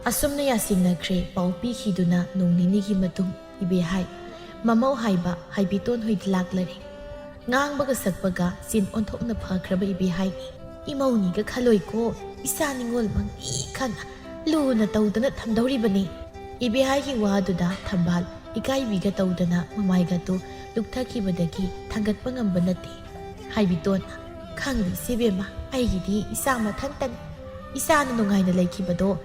ꯑꯁꯨꯝꯅ ꯌꯥꯁꯤꯟꯅꯈ꯭ꯔꯦ꯫ ꯄꯥꯎ ꯄꯤꯈꯤꯗꯨꯅ ꯅꯣꯡ ꯅꯤꯅꯤꯒꯤ ꯃꯇꯨꯡ ꯏꯕꯦꯍꯥꯏ ꯃꯃꯧ ꯍꯥꯏꯕ ꯍꯥꯏꯕꯤꯇꯣꯟ ꯍꯣꯏꯗ ꯂꯥꯛꯂꯔꯦ꯫ ꯉꯥꯡꯕꯒ ꯁꯛꯄꯒ ꯆꯤꯟ ꯑꯣꯟꯊꯣꯛꯅ ꯐꯈ꯭ꯔꯕ ꯏꯕꯦꯍꯥꯏꯅꯤ꯫ ꯏꯃꯧꯅꯤꯒ ꯈꯜꯂꯣꯏꯀꯣ, ꯏꯆꯥ ꯅꯤꯉꯣꯜ ꯃꯪꯉꯤ ꯈꯪꯅ ꯂꯨꯅ ꯇꯧꯗꯅ ꯊꯝꯗꯧꯔꯤꯕꯅꯤ꯫ ꯏꯕꯦꯍꯥꯏꯒꯤ ꯋꯥꯗꯨꯗ ꯊꯝꯕꯥꯜ ꯏꯀꯥꯏꯕꯤꯒ ꯇꯧꯗꯅ ꯃꯃꯥꯏꯒꯗꯨ ꯂꯨꯞꯊꯈꯤꯕꯗꯒꯤ ꯊꯥꯡꯒꯠꯄ ꯉꯝꯕ ꯅꯠꯇꯦ꯫ ꯍꯥꯏꯕꯤꯇꯣꯟꯅ, "ꯈꯪꯗꯦ ꯏꯆꯦꯕꯦꯝꯃ, ꯑꯩꯒꯤꯗꯤ ꯏꯆꯥ ꯃꯊꯟꯇꯅꯤ꯫ ꯏꯆꯥꯅ ꯅꯨꯡꯉꯥꯏꯅ ꯂꯩꯈꯤꯕꯗꯣ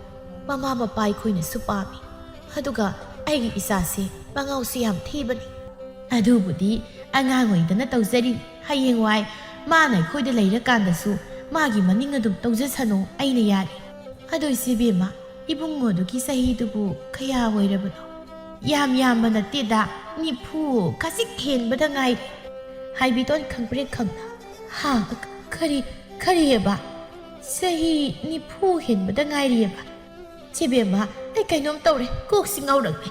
ꯃꯃꯥ ꯃꯄꯥ ꯑꯩꯈꯣꯏꯅꯁꯨ ꯄꯥꯝꯃꯤ꯫ ꯑꯗꯨꯒ ꯑꯩꯒꯤ ꯏꯆꯥꯁꯦ ꯃꯉꯥꯎꯁꯨ ꯌꯥꯝ ꯊꯤꯕꯅꯤ꯫ ꯑꯗꯨꯕꯨꯗꯤ ꯑꯉꯥꯡ ꯑꯣꯏꯗꯅ ꯇꯧꯖꯔꯤ꯫ ꯍꯌꯦꯡꯋꯥꯏ ꯃꯥꯅ ꯑꯩꯈꯣꯏꯗ ꯂꯩꯔꯀꯥꯟꯗꯁꯨ ꯃꯥꯒꯤ ꯃꯅꯤꯡ ꯑꯗꯨꯝ ꯇꯧꯖꯁꯅꯨ, ꯑꯩꯅ ꯌꯥꯔꯤ꯫ ꯑꯗꯣ ꯏꯆꯦꯕꯦꯝꯃ, ꯏꯕꯨꯡꯉꯣꯗꯨꯒꯤ ꯆꯍꯤꯗꯨꯕꯨ ꯀꯌꯥ ꯑꯣꯏꯔꯕꯅꯣ?" "ꯌꯥꯝ ꯌꯥꯝꯕ ꯅꯠꯇꯦꯗ, ꯅꯤꯐꯨ ꯈꯖꯤꯛ ꯍꯦꯟꯕꯗ ꯉꯥꯏꯔꯤ꯫" ꯍꯥꯏꯕꯤꯇꯣꯟ ꯈꯪꯄ꯭ꯔꯦꯛ ꯈꯪꯅ, "ꯍꯥ? ꯀꯔꯤ, ꯀꯔꯤꯑꯕ?" ꯆꯍꯤ ꯅꯤꯐꯨ ꯍꯦꯟꯕꯗ ꯉꯥꯏꯔꯤꯑꯕ꯫ ꯆꯦꯕꯦꯝꯃ, ꯑꯩ ꯀꯩꯅꯣꯝ ꯇꯧꯔꯦ, ꯀꯣꯛꯁꯤ ꯉꯥꯎꯔꯛꯂꯦ꯫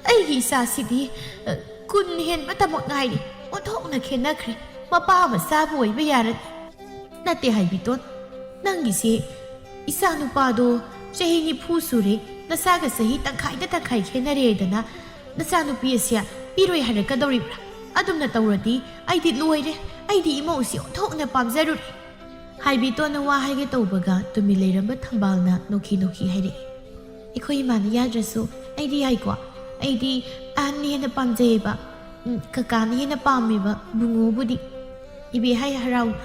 ꯑꯩꯒꯤ ꯏꯆꯥꯁꯤꯗꯤ, ꯑ, ꯀꯨꯟ ꯍꯦꯟꯕꯇꯃꯛ ꯉꯥꯏꯔꯤ, ꯑꯣꯟꯊꯣꯛꯅ ꯈꯦꯠꯅꯈ꯭ꯔꯦ꯫ ꯃꯄꯥ ꯃꯆꯥꯕꯨ ꯑꯣꯏꯕ ꯌꯥꯔꯅꯤ꯫ ꯅꯠꯇꯦ ꯍꯥꯏꯕꯤꯇꯣꯟ, ꯅꯪꯒꯤꯁꯦ ꯏꯆꯥ ꯅꯨꯄꯥꯗꯣ ꯆꯍꯤ ꯅꯤꯐꯨ ꯁꯨꯔꯦ, ꯅꯆꯥꯒ ꯆꯍꯤ ꯇꯪꯈꯥꯏꯗ ꯇꯪꯈꯥꯏ ꯈꯦꯠꯅꯔꯦꯗꯅ ꯅꯆꯥꯅꯨꯄꯤ ꯑꯁꯦ ꯄꯤꯔꯣꯏ ꯍꯥꯏꯔꯛꯀꯗꯧꯔꯤꯕ꯭ꯔꯥ? ꯑꯗꯨꯝꯅ ꯇꯧꯔꯗꯤ ꯑꯩꯗꯤ ꯂꯣꯏꯔꯦ, ꯑꯩꯗꯤ ꯏꯃꯧꯁꯤ ꯑꯣꯟꯊꯣꯛꯅ ꯄꯥꯝꯖꯔꯨꯔꯦ꯫ ꯍꯥꯏꯕꯤꯇꯣꯟꯅ ꯋꯥ ꯍꯥꯏꯒꯦ ꯇꯧꯕꯒ ꯇꯨꯃꯤꯟ ꯂꯩꯔꯝꯕ ꯊꯝꯕꯥꯜꯅ ꯅꯣꯛꯈꯤ ꯅꯣꯛꯈꯤ ꯍꯥꯏꯔꯛꯏ, "ꯑꯩꯈꯣꯏ ꯏꯃꯥꯅ ꯌꯥꯗ꯭ꯔꯁꯨ ꯑꯩꯗꯤ ꯌꯥꯏꯀꯣ꯫ ꯑꯩꯗꯤ ꯑꯍꯟꯅ ꯍꯦꯟꯅ ꯄꯥꯝꯖꯩꯌꯦꯕ꯫ ꯎꯝ, ꯀꯀꯥꯅ ꯍꯦꯟꯅ ꯄꯥꯝꯃꯦꯕ ꯕꯨꯡꯉꯣꯕꯨꯗꯤ꯫" ꯏꯕꯦꯍꯥꯏ ꯍꯔꯥꯎꯅ,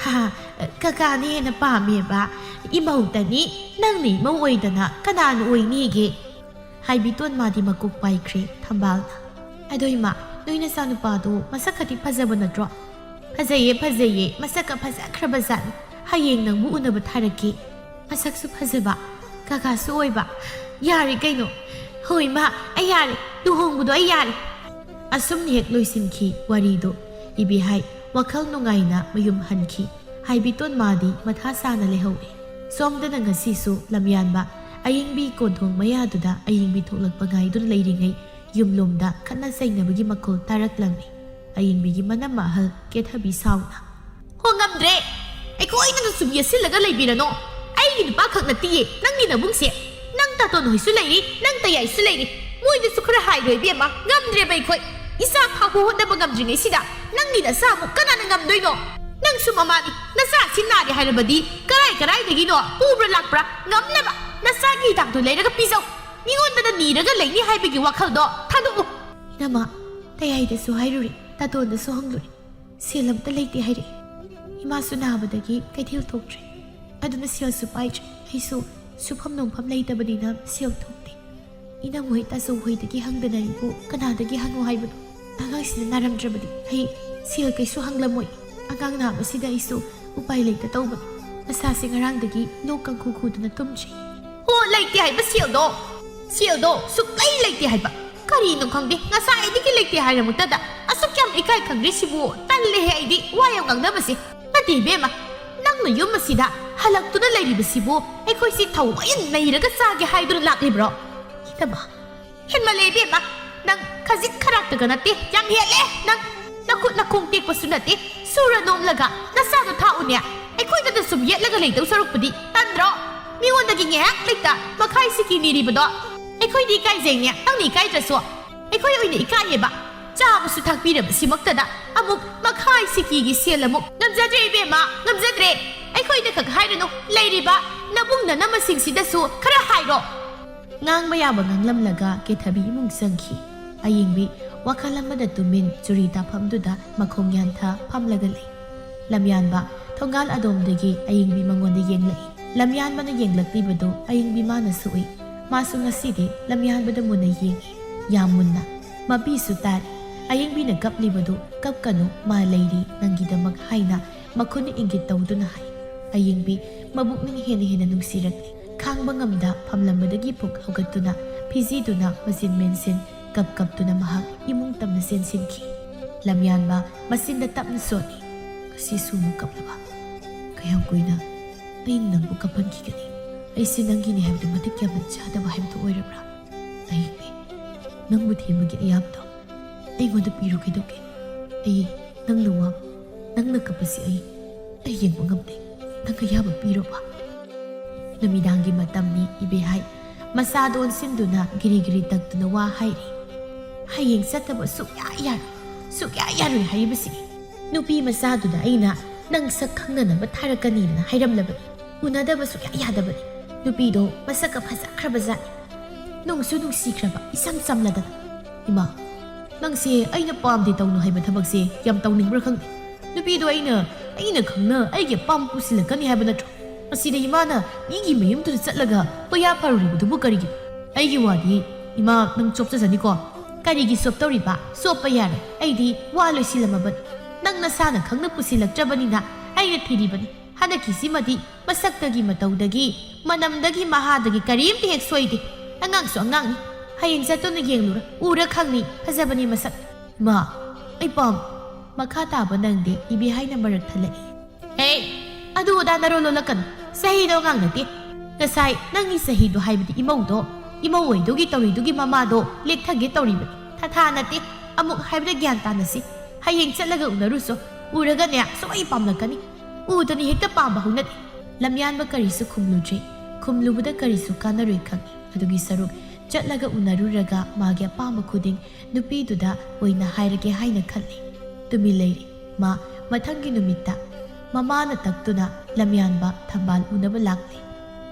"ꯍꯥ, ꯀꯀꯥꯅ ꯍꯦꯟꯅ ꯄꯥꯝꯃꯦꯕ? ꯏꯃꯧꯇꯅꯤ, ꯅꯪꯅ ꯏꯃꯧ ꯑꯣꯏꯗꯅ ꯀꯅꯥꯅ ꯑꯣꯏꯅꯤꯒꯦ?" ꯍꯥꯏꯕꯤꯇꯣꯟ ꯃꯥꯗꯤ ꯃꯀꯣꯛ ꯄꯥꯏꯈ꯭ꯔꯦ ꯊꯝꯕꯥꯜꯅ꯫ "ꯑꯗꯣ ꯏꯃꯥ, ꯅꯣꯏ ꯅꯆꯥꯅꯨꯄꯥꯗꯣ ꯃꯁꯛ ꯈꯗꯤ ꯐꯖꯕ ꯅꯠꯇ꯭ꯔꯣ?" "ꯐꯖꯩꯌꯦ, ꯐꯖꯩꯌꯦ, ꯃꯁꯛꯀ ꯐꯖꯈ꯭ꯔꯕ ꯖꯥꯠꯅꯤ꯫ ꯍꯌꯦꯡ ꯅꯪꯕꯨ ꯎꯅꯕ ꯊꯥꯔꯛꯀꯦ꯫ ꯃꯁꯛꯁꯨ ꯐꯖꯕ, ꯀꯀꯥꯁꯨ ꯑꯣꯏꯕ꯫ ꯌꯥꯔꯦ ꯀꯩꯅꯣ꯫ ꯍꯣꯏ ꯏꯃꯥ, ꯑꯩ ꯌꯥꯔꯦ, ꯂꯨꯍꯣꯡꯕꯗꯣ ꯑꯩ ꯌꯥꯔꯦ꯫" ꯑꯁꯨꯝꯅ ꯍꯦꯛ ꯂꯣꯏꯁꯤꯟꯈꯤ ꯋꯥꯔꯤꯗꯨ꯫ ꯏꯕꯦꯍꯥꯏ ꯋꯥꯈꯜ ꯅꯨꯡꯉꯥꯏꯅ ꯃꯌꯨꯝ ꯍꯟꯈꯤ꯫ ꯍꯥꯏꯕꯤꯇꯣꯟ ꯃꯥꯗꯤ ꯃꯊꯥ ꯁꯥꯅ ꯂꯩꯍꯧꯏ꯫ ꯁꯣꯝꯗꯅ ꯉꯁꯤꯁꯨ ꯂꯝꯌꯥꯟꯕ ꯑꯌꯤꯡꯕꯤ ꯀꯣꯟꯊꯣꯡ ꯃꯌꯥꯗꯨꯗ ꯑꯌꯤꯡꯕꯤ ꯊꯣꯛꯂꯛꯄ ꯉꯥꯏꯗꯨꯅ ꯂꯩꯔꯤꯉꯩ ꯌꯨꯝꯂꯣꯝꯗ ꯈꯠꯅ ꯆꯩꯅꯕꯒꯤ ꯃꯈꯣꯜ ꯇꯥꯔꯛꯂꯝꯃꯤ꯫ ꯑꯌꯤꯡꯕꯤꯒꯤ ꯃꯅꯝ ꯑꯍꯜ ꯀꯦꯊꯕꯤ ꯁꯥꯎꯅ, "ꯍꯣ, ꯉꯝꯗ꯭ꯔꯦ꯫ ꯑꯩꯈꯣꯏꯅ ꯁꯨꯝ ꯌꯦꯠꯁꯤꯜꯂꯒ ꯂꯩꯕꯤꯔꯅꯣ꯫ ꯑꯩꯒꯤ ꯅꯨꯄꯥ ꯈꯛ ꯅꯠꯇꯤꯌꯦ, ꯅꯪꯒꯤ ꯅꯕꯨꯡꯁꯦ꯫ ꯅꯪ ꯇꯥꯇꯣꯟ ꯍꯣꯏꯁꯨ ꯂꯩꯔꯤ, ꯅꯪ ꯇꯌꯥꯏꯁꯨ ꯂꯩꯔꯤ꯫ ꯃꯣꯏꯗꯁꯨ ꯈꯔ ꯍꯥꯏꯔꯣ ꯏꯕꯦꯝꯃ, ꯉꯝꯗ꯭ꯔꯦꯕ ꯑꯩꯈꯣꯏ꯫ ꯏꯆꯥ ꯐꯥꯕ ꯍꯣꯠꯅꯕ ꯉꯝꯗ꯭ꯔꯤꯉꯩꯁꯤꯗ ꯅꯪꯒꯤ ꯅꯆꯥ ꯑꯃꯨꯛ ꯀꯅꯥꯅ ꯉꯝꯗꯣꯏꯅꯣ? ꯅꯪꯁꯨ ꯃꯃꯥꯅꯤ, ꯅꯆꯥꯁꯤ ꯅꯥꯔꯦ ꯍꯥꯏꯔꯕꯗꯤ ꯀꯔꯥꯏ ꯀꯔꯥꯏꯗꯒꯤꯅꯣ ꯄꯨꯕ꯭ꯔꯥ ꯂꯥꯛꯄ꯭ꯔꯥ? ꯉꯝꯅꯕ ꯅꯆꯥꯒꯤ ꯍꯤꯗꯥꯛꯇꯨ ꯂꯩꯔꯒ ꯄꯤꯖꯧ꯫ ꯃꯤꯉꯣꯟꯗꯅ ꯅꯤꯔꯒ ꯂꯩꯅꯤ ꯍꯥꯏꯕꯒꯤ ꯋꯥꯈꯜꯗꯣ ꯊꯥꯗꯣꯛꯎ꯫" ꯏꯅꯝꯃ, ꯇꯌꯥꯏꯗꯁꯨ ꯍꯥꯏꯔꯨꯔꯦ, ꯇꯥꯇꯣꯟꯗꯁꯨ ꯍꯪꯂꯨꯔꯦ꯫ ꯁꯦꯜ ꯑꯝꯇ ꯂꯩꯇꯦ ꯍꯥꯏꯔꯛꯏ꯫ ꯏꯃꯥꯁꯨ ꯅꯥꯕꯗꯒꯤ ꯀꯩꯊꯦꯜ ꯊꯣꯛꯇ꯭ꯔꯦ꯫ ꯑꯗꯨꯅ ꯁꯦꯜꯁꯨ ꯄꯥꯏꯗ꯭ꯔꯦ꯫ ꯑꯩꯁꯨ ꯁꯨꯐꯝ ꯅꯣꯝꯐꯝ ꯂꯩꯇꯕꯅꯤꯅ ꯁꯦꯜ ꯊꯣꯛꯇꯦ꯫ ꯏꯅꯝꯍꯣꯏ ꯇꯥꯆꯧꯍꯣꯏꯗꯒꯤ ꯍꯪꯗꯅ ꯑꯩꯕꯨ ꯀꯅꯥꯗꯒꯤ ꯍꯪꯉꯣ ꯍꯥꯏꯕꯅꯣ? ꯑꯉꯥꯡꯁꯤꯅ ꯅꯥꯔꯝꯗ꯭ꯔꯕꯗꯤ ꯑꯩ ꯁꯦꯜ ꯀꯩꯁꯨ ꯍꯪꯂꯝꯃꯣꯏ꯫ ꯑꯉꯥꯡ ꯅꯥꯕꯁꯤꯗ ꯑꯩꯁꯨ ꯎꯄꯥꯏ ꯂꯩꯇ ꯇꯧꯕꯅꯤ꯫ ꯃꯁꯥꯁꯦ ꯉꯔꯥꯡꯗꯒꯤ ꯂꯣꯛ ꯀꯥꯡꯈꯨ ꯈꯨꯗꯨꯅ ꯇꯨꯝꯗ꯭ꯔꯤ꯫ ꯍꯣ, ꯂꯩꯇꯦ ꯍꯥꯏꯕ ꯁꯦꯜꯗꯣ? ꯁꯦꯜꯗꯣ ꯁꯨꯛꯂꯩ ꯂꯩꯇꯦ ꯍꯥꯏꯕ꯫ ꯀꯔꯤꯅꯣ ꯈꯪꯗꯦ, ꯉꯁꯥꯏꯗꯒꯤ ꯂꯩꯇꯦ ꯍꯥꯏꯔꯃꯛꯇꯗ ꯑꯁꯨꯛ ꯌꯥꯝ ꯏꯀꯥꯏ ꯈꯪꯗ꯭ꯔꯤꯁꯤꯕꯨ꯫ ꯇꯜꯂꯦꯍꯦ ꯑꯩꯗꯤ ꯋꯥ ꯌꯥꯝ ꯉꯥꯡꯅꯕꯁꯦ꯫ ꯅꯠꯇꯦ ꯏꯕꯦꯝꯃ, ꯅꯪꯅ ꯌꯨꯝ ꯑꯁꯤꯗ ꯍꯜꯂꯛꯇꯨꯅ ꯂꯩꯔꯤꯕꯁꯤꯕꯨ ꯑꯩꯈꯣꯏꯁꯤ ꯊꯋꯥꯏ ꯅꯩꯔꯒ ꯆꯥꯒꯦ ꯍꯥꯏꯗꯨꯅ ꯂꯥꯛꯂꯤꯕ꯭ꯔꯣ? ꯏꯅꯝꯃ, ꯍꯦꯟꯃꯜꯂꯦ ꯏꯕꯦꯝꯃ꯫ ꯅꯪ ꯈꯖꯤꯛ ꯈꯔꯥꯛꯇꯒ ꯅꯠꯇꯦ, ꯌꯥꯝ ꯍꯦꯜꯂꯦ꯫ ꯅꯪ ꯅꯈꯨꯠ ꯅꯈꯣꯡ ꯇꯦꯛꯄꯁꯨ ꯅꯠꯇꯦ, ꯁꯨꯔ ꯅꯣꯝꯂꯒ ꯅꯁꯥꯗꯣ ꯊꯥꯛꯎꯅꯦ꯫ ꯑꯩꯈꯣꯏꯗꯗ ꯁꯨꯝ ꯌꯦꯠꯂꯒ ꯂꯩꯗꯧ ꯁꯔꯨꯛꯄꯨꯗꯤ ꯇꯟꯗ꯭ꯔꯣ? ꯃꯤꯉꯣꯟꯗꯒꯤ ꯉꯥꯏꯍꯥꯛ ꯂꯩꯇ ꯃꯈꯥꯏ ꯁꯤꯀꯤ ꯅꯤꯔꯤꯕꯗꯣ ꯑꯩꯈꯣꯏꯗꯤ ꯏꯀꯥꯏꯖꯩꯅꯦ꯫ ꯅꯪꯅ ꯏꯀꯥꯏꯗ꯭ꯔꯁꯨ ꯑꯩꯈꯣꯏ ꯑꯣꯏꯅ ꯏꯀꯥꯏꯌꯦꯕ꯫ ꯆꯥꯕꯁꯨ ꯊꯛꯄꯤꯔꯕꯁꯤꯃꯛꯇꯗ ꯑꯃꯨꯛ ꯃꯈꯥꯏ ꯁꯤꯀꯤꯒꯤ ꯁꯦꯜ ꯑꯃꯨꯛ꯫ ꯉꯝꯖꯗ꯭ꯔꯦ ꯏꯕꯦꯝꯃ, ꯉꯝꯖꯗ꯭ꯔꯦ꯫ ꯑꯩꯈꯣꯏꯗ ꯈꯛ ꯍꯥꯏꯔꯨꯅꯨ, ꯂꯩꯔꯤꯕ ꯅꯕꯨꯡ ꯅꯅꯝꯃꯁꯤꯡꯁꯤꯗꯁꯨ ꯈꯔ ꯍꯥꯏꯔꯣ꯫ ꯉꯥꯡꯕ ꯌꯥꯕ ꯉꯥꯡꯂꯝꯂꯒ ꯀꯦꯊꯕꯤ ꯏꯃꯨꯡ ꯆꯪꯈꯤ꯫ ꯑꯌꯤꯡꯕꯤ ꯋꯥꯈꯜ ꯑꯃꯗ ꯇꯨꯃꯤꯟ ꯆꯨꯔꯤ ꯇꯥꯐꯝꯗꯨꯗ ꯃꯈꯣꯡ ꯌꯥꯟꯊ ꯐꯝꯂꯒ ꯂꯩ꯫ ꯂꯝꯌꯥꯟꯕ ꯊꯣꯡꯒꯥꯜ ꯑꯗꯣꯝꯗꯒꯤ ꯑꯌꯤꯡꯕꯤ ꯃꯉꯣꯟꯗ ꯌꯦꯡꯂꯛꯏ꯫ ꯂꯝꯌꯥꯟꯕꯅ ꯌꯦꯡꯂꯛꯂꯤꯕꯗꯨ ꯑꯌꯤꯡꯕꯤ ꯃꯥꯅꯁꯨ ꯎꯏ꯫ ꯃꯥꯁꯨ ꯉꯁꯤꯗꯤ ꯂꯝꯌꯥꯟꯕꯗ ꯃꯨꯟꯅ ꯌꯦꯡꯏ, ꯌꯥꯝ ꯃꯨꯟꯅ꯫ ꯃꯄꯤꯁꯨ ꯇꯥꯔꯤ꯫ ꯑꯌꯤꯡꯕꯤꯅ ꯀꯞꯂꯤꯕꯗꯨ, "ꯀꯞꯀꯅꯨ, ꯃꯥ ꯂꯩꯔꯤ ꯅꯪꯒꯤꯗꯃꯛ" ꯍꯥꯏꯅ ꯃꯈꯨꯠꯅ ꯏꯪꯒꯤꯠ ꯇꯧꯗꯨꯅ ꯍꯥꯏ꯫ ꯑꯌꯤꯡꯕꯤ ꯃꯕꯨꯛꯅꯤꯡ ꯍꯦꯟꯅ ꯍꯦꯟꯅ ꯅꯨꯡꯁꯤꯔꯛꯂꯤ꯫ ꯈꯥꯡꯕ ꯉꯝꯗ ꯐꯝꯂꯝꯕꯗꯒꯤ ꯄꯨꯛ ꯍꯧꯒꯠꯇꯨꯅ ꯐꯤꯖꯤꯗꯨꯅ ꯃꯆꯤꯟ ꯃꯦꯟꯁꯤꯟ ꯀꯞ ꯀꯞꯇꯨꯅ ꯃꯍꯥꯛ ꯏꯃꯨꯡ ꯇꯝꯅ ꯆꯦꯟꯁꯤꯟꯈꯤ꯫ ꯂꯝꯌꯥꯟꯕ ꯃꯆꯤꯟꯗ ꯇꯞꯅ ꯁꯣꯠꯂꯤ꯫ "ꯉꯁꯤꯁꯨ ꯑꯃꯨꯛ ꯀꯞꯂꯕ? ꯀꯌꯥꯝ ꯀꯨꯏꯅ ꯑꯩꯅ ꯅꯪꯕꯨ ꯀꯞꯍꯟꯈꯤꯒꯅꯤ? ꯑꯩꯁꯦ ꯅꯪꯒꯤꯅꯤ ꯍꯥꯏꯕꯗꯨ ꯃꯇꯤꯛ ꯌꯥꯝꯅ ꯆꯥꯗꯕ ꯍꯥꯏꯕꯗꯨ ꯑꯣꯏꯔꯕ꯭ꯔꯥ? ꯑꯩ ꯅꯪꯕꯨ ꯊꯦꯝꯕꯒꯤ ꯑꯌꯥꯕꯗꯣ ꯑꯩꯉꯣꯟꯗ ꯄꯤꯔꯣ ꯀꯩꯗꯧꯒꯦ? ꯑꯩ ꯅꯪꯅ ꯋꯥꯕ, ꯅꯪꯅ ꯀꯞꯄꯁꯤ ꯑꯩ, ꯑꯩ ꯌꯦꯡꯕ ꯉꯝꯗꯦ꯫ ꯅꯪ ꯑꯌꯥꯕ ꯄꯤꯔꯣꯕ?" ꯅꯨꯃꯤꯗꯥꯡꯒꯤ ꯃꯇꯝꯅꯤ, ꯏꯕꯦꯍꯥꯏ꯫ ꯃꯁꯥꯗ ꯑꯣꯟꯁꯤꯟꯗꯨꯅ ꯒꯤꯔꯤ ꯒꯤꯔꯤ ꯇꯛꯇꯨꯅ ꯋꯥ ꯍꯥꯏꯔꯤ꯫ "ꯍꯌꯦꯡ ꯆꯠꯇꯕ ꯁꯨꯛꯌꯥ ꯌꯥꯔꯣꯏ, ꯁꯨꯛꯌꯥ ꯌꯥꯔꯣꯏ ꯍꯥꯏꯔꯤꯕꯁꯤꯅꯤ꯫ ꯅꯨꯄꯤ ꯃꯆꯥꯗꯨꯗ ꯑꯩꯅ ꯅꯪ ꯁꯛ ꯈꯪꯅꯅꯕ ꯊꯥꯔꯛꯀꯅꯤꯅ ꯍꯥꯏꯔꯝꯂꯕꯅꯤ꯫ ꯎꯅꯗꯕ ꯁꯨꯛꯌꯥ ꯌꯥꯗꯕꯅꯤ꯫ ꯅꯨꯄꯤꯗꯣ ꯃꯁꯛꯀ ꯐꯖꯈ꯭ꯔꯕꯖꯥꯠꯅꯤ꯫ ꯅꯨꯡꯁꯨ ꯅꯨꯡꯁꯤꯈ꯭ꯔꯕ, ꯏꯆꯝ ꯆꯝꯂꯗꯅ꯫ ꯏꯃꯥ, ꯅꯪꯁꯦ ꯑꯩꯅ ꯄꯥꯝꯗꯦ ꯇꯧꯅꯨ ꯍꯥꯏꯕ ꯊꯕꯛꯁꯦ ꯌꯥꯝ ꯇꯧꯅꯤꯡꯕ꯭ꯔꯥ ꯈꯪꯗꯦ꯫ ꯅꯨꯄꯤꯗꯣ ꯑꯩꯅ, ꯑꯩꯅ ꯈꯪꯅ ꯑꯩꯒꯤ ꯑꯄꯥꯝꯕ ꯄꯨꯁꯤꯜꯂꯛꯀꯅꯤ ꯍꯥꯏꯕ ꯅꯠꯇ꯭ꯔꯣ? ꯃꯁꯤꯗ ꯏꯃꯥꯅ ꯃꯤꯒꯤ ꯃꯌꯨꯝꯗꯨꯗ ꯆꯠꯂꯒ ꯀꯣꯏꯌꯥ ꯐꯔꯨꯔꯤꯕꯗꯨꯕꯨ ꯀꯔꯤꯒꯤꯅꯣ? ꯑꯩꯒꯤ ꯋꯥꯗꯤ ꯏꯃꯥ ꯅꯪ ꯆꯣꯞꯆꯖꯅꯤꯀꯣ꯫ ꯀꯔꯤꯒꯤ ꯆꯣꯞꯇꯧꯔꯤꯕ? ꯆꯣꯞꯄ ꯌꯥꯔꯣꯏ꯫ ꯑꯩꯗꯤ ꯋꯥ ꯂꯣꯏꯁꯤꯜꯂꯝꯃꯕꯅꯤ꯫ ꯅꯪ ꯅꯁꯥꯅ ꯈꯪꯅ ꯄꯨꯁꯤꯜꯂꯛꯇ꯭ꯔꯕꯅꯤꯅ ꯑꯩꯅ ꯊꯤꯔꯤꯕꯅꯤ꯫ ꯍꯟꯗꯛꯀꯤꯁꯤꯃꯗꯤ ꯃꯁꯛꯇꯒꯤ, ꯃꯇꯧꯗꯒꯤ, ꯃꯅꯝꯗꯒꯤ, ꯃꯍꯥꯗꯒꯤ ꯀꯔꯤꯝꯇ ꯍꯦꯛ ꯁꯣꯏꯗꯦ꯫ ꯑꯉꯥꯡꯁꯨ ꯑꯉꯥꯡꯅꯤ꯫ ꯍꯌꯦꯡ ꯆꯠꯇꯨꯅ ꯌꯦꯡꯂꯨꯔ ꯎꯔ ꯈꯪꯅꯤ ꯐꯖꯕꯅꯤ ꯃꯁꯛ꯫ ꯃꯥ, ꯑꯩ ꯄꯥꯝ꯫ ꯃꯈꯥ ꯇꯥꯕ ꯅꯪꯗꯦ, ꯏꯕꯦꯍꯥꯏꯅ ꯃꯔꯛ ꯊꯜꯂꯛꯏ꯫ "ꯍꯦ, ꯑꯗꯨ ꯑꯗꯥ ꯅꯔꯣꯜ ꯂꯣꯜꯂꯛꯀꯅꯨ꯫ ꯆꯍꯤꯗꯣ ꯑꯉꯥꯡ ꯅꯠꯇꯦ꯫ ꯉꯁꯥꯏ ꯅꯪꯒꯤ ꯆꯍꯤꯗꯣ ꯍꯥꯏꯕꯗꯤ ꯏꯃꯧꯗꯣ, ꯏꯃꯧ ꯑꯣꯏꯗꯨꯒꯤ ꯇꯧꯔꯤꯗꯨꯒꯤ ꯃꯃꯥꯗꯣ ꯂꯦꯛꯊꯒꯦ ꯇꯧꯔꯤꯕꯅꯤ꯫ ꯊꯥꯊꯥ ꯅꯠꯇꯦ꯫ ꯑꯃꯨꯛ ꯍꯥꯏꯕꯗ ꯒ꯭ꯌꯥꯟ ꯇꯥꯅꯁꯤ꯫ ꯍꯌꯦꯡ ꯆꯠꯂꯒ ꯎꯅꯔꯨꯁꯣ꯫ ꯎꯔꯒꯅꯦ ꯁꯣꯏ ꯄꯥꯝꯂꯛꯀꯅꯤ꯫ ꯎꯗꯅ ꯍꯦꯛꯇ ꯄꯥꯝꯕ ꯍꯧꯅꯗꯦ꯫ ꯂꯝꯌꯥꯟꯕ ꯀꯔꯤꯁꯨ ꯈꯨꯝꯂꯨꯗ꯭ꯔꯦ꯫ ꯈꯨꯝꯂꯨꯕꯗ ꯀꯔꯤꯁꯨ ꯀꯥꯟꯅꯔꯣꯏ ꯈꯪꯏ꯫ ꯑꯗꯨꯒꯤ ꯁꯔꯨꯛ ꯆꯠꯂꯒ ꯎꯅꯔꯨꯔꯒ ꯃꯥꯒꯤ ꯑꯄꯥꯝꯕ ꯈꯨꯗꯤꯡ ꯅꯨꯄꯤꯗꯨꯗ ꯑꯣꯏꯅ ꯍꯥꯏꯔꯒꯦ ꯍꯥꯏꯅ ꯈꯜꯂꯤ꯫ ꯇꯨꯃꯤꯟ ꯂꯩꯔꯤ꯫ ꯃꯥ ꯃꯊꯪꯒꯤ ꯅꯨꯃꯤꯠꯇ ꯃꯃꯥꯅ ꯇꯛꯇꯨꯅ ꯂꯝꯌꯥꯟꯕ ꯊꯝꯕꯥꯜ ꯎꯅꯕ ꯂꯥꯛꯂꯦ꯫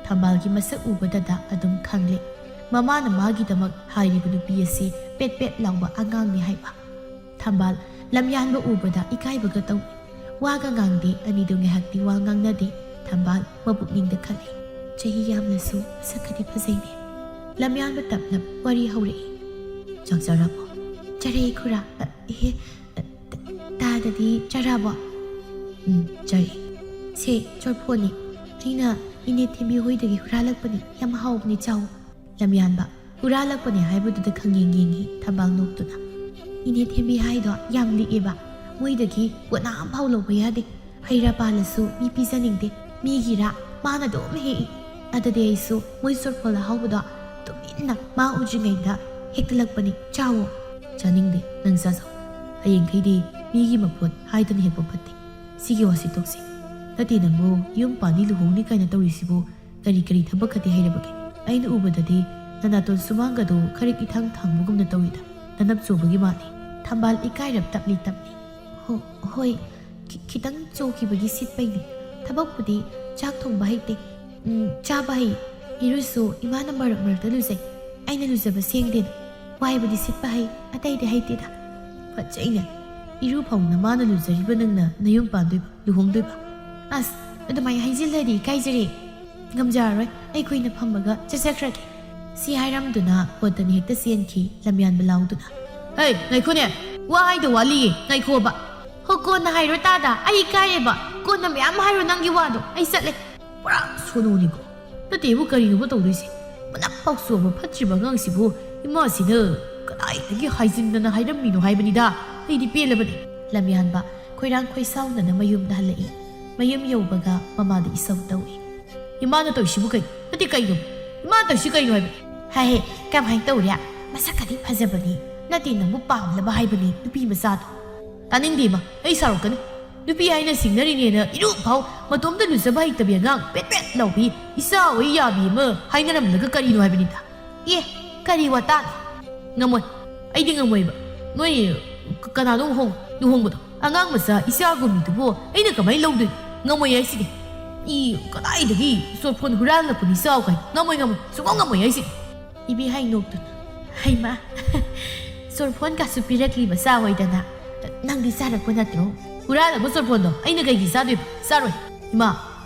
ꯊꯝꯕꯥꯜꯒꯤ ꯃꯁꯛ ꯎꯕꯗꯗ ꯑꯗꯨꯝ ꯈꯪꯂꯦ꯫ ꯃꯃꯥꯅ ꯃꯥꯒꯤꯗꯃꯛ ꯍꯥꯏꯔꯤꯕ ꯅꯨꯄꯤ ꯑꯁꯤ ꯄꯦꯠ ꯄꯦꯠ ꯂꯥꯎꯕ ꯑꯉꯥꯡꯅꯤ ꯍꯥꯏꯕ꯫ ꯊꯝꯕꯥꯜ ꯂꯝꯌꯥꯟꯕ ꯎꯕꯗ ꯏꯀꯥꯏꯕꯒ ꯇꯧꯏ꯫ ꯋꯥꯒ ꯉꯥꯡꯗꯦ꯫ ꯑꯅꯤꯗꯨ ꯉꯥꯏꯍꯥꯛꯇꯤ ꯋꯥ ꯉꯥꯡꯅꯗꯦ꯫ ꯊꯝꯕꯥꯜ ꯃꯄꯨꯛꯅꯤꯡꯗ ꯈꯜꯂꯤ, "ꯆꯍꯤ ꯌꯥꯝꯂꯁꯨ ꯃꯁꯛ ꯈꯗꯤ ꯐꯖꯩꯅꯦ"꯫ ꯂꯝꯌꯥꯟꯕ ꯇꯞꯅ ꯋꯥꯔꯤ ꯍꯧꯔꯛꯏ꯫ "ꯆꯥꯛ ꯆꯥꯔꯕꯣ?" "ꯆꯥꯔꯦ ꯈꯨꯔꯥ꯫ ꯑ, ꯏꯍꯦ, ꯑ, ꯇ-, ꯇꯥꯗꯗꯤ ꯆꯥꯔꯕꯣ?" "ꯎꯝ, ꯆꯥꯔꯦ꯫ ꯁꯦ, ꯆꯣꯔꯐꯣꯟꯅꯤ꯫ ꯑꯩꯅ ꯏꯅꯦ ꯊꯦꯝꯕꯤ ꯍꯣꯏꯗꯒꯤ ꯍꯨꯔꯥꯜꯂꯛꯄꯅꯤ꯫ ꯌꯥꯝ ꯍꯥꯎꯕꯅꯤ, ꯆꯥꯎ"꯫ ꯂꯝꯌꯥꯟꯕ ꯍꯨꯔꯥꯜꯂꯛꯄꯅꯦ ꯍꯥꯏꯕꯗꯨꯗ ꯈꯪꯌꯦꯡ ꯌꯦꯡꯉꯤ ꯊꯝꯕꯥꯜ ꯅꯣꯛꯇꯨꯅ꯫ "ꯏꯅꯦ ꯊꯦꯝꯕꯤ ꯍꯥꯏꯗꯣ ꯌꯥꯝ ꯂꯤꯛꯑꯦꯕ꯫ ꯃꯣꯏꯗꯒꯤ ꯄꯣꯠ ꯑꯝꯐꯥꯎ ꯂꯧꯕ ꯌꯥꯗꯦ꯫ ꯍꯩ ꯔꯥ ꯄꯥꯜꯂꯁꯨ ꯃꯤ ꯄꯤꯖꯅꯤꯡꯗꯦ꯫ ꯃꯤꯒꯤꯔꯥ ꯃꯥꯅ ꯑꯗꯨꯝ ꯍꯦꯛꯏ꯫ ꯑꯗꯨꯗꯤ ꯑꯩꯁꯨ ꯃꯣꯏ ꯆꯣꯔꯐꯣꯜ ꯑꯍꯥꯎꯕꯗꯣ ꯇꯨꯃꯤꯟꯅ ꯃꯥ ꯎꯗ꯭ꯔꯤꯉꯩꯗ ꯍꯦꯛꯇꯂꯛꯄꯅꯤ꯫ ꯆꯥꯎꯋꯣ"꯫ "ꯆꯥꯅꯤꯡꯗꯦ, ꯅꯪ ꯆꯥꯖꯧ꯫ ꯍꯌꯦꯡꯈꯩꯗꯤ ꯃꯤꯒꯤ ꯃꯄꯣꯠ ꯍꯥꯏꯗꯅ ꯍꯦꯛꯄ ꯐꯠꯇꯦ꯫ ꯁꯤꯒꯤ ꯋꯥꯁꯤ ꯇꯣꯛꯁꯤ꯫ ꯅꯠꯇꯦ, ꯅꯪꯕꯨ ꯌꯨꯝ ꯄꯥꯟꯅꯤ ꯂꯨꯍꯣꯡꯅꯤ ꯀꯥꯏꯅ ꯇꯧꯔꯤꯁꯤꯕꯨ ꯀꯔꯤ ꯀꯔꯤ ꯊꯕꯛ ꯈꯗꯤ ꯍꯩꯔꯕꯒꯦ? ꯑꯩꯅ ꯎꯕꯗꯗꯤ ꯅꯅꯥꯇꯣꯟ ꯁꯨꯃꯥꯡꯒꯗꯣ ꯈꯔ ꯏꯊꯥꯡ ꯊꯥꯡꯕꯒꯨꯝꯅ ꯇꯧꯏꯗ, ꯅꯅꯞ ꯆꯣꯕꯒꯤ ꯃꯥꯜꯂꯤ"꯫ ꯊꯝꯕꯥꯜ ꯏꯀꯥꯏꯔꯞ ꯇꯞꯂꯤ ꯇꯞꯂꯤ꯫ "ꯍꯣ-, ꯍꯣꯏ, ꯈꯤ-, ꯈꯤꯇꯪ ꯆꯣꯈꯤꯕꯒꯤ ꯁꯤꯠꯄꯩꯅꯤ꯫ ꯊꯕꯛꯄꯨꯗꯤ ꯆꯥꯛ ꯊꯣꯡꯕ ꯍꯩꯇꯦ꯫ ꯎꯝ, ꯆꯥꯕ ꯍꯩ꯫ ꯏꯔꯨꯁꯨ ꯏꯃꯥꯅ ꯃꯔꯛ ꯃꯔꯛꯇ ꯂꯨꯖꯩ꯫ ꯑꯩꯅ ꯂꯨꯖꯕ ꯁꯦꯡꯗꯦꯅ꯫ ꯋꯥꯏꯕꯨꯗꯤ ꯁꯤꯠꯄ ꯍꯩ, ꯑꯇꯩꯗꯤ ꯍꯩꯇꯦꯗ"꯫ "ꯐꯠꯖꯩꯅꯦ꯫ ꯏꯔꯨ ꯐꯥꯎ ꯅꯃꯥꯅ ꯂꯨꯖꯔꯤꯕ ꯅꯪꯅ ꯅꯌꯨꯝ ꯄꯥꯟꯗꯣꯏꯕ, ꯂꯨꯍꯣꯡꯗꯣꯏꯕ? ꯑꯁ, ꯑꯗꯨꯃꯥꯏꯅ ꯍꯥꯏꯖꯤꯜꯂꯗꯤ ꯏꯀꯥꯏꯖꯔꯦ꯫ ꯉꯝꯖꯔꯔꯣꯏ, ꯑꯩ ꯀꯨꯏꯅ ꯐꯝꯃꯒ ꯆꯠꯆꯈ꯭ꯔꯒꯦ"꯫ ꯁꯤ ꯍꯥꯏꯔꯝꯗꯨꯅ ꯍꯣꯠꯇꯅ ꯍꯦꯛꯇ ꯆꯦꯟꯈꯤ ꯂꯝꯌꯥꯟꯕ ꯂꯥꯎꯗꯨꯅ꯫ "ꯍꯩ, ꯉꯥꯏꯈꯣꯅꯦ! ꯋꯥ ꯍꯥꯏꯗ ꯋꯥꯠꯂꯤꯌꯦ, ꯉꯥꯏꯈꯣꯕ"꯫ "ꯍꯣ, ꯀꯣꯟꯅ ꯍꯥꯏꯔꯣ ꯇꯥꯗ, ꯑꯩ ꯏꯀꯥꯏꯔꯦꯕ꯫ ꯀꯣꯟꯅ ꯃꯌꯥꯝ ꯍꯥꯏꯔꯣ ꯅꯪꯒꯤ ꯋꯥꯗꯣ, ꯑꯩ ꯆꯠꯂꯦ"꯫ ꯄꯨꯔꯥ ꯁꯣꯅꯣꯅꯤꯀꯣ꯫ ꯅꯠꯇꯦꯕꯨ, ꯀꯔꯤꯅꯣꯕ ꯇꯧꯗꯣꯏꯁꯦ? ꯃꯅꯞ ꯄꯥꯎ ꯆꯣꯕ ꯐꯠꯇ꯭ꯔꯤꯕ ꯑꯉꯥꯡꯁꯤꯕꯨ ꯏꯃꯥꯁꯤꯅ ꯀꯗꯥꯏꯗꯒꯤ ꯍꯥꯏꯖꯤꯟꯗꯅ ꯍꯥꯏꯔꯝꯃꯤꯅꯣ ꯍꯥꯏꯕꯅꯤꯗ꯫ ꯑꯩꯗꯤ ꯄꯦꯜꯂꯕꯅꯤ꯫ ꯂꯝꯌꯥꯟꯕ ꯈꯣꯏꯔꯥꯡ ꯈꯣꯏꯁꯥꯎꯅꯅ ꯃꯌꯨꯝꯗ ꯍꯜꯂꯛꯏ꯫ ꯃꯌꯨꯝ ꯌꯧꯕꯒ ꯃꯃꯥꯗ ꯏꯁꯧ ꯇꯧꯏ꯫ "ꯏꯃꯥꯅ ꯇꯧꯔꯤꯁꯤꯕꯨ ꯀꯩꯅꯣ? ꯅꯠꯇꯦ, ꯀꯩꯅꯣ? ꯏꯃꯥꯅ ꯇꯧꯔꯤꯁꯤ ꯀꯩꯅꯣ ꯍꯥꯏꯕ?" "ꯍꯥꯏꯍꯦ, ꯀꯃꯥꯏꯅ ꯇꯧꯔꯦ? ꯃꯁꯛꯀꯗꯤ ꯐꯖꯕꯅꯤ꯫ ꯅꯠꯇꯦ, ꯅꯪꯕꯨ ꯄꯥꯝꯂꯕ ꯍꯥꯏꯕꯅꯤ, ꯅꯨꯄꯤ ꯃꯆꯥꯗꯣ꯫" "ꯇꯥꯅꯤꯡꯗꯦ ꯏꯃꯥ, ꯑꯩ ꯁꯥꯎꯔꯛꯀꯅꯤ꯫ ꯅꯨꯄꯤ ꯍꯥꯏꯅ ꯁꯤꯡꯅꯔꯤꯅꯦꯅ ꯏꯔꯨ ꯐꯥꯎ ꯃꯇꯣꯝꯇ ꯂꯨꯖꯕ ꯍꯩꯇꯕꯤ ꯑꯉꯥꯡ ꯄꯦꯠ ꯄꯦꯠ ꯂꯥꯎꯕꯤ ꯏꯆꯥ ꯍꯣꯏ ꯌꯥꯕꯤ ꯑꯃ ꯍꯥꯏꯅꯔꯝꯂꯒ ꯀꯔꯤꯅꯣ ꯍꯥꯏꯕꯅꯤꯗ?" "ꯑꯦ, ꯀꯔꯤ ꯋꯥꯇꯥꯅꯣ?" "ꯉꯝꯃꯣꯏ, ꯑꯩꯗꯤ ꯉꯝꯃꯣꯏꯕ꯫ ꯅꯣꯏ ꯀ-, ꯀꯅꯥꯅꯣ ꯍꯣꯡ-, ꯂꯨꯍꯣꯡꯕꯗꯣ? ꯑꯉꯥꯡ ꯃꯆꯥ ꯏꯆꯥꯒꯨꯝꯕꯤꯗꯨꯕꯨ ꯑꯩꯅ ꯀꯃꯥꯏꯅ ꯂꯧꯗꯣꯏꯅꯣ? ꯉꯝꯃꯣꯏ ꯍꯥꯏꯁꯤꯗꯤ꯫ ꯏ, ꯀꯗꯥꯏꯗꯒꯤ ꯆꯣꯔꯐꯣꯟ ꯍꯨꯔꯥꯜꯂꯛꯄꯅꯤ ꯆꯥꯎ ꯀꯥꯏ? ꯉꯝꯃꯣꯏ, ꯉꯝꯃꯣꯏ, ꯁꯨꯡꯉꯝ ꯉꯝꯃꯣꯏ ꯍꯥꯏꯁꯤꯗꯤ꯫" ꯏꯕꯦꯍꯥꯏ ꯅꯣꯛꯇꯨꯅ, "ꯍꯩꯃꯥ, ꯆꯣꯔꯐꯣꯟꯒꯁꯨ ꯄꯤꯔꯛꯂꯤꯕ ꯆꯥ ꯍꯣꯏꯗꯅ꯫ ꯅꯪꯗꯤ ꯆꯥꯔꯛꯄ ꯅꯠꯇ꯭ꯔꯣ?" "ꯍꯨꯔꯥꯜꯂꯛꯄ ꯆꯣꯔꯐꯣꯟꯗꯣ ꯑꯩꯅ ꯀꯩꯒꯤ ꯆꯥꯗꯣꯏꯕ? ꯆꯥꯔꯣꯏ꯫ ꯏꯃꯥ,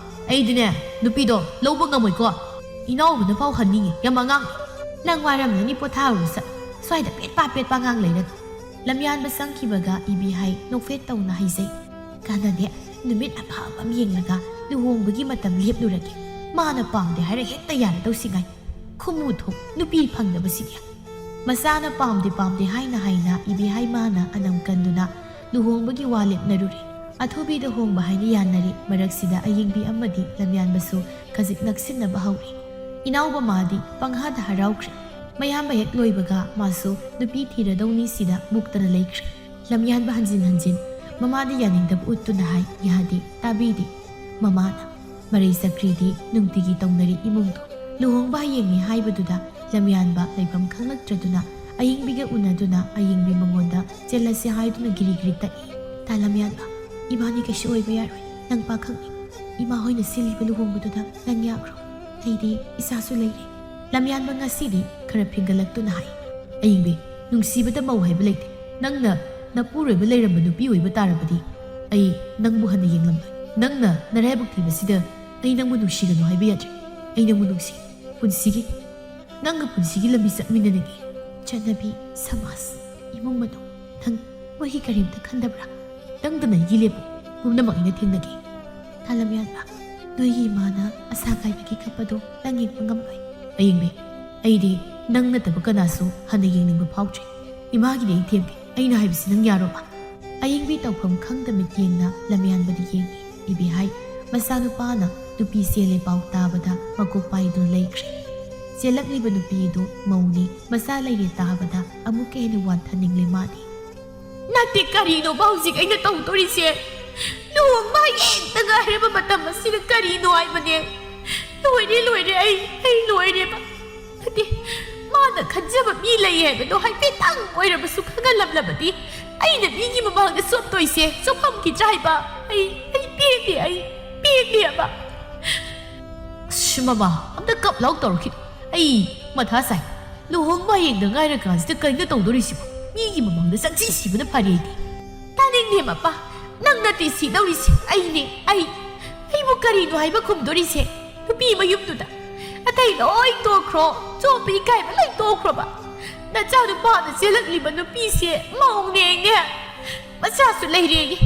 ꯑꯩꯗꯤꯅꯦ, ꯅꯨꯄꯤꯗꯣ ꯂꯧꯕ ꯉꯝꯃꯣꯏꯀꯣ꯫ ꯏꯅꯥꯎꯕꯅ ꯐꯥꯎ ꯍꯟꯅꯤꯡꯉꯤ, ꯌꯥꯝ ꯑꯉꯥꯡ꯫" "ꯅꯪ ꯋꯥꯔꯝꯂꯅꯤ, ꯄꯣꯊꯥꯔꯨꯔꯣ ꯁꯠ꯫ ꯁ꯭ꯋꯥꯏꯗ ꯄꯦꯠ ꯄꯥ ꯄꯦꯠ ꯄꯥ ꯉꯥꯡ ꯂꯩꯔꯅꯨ꯫" ꯂꯝꯌꯥꯟꯕ ꯆꯪꯈꯤꯕꯒ ꯏꯕꯦꯍꯥꯏ ꯅꯣꯛꯐꯦꯠ ꯇꯧꯅ ꯍꯥꯏꯖꯩ꯫ "ꯀꯥꯟꯅꯗꯦ, ꯅꯨꯃꯤꯠ ꯑꯐꯕ ꯑꯃ ꯌꯦꯡꯂꯒ ꯂꯨꯍꯣꯡꯕꯒꯤ ꯃꯇꯝ ꯂꯦꯞꯂꯨꯔꯒꯦ꯫ ꯃꯥꯅ ꯄꯥꯝꯗꯦ ꯍꯥꯏꯔ ꯍꯦꯛꯇ ꯌꯥꯔꯗꯧꯁꯤꯉꯥꯏ꯫ ꯈꯨꯃꯨ ꯊꯣꯛ, ꯅꯨꯄꯤ ꯐꯪꯗꯕꯁꯤꯗꯤ꯫" ꯃꯆꯥꯅ ꯄꯥꯝꯗꯦ ꯄꯥꯝꯗꯦ ꯍꯥꯏꯅ ꯍꯥꯏꯅ ꯏꯕꯦꯍꯥꯏ ꯃꯥꯅ ꯑꯅꯝ ꯀꯟꯗꯨꯅ ꯂꯨꯍꯣꯡꯕꯒꯤ ꯋꯥ ꯂꯦꯞꯅꯔꯨꯔꯦ꯫ ꯑꯊꯨꯕꯤꯗ ꯍꯣꯡꯕ ꯍꯥꯏꯅ ꯌꯥꯅꯔꯦ꯫ ꯃꯔꯛꯁꯤꯗ ꯑꯌꯤꯡꯕꯤ ꯑꯃꯗꯤ ꯂꯝꯌꯥꯟꯕꯁꯨ ꯈꯖꯤꯛ ꯅꯛꯁꯤꯟꯅꯕ ꯍꯧꯔꯦ꯫ ꯏꯅꯥꯎꯕ ꯃꯥꯗꯤ ꯄꯪꯍꯥꯗ ꯍꯔꯥꯎꯈ꯭ꯔꯦ꯫ ꯃꯌꯥꯝꯕ ꯍꯦꯛ ꯂꯣꯏꯕꯒ ꯃꯥꯁꯨ ꯅꯨꯄꯤ ꯊꯤꯔꯗꯧꯅꯤ ꯁꯤꯗ ꯃꯨꯛꯇꯅ ꯂꯩꯈ꯭ꯔꯦ꯫ ꯂꯝꯌꯥꯟꯕ ꯍꯟꯖꯤꯟ ꯍꯟꯖꯤꯟ ꯃꯃꯥꯗ ꯌꯥꯅꯤꯡꯗꯕ ꯎꯠꯇꯨꯅ ꯍꯥꯏ, ꯌꯥꯗꯦ, ꯇꯥꯕꯤꯗꯦ꯫ ꯃꯃꯥꯅ, ꯃꯔꯩ ꯆꯀ꯭ꯔꯤꯗꯤ ꯅꯨꯡꯇꯤꯒꯤ ꯇꯧꯅꯔꯤ ꯏꯃꯨꯡꯗꯣ꯫ ꯂꯨꯍꯣꯡꯕ ꯍꯌꯦꯡꯅꯤ ꯍꯥꯏꯕꯗꯨꯗ ꯂꯝꯌꯥꯟꯕ ꯂꯩꯐꯝ ꯈꯪꯂꯛꯇ꯭ꯔꯗꯨꯅ ꯑꯌꯤꯡꯕꯤꯒ ꯎꯅꯗꯨꯅ ꯑꯌꯤꯡꯕꯤ ꯃꯉꯣꯟꯗ ꯆꯦꯜꯂꯁꯤ ꯍꯥꯏꯗꯨꯅ ꯒꯤꯔꯤ ꯒꯤꯔꯤ ꯇꯛꯏ꯫ "ꯇꯥ ꯂꯝꯌꯥꯟꯕ, ꯏꯕꯥꯅꯤ ꯀꯩꯁꯨ ꯑꯣꯏꯕ ꯌꯥꯔꯣꯏ꯫ ꯅꯪ ꯄꯥꯈꯪꯅꯤ꯫ ꯏꯃꯥ ꯍꯣꯏꯅ ꯁꯤꯜꯂꯤꯕ ꯂꯨꯍꯣꯡꯕꯗꯨꯗ ꯅꯪ ꯌꯥꯈ꯭ꯔꯣ꯫ ꯑꯩꯗꯤ ꯏꯆꯥꯁꯨ ꯂꯩꯔꯦ꯫" ꯂꯝꯌꯥꯟꯕ ꯉꯁꯤꯗꯤ ꯈꯔ ꯐꯤꯡꯒꯠꯂꯛꯇꯨꯅ ꯍꯥꯏ, "ꯑꯌꯤꯡꯕꯤ, ꯅꯨꯡꯁꯤꯕꯗ ꯃꯧ ꯍꯥꯏꯕ ꯂꯩꯇꯦ꯫ ꯅꯪꯅ ꯅꯄꯨꯔꯣꯏꯕ ꯂꯩꯔꯝꯕ ꯅꯨꯄꯤ ꯑꯣꯏꯕ ꯇꯥꯔꯕꯗꯤ ꯑꯩ ꯅꯪꯕꯨ ꯍꯟꯅ ꯌꯦꯡꯂꯝꯂꯣꯏ꯫ ꯅꯪꯅ ꯅꯔꯥꯏꯕꯛ ꯊꯤꯕꯁꯤꯗ ꯑꯩ ꯅꯪꯕꯨ ꯅꯨꯡꯁꯤꯒꯅꯨ ꯍꯥꯏꯕ ꯌꯥꯗ꯭ꯔꯦ꯫ ꯑꯩ ꯅꯪꯕꯨ ꯅꯨꯡꯁꯤ꯫ ꯄꯨꯟꯁꯤꯒꯤ, ꯅꯪꯒ ꯄꯨꯟꯁꯤꯒꯤ ꯂꯝꯕꯤ ꯆꯠꯃꯤꯟꯅꯅꯤꯡꯉꯤ꯫" ꯆꯠꯅꯕꯤ, ꯁꯃꯥꯖ, ꯏꯃꯨꯡ ꯃꯅꯨꯡ, ꯅꯪ ꯃꯣꯏꯒꯤ ꯀꯔꯤꯝꯇ ꯈꯟꯗꯕ꯭ꯔꯥ? ꯅꯪꯗ ꯅꯪꯒꯤ ꯂꯦꯞꯄꯨ, ꯄꯨꯝꯅꯃꯛ ꯑꯩꯅ ꯊꯦꯡꯅꯒꯦ꯫ ꯇꯥ ꯂꯝꯌꯥꯟꯕ, ꯅꯣꯏꯒꯤ ꯏꯃꯥꯅ ꯑꯁꯥ ꯀꯥꯏꯕꯒꯤ ꯀꯞꯄꯗꯣ ꯅꯪ ꯌꯦꯡꯕ ꯉꯝꯂꯣꯏ꯫ ꯑꯌꯤꯡꯕꯤ, ꯑꯩꯗꯤ ꯅꯪ ꯅꯠꯇꯕ ꯀꯅꯥꯁꯨ ꯍꯟꯅ ꯌꯦꯡꯅꯤꯡꯕ ꯐꯥꯎꯗ꯭ꯔꯦ꯫ ꯏꯃꯥꯒꯤꯗꯤ ꯑꯩ ꯊꯦꯝꯒꯦ꯫ ꯑꯩꯅ ꯍꯥꯏꯕꯁꯤ ꯅꯪ ꯌꯥꯔꯣꯕ? ꯑꯌꯤꯡꯕꯤ ꯇꯧꯐꯝ ꯈꯪꯗ ꯃꯤꯠꯌꯦꯡꯅ ꯂꯝꯌꯥꯟꯕꯗ ꯌꯦꯡꯉꯤ꯫ ꯏꯕꯦꯍꯥꯏ ꯃꯆꯥꯅꯨꯄꯥꯅ ꯅꯨꯄꯤ ꯆꯦꯜꯂꯦ ꯄꯥꯎ ꯇꯥꯕꯗ ꯃꯀꯣꯛ ꯄꯥꯏꯗꯨꯅ ꯂꯩꯈ꯭ꯔꯦ꯫ ꯆꯦꯜꯂꯛꯂꯤꯕ ꯅꯨꯄꯤꯗꯨ ꯃꯧꯅꯤ, ꯃꯆꯥ ꯂꯩꯔꯦ ꯇꯥꯕꯗ ꯑꯃꯨꯛꯀ ꯍꯦꯟꯅ ꯋꯥꯟꯊꯅꯤꯡꯂꯦ ꯃꯥꯗꯤ꯫ ꯅꯠꯇꯦ, ꯀꯔꯤꯅꯣꯕ ꯍꯧꯖꯤꯛ ꯑꯩꯅ ꯇꯧꯗꯣꯔꯤꯁꯦ? ꯂꯨꯍꯣꯡꯕ ꯍꯌꯦꯡꯇ ꯉꯥꯏꯔꯕ ꯃꯇꯝ ꯑꯁꯤꯗ ꯀꯔꯤꯅꯣ ꯍꯥꯏꯕꯅꯦ? ꯂꯣꯏꯔꯦ, ꯂꯣꯏꯔꯦ, ꯑꯩ, ꯑꯩ ꯂꯣꯏꯔꯦꯕ꯫ ꯅꯠꯇꯦ, ꯃꯥꯅ ꯈꯟꯖꯕ ꯃꯤ ꯂꯩ ꯍꯥꯏꯕꯗꯣ ꯍꯥꯏꯐꯦꯠꯇꯪ ꯑꯣꯏꯔꯕꯁꯨ ꯈꯪꯍꯜꯂꯝꯂꯕꯗꯤ ꯑꯩꯅ ꯃꯤꯒꯤ ꯃꯃꯥꯡꯗ ꯆꯣꯞꯇꯣꯏꯁꯦ ꯆꯣꯞꯐꯝꯈꯤꯗ꯭ꯔꯥ ꯍꯥꯏꯕ? ꯑꯩ, ꯑꯩ ꯄꯦꯟꯗꯦ, ꯑꯩ ꯄꯦꯟꯗꯦꯕ꯫ ꯑꯁ, ꯃꯃꯥ, ꯑꯝꯇ ꯀꯞ ꯂꯥꯎ ꯇꯧꯔꯛꯈꯤꯅꯨ꯫ ꯑꯩ ꯃꯊꯥ ꯁꯥꯏ꯫ ꯂꯨꯍꯣꯡꯕ ꯍꯌꯦꯡꯗ ꯉꯥꯏꯔꯀꯥꯟꯁꯤꯗ ꯀꯩꯅꯣ ꯇꯧꯗꯣꯔꯤꯁꯤꯕꯣ? ꯃꯤꯒꯤ ꯃꯃꯥꯡꯗ ꯆꯪꯁꯤ ꯁꯤꯕꯅ ꯐꯔꯦ ꯑꯩꯗꯤ꯫ ꯇꯥꯅꯤꯡꯗꯦ ꯃꯄꯥ, ꯅꯪ ꯅꯠꯇꯦ ꯁꯤꯗꯧꯔꯤꯁꯦ, ꯑꯩꯅꯦ, ꯑꯩ꯫ ꯑꯩꯕꯨ ꯀꯔꯤꯅꯣ ꯍꯥꯏꯕ ꯈꯨꯝꯗꯣꯔꯤꯁꯦ? ꯅꯨꯄꯤ ꯃꯌꯨꯝꯗꯨꯗ ꯑꯇꯩ ꯂꯣꯏ ꯇꯣꯛꯈ꯭ꯔꯣ, ꯆꯣꯞꯄ ꯏꯀꯥꯏꯕ ꯂꯣꯏ ꯇꯣꯛꯈ꯭ꯔꯣꯕ꯫ ꯅꯆꯥꯅꯨꯄꯥꯅ ꯆꯦꯜꯂꯛꯂꯤꯕ ꯅꯨꯄꯤꯁꯦ ꯃꯧꯅꯦꯅꯦ, ꯃꯆꯥꯁꯨ ꯂꯩꯔꯦꯌꯦ꯫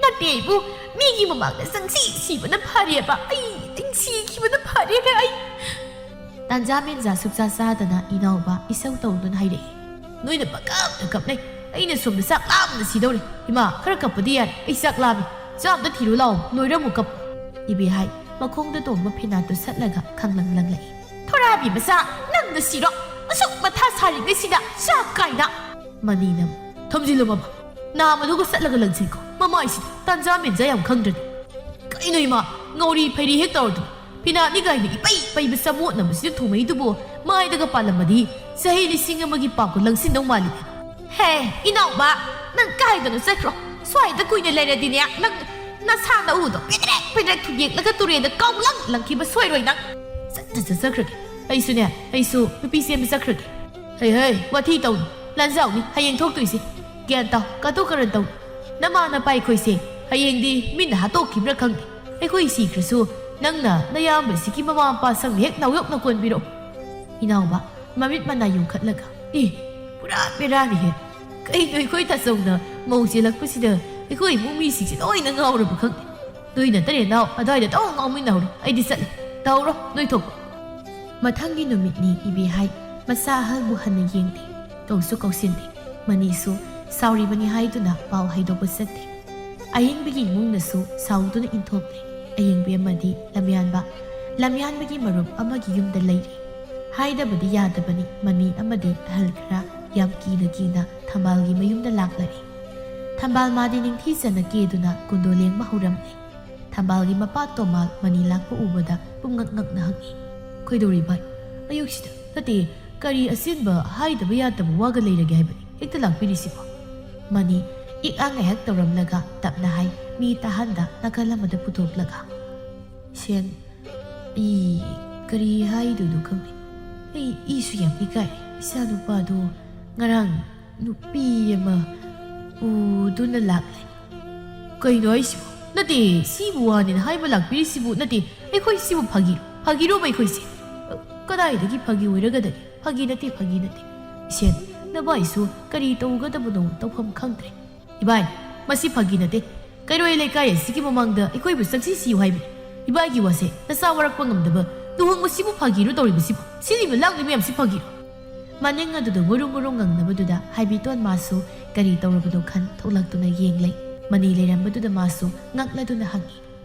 ꯅꯠꯇꯦ ꯑꯩꯕꯨ, ꯃꯤꯒꯤ ꯃꯃꯥꯡꯗ ꯆꯪꯁꯤ ꯁꯤꯕꯅ ꯐꯔꯦꯕ꯫ ꯑꯩ ꯁꯤꯈꯤꯕꯅ ꯐꯔꯦꯅꯦ ꯑꯩ꯫ ꯇꯥꯟꯖꯥ ꯃꯦꯟꯖꯥ ꯁꯨꯛꯆꯥ ꯆꯥꯗꯅ ꯏꯅꯥꯎꯕ ꯏꯁꯧ ꯇꯧꯗꯨꯅ ꯍꯥꯏꯔꯛꯏ꯫ ꯅꯣꯏꯅ ꯄꯪꯀꯞꯇ ꯀꯞꯅꯩ꯫ ꯑꯩꯅ ꯁꯣꯝꯗ ꯆꯥꯛ ꯂꯥꯝꯅ ꯁꯤꯗꯧꯔꯦ꯫ ꯏꯃꯥ, ꯈꯔ ꯀꯞꯄꯗꯤ ꯌꯥꯔꯦ꯫ ꯑꯩ ꯆꯥꯛ ꯂꯥꯝꯃꯤ꯫ ꯆꯥ ꯑꯝꯇ ꯊꯤꯔꯨ ꯂꯥꯛꯑꯣ꯫ ꯂꯣꯏꯔꯝꯃꯨ ꯀꯞꯄ꯫ ꯏꯕꯦꯍꯥꯏ ꯃꯈꯣꯡꯗ ꯇꯣꯡꯕ ꯐꯤꯅꯥꯠꯇꯨ ꯁꯠꯂꯒ ꯈꯪꯂꯪ ꯂꯪꯂꯛꯏ꯫ ꯊꯣꯔꯥꯕꯤ ꯃꯆꯥ, ꯅꯪꯅ ꯁꯤꯔꯣ? ꯑꯁꯨꯛ ꯃꯊꯥ ꯁꯥꯔꯤꯉꯩꯁꯤꯗ ꯆꯥꯛ ꯀꯥꯏꯅ꯫ ꯃꯅꯤꯅ ꯊꯝꯖꯤꯜꯂꯨ ꯃꯃꯥ꯫ ꯅꯥꯝ ꯑꯗꯨꯒ ꯆꯠꯂꯒ ꯂꯪꯁꯤꯟꯈꯣ꯫ ꯃꯃꯥꯏꯁꯤꯗ ꯇꯥꯟꯖꯥ ꯃꯦꯟꯖꯥ ꯌꯥꯝ ꯈꯪꯗ꯭ꯔꯗꯤ꯫ ꯀꯩꯅꯣ ꯏꯃꯥ, ꯉꯧꯔꯤ ꯐꯩꯔꯤ ꯍꯦꯛ ꯇꯧꯔꯗꯅ꯫ ꯐꯤꯅꯥꯠꯅꯤ ꯀꯥꯏꯅ ꯏꯄꯩ ꯄꯩꯕ ꯆꯃꯣꯠꯅꯕꯁꯤꯗ ꯊꯨꯝꯃꯩꯗꯨꯕꯨ ꯃꯥꯏꯗꯒ ꯄꯥꯜꯂꯝꯃꯗꯤ ꯆꯍꯤ ꯂꯤꯁꯤꯡ ꯑꯃꯒꯤ ꯄꯥꯞꯀ ꯂꯪꯁꯤꯟꯗꯧ ꯃꯥꯜꯂꯤꯅꯦ꯫ ꯍꯦ, ꯏꯅꯥꯎꯕ, ꯅꯪ ꯀꯥꯏꯗꯅꯣ ꯆꯠꯈ꯭ꯔꯣ꯫ ꯁ꯭ꯋꯥꯏꯗ ꯀꯨꯏꯅ ꯂꯩꯔꯗꯤꯅꯦ, ꯅꯪ ꯅꯁꯥ ꯅꯎꯗꯣ ꯄꯤꯗ꯭ꯔꯦꯛ ꯄꯤꯗ꯭ꯔꯦꯛ ꯊꯨꯗꯦꯛꯂꯒ ꯇꯨꯔꯦꯟꯗ ꯀꯥꯎꯂꯪ ꯂꯪꯈꯤꯕ ꯁꯣꯏꯔꯣꯏ ꯅꯪ꯫ ꯆꯠꯇ ꯆꯠꯆꯈ꯭ꯔꯒꯦ꯫ ꯑꯩꯁꯨꯅꯦ, ꯑꯩꯁꯨ ꯅꯨꯄꯤ ꯆꯦꯟꯕ ꯆꯠꯈ꯭ꯔꯒꯦ꯫ ꯍꯩ ꯍꯩ, ꯋꯥꯊꯤ ꯇꯧꯅꯨ꯫ ꯂꯥꯟꯖꯥꯎꯅꯤ ꯍꯌꯦꯡ ꯊꯣꯛꯇꯣꯏꯁꯦ꯫ ꯒ꯭ꯌꯥꯟ ꯇꯥꯎ, ꯀꯥꯇꯨ ꯀꯥꯔꯟ ꯇꯧꯅꯨ꯫ ꯅꯃꯥ ꯅꯄꯥ ꯑꯩꯈꯣꯏꯁꯦ ꯍꯌꯦꯡꯗꯤ ꯃꯤꯅ ꯍꯥꯠꯇꯣꯛꯈꯤꯕ꯭ꯔꯥ ꯈꯪꯗꯦ꯫ ꯑꯩꯈꯣꯏ ꯁꯤꯈ꯭ꯔꯁꯨ ꯅꯪꯅ ꯅꯌꯥꯝꯕꯁꯤꯒꯤ ꯃꯃꯥ ꯃꯄꯥ ꯁꯪꯅ ꯍꯦꯛ ꯅꯥꯎꯌꯣꯛꯅ ꯀꯣꯟꯕꯤꯔꯣ꯫ ꯏꯅꯥꯎꯕ, ꯃꯃꯤꯠ ꯃꯅꯥ ꯌꯨꯡꯈꯠꯂꯒ, "ꯑꯦ, ꯄꯨꯔꯥ ꯕꯦꯔꯥꯅꯤꯍꯦ꯫ ꯀꯩꯅꯣ ꯑꯩꯈꯣꯏ ꯇꯥꯆꯧꯅ ꯃꯧ ꯆꯦꯜꯂꯛꯄꯁꯤꯗ ꯑꯩꯈꯣꯏ ꯏꯃꯨꯡ ꯃꯤꯁꯤꯡꯁꯦ ꯂꯣꯏꯅ ꯉꯥꯎꯔꯕ ꯈꯪꯗꯦ꯫ ꯅꯣꯏ ꯅꯇꯩ ꯅꯅꯥꯎ ꯑꯗꯨꯋꯥꯏꯗ ꯇꯧ ꯉꯥꯎꯃꯤꯟꯅꯍꯧꯔꯣ꯫ ꯑꯩꯗꯤ ꯆꯠꯂꯦ꯫ ꯇꯧꯔꯣ, ꯅꯣꯏ ꯊꯣꯛꯄ꯫" ꯃꯊꯪꯒꯤ ꯅꯨꯃꯤꯠꯅꯤ ꯏꯕꯦꯍꯥꯏ꯫ ꯃꯆꯥ ꯑꯍꯜꯕꯨ ꯍꯟꯅ ꯌꯦꯡꯗꯦ꯫ ꯀꯧꯁꯨ ꯀꯧꯁꯤꯟꯗꯦ꯫ ꯃꯅꯤꯁꯨ ꯁꯥꯎꯔꯤꯕꯅꯤ ꯍꯥꯏꯗꯨꯅ ꯄꯥꯎ ꯍꯥꯏꯗꯣꯛꯄ ꯆꯠꯇꯦ꯫ ꯑꯌꯦꯡꯕꯒꯤ ꯏꯃꯨꯡꯅꯁꯨ ꯁꯥꯎꯗꯨꯅ ꯏꯟꯊꯣꯛꯂꯦ꯫ ꯑꯌꯦꯡꯕꯤ ꯑꯃꯗꯤ ꯂꯝꯌꯥꯟꯕ, ꯂꯝꯌꯥꯟꯕꯒꯤ ꯃꯔꯨꯞ ꯑꯃꯒꯤ ꯌꯨꯝꯗ ꯂꯩꯔꯤ꯫ ꯍꯥꯏꯗꯕꯗꯤ ꯌꯥꯗꯕꯅꯤ, ꯃꯅꯤ ꯑꯃꯗꯤ ꯑꯍꯜ ꯈꯔ ꯌꯥꯝ ꯀꯤꯅ ꯀꯤꯅ ꯊꯝꯕꯥꯜꯒꯤ ꯃꯌꯨꯝꯗ ꯂꯥꯛꯂꯔꯦ꯫ ꯊꯝꯕꯥꯜ ꯃꯥꯗꯤ ꯅꯤꯡꯊꯤꯖꯅ ꯀꯦꯗꯨꯅ ꯀꯨꯟꯗꯣ ꯂꯦꯡꯕ ꯍꯧꯔꯝꯂꯦ꯫ ꯊꯝꯕꯥꯜꯒꯤ ꯃꯄꯥ ꯇꯣꯃꯥꯜ ꯃꯅꯤ ꯂꯥꯛꯄ ꯎꯕꯗ ꯄꯨꯝꯉꯛ ꯉꯛꯅ ꯍꯪꯉꯤ, "ꯀꯩꯗꯧꯔꯤ ꯚꯥꯏ? ꯑꯌꯨꯛꯁꯤꯗ ꯅꯠꯇꯦ, ꯀꯔꯤ ꯑꯆꯤꯟꯕ ꯍꯥꯏꯗꯕ ꯌꯥꯗꯕ ꯋꯥꯒ ꯂꯩꯔꯒꯦ ꯍꯥꯏꯕꯅꯤ ꯍꯦꯛꯇ ꯂꯥꯛꯄꯤꯔꯤꯁꯤꯕꯣ?" ꯃꯅꯤ ꯏꯛ ꯑꯥ ꯉꯥꯏꯍꯥꯛ ꯇꯧꯔꯝꯂꯒ ꯇꯞꯅ ꯍꯥꯏ, ꯃꯤ ꯇꯥꯍꯟꯗ ꯅꯥꯀꯜ ꯑꯃꯗ ꯄꯨꯊꯣꯛꯂꯒ, "ꯁꯦꯟ, ꯑꯩ ꯀꯔꯤ ꯍꯥꯏꯗꯣꯏꯅꯣ ꯈꯪꯗꯦ꯫ ꯑꯩ ꯏꯁꯨ ꯌꯥꯝ ꯏꯀꯥꯏ꯫ ꯏꯆꯥ ꯅꯨꯄꯥꯗꯣ ꯉꯔꯥꯡ ꯅꯨꯄꯤ ꯑꯃ ꯄꯨꯗꯨꯅ ꯂꯥꯛꯂꯦ꯫" "ꯀꯩꯅꯣ ꯍꯥꯏꯁꯤꯕꯨ? ꯅꯠꯇꯦ, ꯁꯤꯕꯨ ꯋꯥꯅꯦꯅ ꯍꯥꯏꯕ ꯂꯥꯛꯄꯤꯔꯤꯁꯤꯕꯨ? ꯅꯠꯇꯦ, ꯑꯩꯈꯣꯏ ꯁꯤꯕꯨ ꯐꯥꯒꯤ, ꯐꯥꯒꯤꯔꯣꯕ ꯑꯩꯈꯣꯏꯁꯦ? ꯀꯗꯥꯏꯗꯒꯤ ꯐꯥꯒꯤ ꯑꯣꯏꯔꯒꯗꯒꯦ? ꯐꯥꯒꯤ ꯅꯠꯇꯦ, ꯐꯥꯒꯤ ꯅꯠꯇꯦ꯫ ꯏꯁꯦꯟ, ꯅꯕꯥꯏꯁꯨ ꯀꯔꯤ ꯇꯧꯒꯗꯕꯅꯣ ꯇꯧꯐꯝ ꯈꯪꯗ꯭ꯔꯦ꯫" "ꯏꯕꯥꯏ, ꯃꯁꯤ ꯐꯥꯒꯤ ꯅꯠꯇꯦ꯫ ꯀꯩꯔꯣꯏ ꯂꯩꯀꯥꯏ ꯑꯁꯤꯒꯤ ꯃꯃꯥꯡꯗ ꯑꯩꯈꯣꯏꯕꯨ ꯆꯪꯁꯤ ꯁꯤꯌꯨ ꯍꯥꯏꯕꯅꯤ꯫ ꯏꯕꯥꯏꯒꯤ ꯋꯥꯁꯦ ꯅꯆꯥ ꯋꯥꯔꯛꯄ ꯉꯝꯗꯕ ꯂꯨꯍꯣꯡꯕꯁꯤꯕꯨ ꯐꯥꯒꯤꯔꯣ ꯇꯧꯔꯤꯕꯁꯤꯕꯨ? ꯁꯤꯜꯂꯤꯕ ꯂꯥꯡꯂꯤꯕ ꯃꯌꯥꯝꯁꯤ ꯐꯥꯒꯤꯔꯣ?" ꯃꯅꯤꯡ ꯑꯗꯨꯗ ꯉꯨꯔꯨ ꯉꯨꯔꯨ ꯉꯪꯅꯕꯗꯨꯗ ꯍꯥꯏꯕꯤꯇꯣꯟ ꯃꯥꯁꯨ ꯀꯔꯤ ꯇꯧꯔꯕꯅꯣ ꯈꯟ ꯊꯣꯛꯂꯛꯇꯨꯅ ꯌꯦꯡꯂꯦ꯫ ꯃꯅꯤ ꯂꯩꯔꯝꯕꯗꯨꯗ ꯃꯥꯁꯨ ꯉꯛꯂꯗꯨꯅ ꯍꯪꯉꯤ,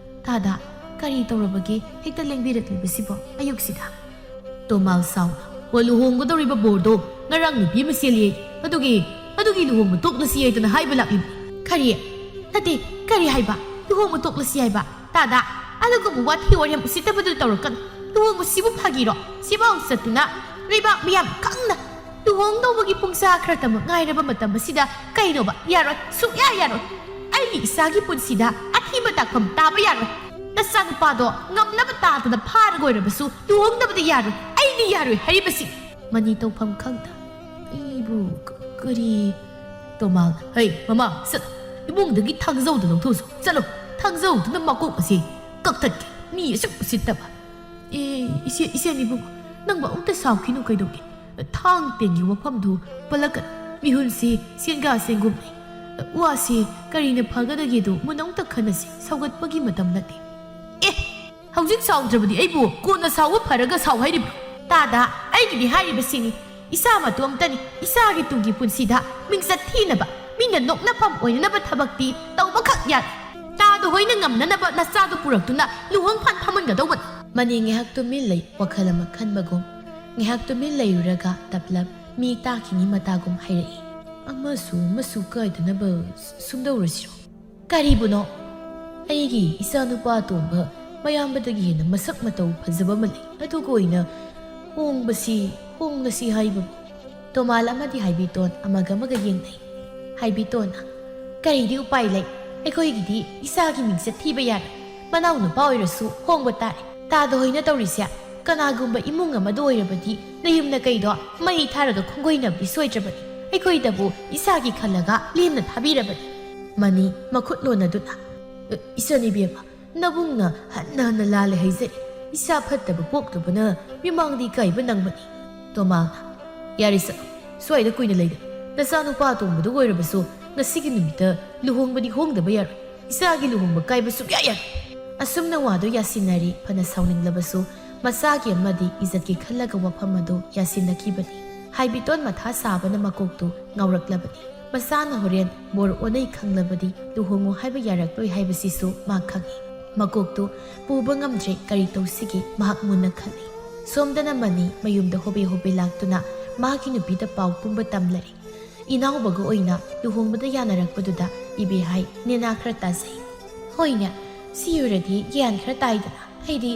"ꯇꯥꯗ, ꯀꯔꯤ ꯇꯧꯔꯕꯒꯦ ꯍꯦꯛꯇ ꯂꯦꯡꯕꯤꯔꯛꯂꯤꯕꯁꯤꯕꯣ ꯑꯌꯨꯛꯁꯤꯗ?" ꯇꯣꯃꯥꯜ ꯁꯥꯎꯅ, "ꯍꯣ, ꯂꯨꯍꯣꯡꯒꯗꯧꯔꯤꯕ ꯕꯣꯔꯗꯣ ꯉꯔꯥꯡ ꯅꯨꯄꯤ ꯑꯃ ꯆꯦꯜꯂꯤ, ꯑꯗꯨꯒꯤ, ꯑꯗꯨꯒꯤ ꯂꯨꯍꯣꯡꯕ ꯇꯣꯛꯂꯁꯤ ꯍꯥꯏꯗꯅ ꯍꯥꯏꯕ ꯂꯥꯛꯂꯤꯕꯅꯤ꯫" "ꯀꯔꯤ? ꯅꯠꯇꯦ, ꯀꯔꯤ ꯍꯥꯏꯕ? ꯂꯨꯍꯣꯡꯕ ꯇꯣꯛꯂꯁꯤ ꯍꯥꯏꯕ? ꯇꯥꯗ, ꯑꯗꯨꯒꯨꯝꯕ ꯋꯥꯊꯤ ꯋꯥꯔꯦꯝ ꯎꯁꯤꯠꯇꯕꯗꯨ ꯇꯧꯔꯛꯀꯅꯨ꯫ ꯂꯨꯍꯣꯡꯕꯁꯤꯕꯨ ꯐꯥꯒꯤꯔꯣ? ꯁꯤꯐꯥꯎ ꯆꯠꯇꯨꯅ ꯂꯩꯕꯥꯛ ꯃꯤꯌꯥꯝ ꯈꯪꯅ ꯂꯨꯍꯣꯡꯗꯧꯕꯒꯤ ꯄꯨꯡꯁꯥ ꯈꯔꯇꯃꯛ ꯉꯥꯏꯔꯕ ꯃꯇꯝ ꯑꯁꯤꯗ ꯀꯩꯅꯣꯕ? ꯌꯥꯔꯣꯏ, ꯁꯨꯛꯌꯥ ꯌꯥꯔꯣꯏ꯫ ꯑꯩꯒꯤ ꯏꯆꯥꯒꯤ ꯄꯨꯟꯁꯤꯗ ꯑꯊꯤꯕ ꯇꯥꯛꯐꯝ ꯇꯥꯕ ꯌꯥꯔꯣꯏ꯫ ꯅꯆꯥꯅꯨꯄꯥꯗꯣ ꯉꯝꯅꯕ ꯇꯥꯗꯅ ꯐꯥꯔꯒ ꯑꯣꯏꯔꯕꯁꯨ ꯂꯨꯍꯣꯡꯗꯕꯗꯤ ꯌꯥꯔꯣꯏ꯫ ꯑꯩꯗꯤ ꯌꯥꯔꯣꯏ ꯍꯥꯏꯔꯤꯕꯁꯤ꯫" ꯃꯅꯤ ꯇꯧꯐꯝ ꯈꯪꯗ, "ꯑꯩꯕꯨ ꯀ-, ꯀꯔꯤ?" ꯇꯣꯃꯥꯜ, "ꯍꯩ, ꯃꯃꯥ, ꯆꯠ, ꯏꯃꯨꯡꯗꯒꯤ ꯊꯥꯡꯖꯧꯗꯨ ꯂꯧꯊꯣꯛꯎꯁꯨ꯫ ꯆꯠꯂꯣ, ꯊꯥꯡꯖꯧꯗꯨꯅ ꯃꯀꯣꯛ ꯑꯁꯤ ꯀꯛꯊꯠꯀꯦ꯫ ꯃꯤ ꯑꯁꯨꯛ ꯎꯁꯤꯠꯇꯕ꯫" "ꯑꯦ, ꯏꯆꯦ, ꯏꯆꯦ ꯅꯤꯕꯨꯡ, ꯅꯪꯕꯨ ꯑꯃꯨꯛꯇ ꯁꯥꯎꯈꯤꯅꯨ ꯀꯩꯗꯧꯒꯦ? ꯊꯥꯡ ꯇꯦꯟꯒꯤ ꯋꯥꯐꯝꯗꯨ ꯄꯜꯂꯛꯀꯅꯨ꯫ ꯃꯤꯍꯨꯜꯁꯤ ꯁꯦꯟꯒꯥ ꯁꯦꯟꯒꯨꯝꯅꯤ꯫ ꯋꯥꯁꯤ ꯀꯔꯤꯅ ꯐꯒꯗꯒꯦꯗꯨ ꯃꯨꯟꯅ ꯑꯃꯨꯛꯇ ꯈꯟꯅꯁꯤ꯫ ꯁꯥꯎꯒꯠꯄꯒꯤ ꯃꯇꯝ ꯅꯠꯇꯦ꯫" "ꯑꯦ, ꯍꯧꯖꯤꯛ ꯁꯥꯎꯗ꯭ꯔꯕꯗꯤ ꯑꯩꯕꯨ ꯀꯣꯟꯅ ꯁꯥꯎꯕ ꯐꯔꯒ ꯁꯥꯎ ꯍꯥꯏꯔꯤꯕ꯭ꯔꯣ?" "ꯇꯥꯗ, ꯑꯩꯒꯤꯗꯤ ꯍꯥꯏꯔꯤꯕꯁꯤꯅꯤ꯫ ꯏꯆꯥ ꯃꯇꯣꯝꯇꯅꯤ꯫ ꯏꯆꯥꯒꯤ ꯇꯨꯡꯒꯤ ꯄꯨꯟꯁꯤꯗ ꯃꯤꯡꯆꯠ ꯊꯤꯅꯕ ꯃꯤꯅ ꯅꯣꯛꯅꯐꯝ ꯑꯣꯏꯅꯅꯕ ꯊꯕꯛꯇꯤ ꯇꯧꯕꯈꯛ ꯌꯥꯏ꯫ ꯇꯥꯗ ꯍꯣꯏꯅ ꯉꯝꯅꯅꯕ ꯅꯆꯥꯗꯨ ꯄꯨꯔꯛꯇꯨꯅ ꯂꯨꯍꯣꯡꯐꯥꯟ ꯐꯝꯍꯟꯒꯗꯧꯕꯅꯤ꯫ ꯃꯅꯤ ꯉꯥꯏꯍꯥꯛ ꯇꯨꯃꯤꯟ ꯂꯩ, ꯋꯥꯈꯜ ꯑꯃ ꯈꯟꯕꯒꯨꯝ꯫ ꯉꯥꯏꯍꯥꯛ ꯇꯨꯃꯤꯟ ꯂꯩꯔꯨꯔꯒ ꯇꯞꯂꯞ ꯃꯤ ꯇꯥꯈꯤꯅꯤ ꯃꯇꯥꯒꯨꯝ ꯍꯥꯏꯔꯛꯏ꯫ "ꯑꯃꯁꯨ ꯑꯃꯁꯨ ꯀꯥꯏꯗꯅꯕ ꯁꯨꯝꯗꯧꯔꯁꯤꯔꯣ?" "ꯀꯔꯤꯕꯨꯅꯣ?" "ꯑꯩꯒꯤ ꯏꯆꯥꯅꯨꯄꯥ ꯑꯇꯣꯝꯕ ꯃꯌꯥꯝꯕꯗꯒꯤ ꯍꯦꯟꯅ ꯃꯁꯛ ꯃꯇꯧ ꯐꯖꯕ ꯑꯃ ꯂꯩ꯫ ꯑꯗꯨꯒ ꯑꯣꯏꯅ ꯍꯣꯡꯕꯁꯤ, ꯍꯣꯡꯂꯁꯤ ꯍꯥꯏꯕꯕꯨ?" ꯇꯣꯃꯥꯜ ꯑꯃꯗꯤ ꯍꯥꯏꯕꯤꯇꯣꯟ ꯑꯃꯒ ꯑꯃꯒ ꯌꯦꯡꯅꯩ꯫ ꯍꯥꯏꯕꯤꯇꯣꯟꯅ, "ꯀꯔꯤꯗꯤ ꯎꯄꯥꯏ ꯂꯩ? ꯑꯩꯈꯣꯏꯒꯤꯗꯤ ꯏꯆꯥꯒꯤ ꯃꯤꯡꯆꯠ ꯊꯤꯕ ꯌꯥꯔꯣꯏ꯫ ꯃꯅꯥꯎ ꯅꯨꯄꯥ ꯑꯣꯏꯔꯁꯨ ꯍꯣꯡꯕ ꯇꯥꯔꯦ꯫ ꯇꯥꯗ ꯍꯣꯏꯅ ꯇꯧꯔꯤꯁꯦ ꯀꯅꯥꯒꯨꯝꯕ ꯏꯃꯨꯡ ꯑꯃꯗ ꯑꯣꯏꯔꯕꯗꯤ ꯅꯌꯨꯝ ꯅꯀꯩꯗꯣ ꯃꯩ ꯊꯥꯔꯒ ꯈꯣꯡꯒꯣꯏꯅꯕꯗꯤ ꯁꯣꯏꯗ꯭ꯔꯕꯅꯤ꯫ ꯑꯩꯈꯣꯏꯗꯕꯨ ꯏꯆꯥꯒꯤ ꯈꯜꯂꯒ ꯂꯦꯝꯅ ꯊꯥꯕꯤꯔꯕꯅꯤ꯫" ꯃꯅꯤ ꯃꯈꯨꯠ ꯂꯣꯟꯅꯗꯨꯅ, "ꯏꯆꯟ ꯏꯕꯦꯝꯃ, ꯅꯕꯨꯡꯅ ꯍꯟꯅ ꯍꯟꯅ ꯂꯥꯜꯂꯦ ꯍꯥꯏꯖꯔꯤ꯫ ꯏꯆꯥ ꯐꯠꯇꯕ ꯄꯣꯛꯂꯨꯕꯅ ꯃꯤꯃꯥꯡꯗ ꯏꯀꯥꯏꯕ ꯅꯪꯕꯅꯤ꯫" ꯇꯣꯃꯥꯜꯅ, "ꯌꯥꯔꯦ ꯆꯠꯂꯣ, ꯁ꯭ꯋꯥꯏꯗ ꯀꯨꯏꯅ ꯂꯩꯒꯅꯨ꯫ ꯅꯆꯥꯅꯨꯄꯥ ꯑꯇꯣꯝꯕꯗꯨ ꯑꯣꯏꯔꯕꯁꯨ ꯉꯁꯤꯒꯤ ꯅꯨꯃꯤꯠꯇ ꯂꯨꯍꯣꯡꯕꯗꯤ ꯍꯣꯡꯗꯕ ꯌꯥꯔꯣꯏ꯫ ꯏꯆꯥꯒꯤ ꯂꯨꯍꯣꯡꯕ ꯀꯥꯏꯕ ꯁꯨꯛꯌꯥ ꯌꯥꯔꯣꯏ꯫" ꯑꯁꯨꯝꯅ ꯋꯥꯗꯨ ꯌꯥꯁꯤꯟꯅꯔꯤ꯫ ꯐꯅ ꯁꯥꯎꯅꯤꯡꯂꯕꯁꯨ ꯃꯆꯥꯒꯤ ꯑꯃꯗꯤ ꯏꯖꯠꯀꯤ ꯈꯜꯂꯒ ꯋꯥꯐꯝ ꯑꯗꯨ ꯌꯥꯁꯤꯟꯅꯈꯤꯕꯅꯤ꯫ ꯍꯥꯏꯕꯤꯇꯣꯟ ꯃꯊꯥ ꯁꯥꯕꯅ ꯃꯀꯣꯛꯇꯨ ꯉꯥꯎꯔꯛꯂꯕꯅꯤ꯫ ꯃꯆꯥꯅ ꯍꯣꯔꯦꯟ ꯕꯣꯔ ꯑꯣꯟꯅꯩ ꯈꯪꯂꯕꯗꯤ ꯂꯨꯍꯣꯡꯉꯨ ꯍꯥꯏꯕ ꯌꯥꯔꯛꯂꯣꯏ ꯍꯥꯏꯕꯁꯤꯁꯨ ꯃꯥ ꯈꯪꯏ꯫ ꯃꯀꯣꯛꯇꯨ ꯄꯨꯕ ꯉꯝꯗ꯭ꯔꯦ꯫ ꯀꯔꯤ ꯇꯧꯁꯤꯒꯦ? ꯃꯍꯥꯛ ꯃꯨꯟꯅ ꯈꯜꯂꯤ꯫ ꯁꯣꯝꯗꯅ ꯃꯅꯤ ꯃꯌꯨꯝꯗ ꯍꯣꯕꯦ ꯍꯣꯕꯦ ꯂꯥꯛꯇꯨꯅ ꯃꯥꯒꯤ ꯅꯨꯄꯤꯗ ꯄꯥꯎ ꯄꯨꯝꯕ ꯇꯝꯂꯔꯦ꯫ ꯏꯅꯥꯎꯕꯒ ꯑꯣꯏꯅ ꯂꯨꯍꯣꯡꯕꯗ ꯌꯥꯅꯔꯛꯄꯗꯨꯗ ꯏꯕꯦꯍꯥꯏ ꯅꯦꯅꯥ ꯈꯔ ꯇꯥꯖꯩ꯫ "ꯍꯣꯏꯅꯦ, ꯁꯤ ꯑꯣꯏꯔꯗꯤ ꯒ꯭ꯌꯥꯟ ꯈꯔ ꯇꯥꯏꯗꯅ꯫ ꯑꯩꯗꯤ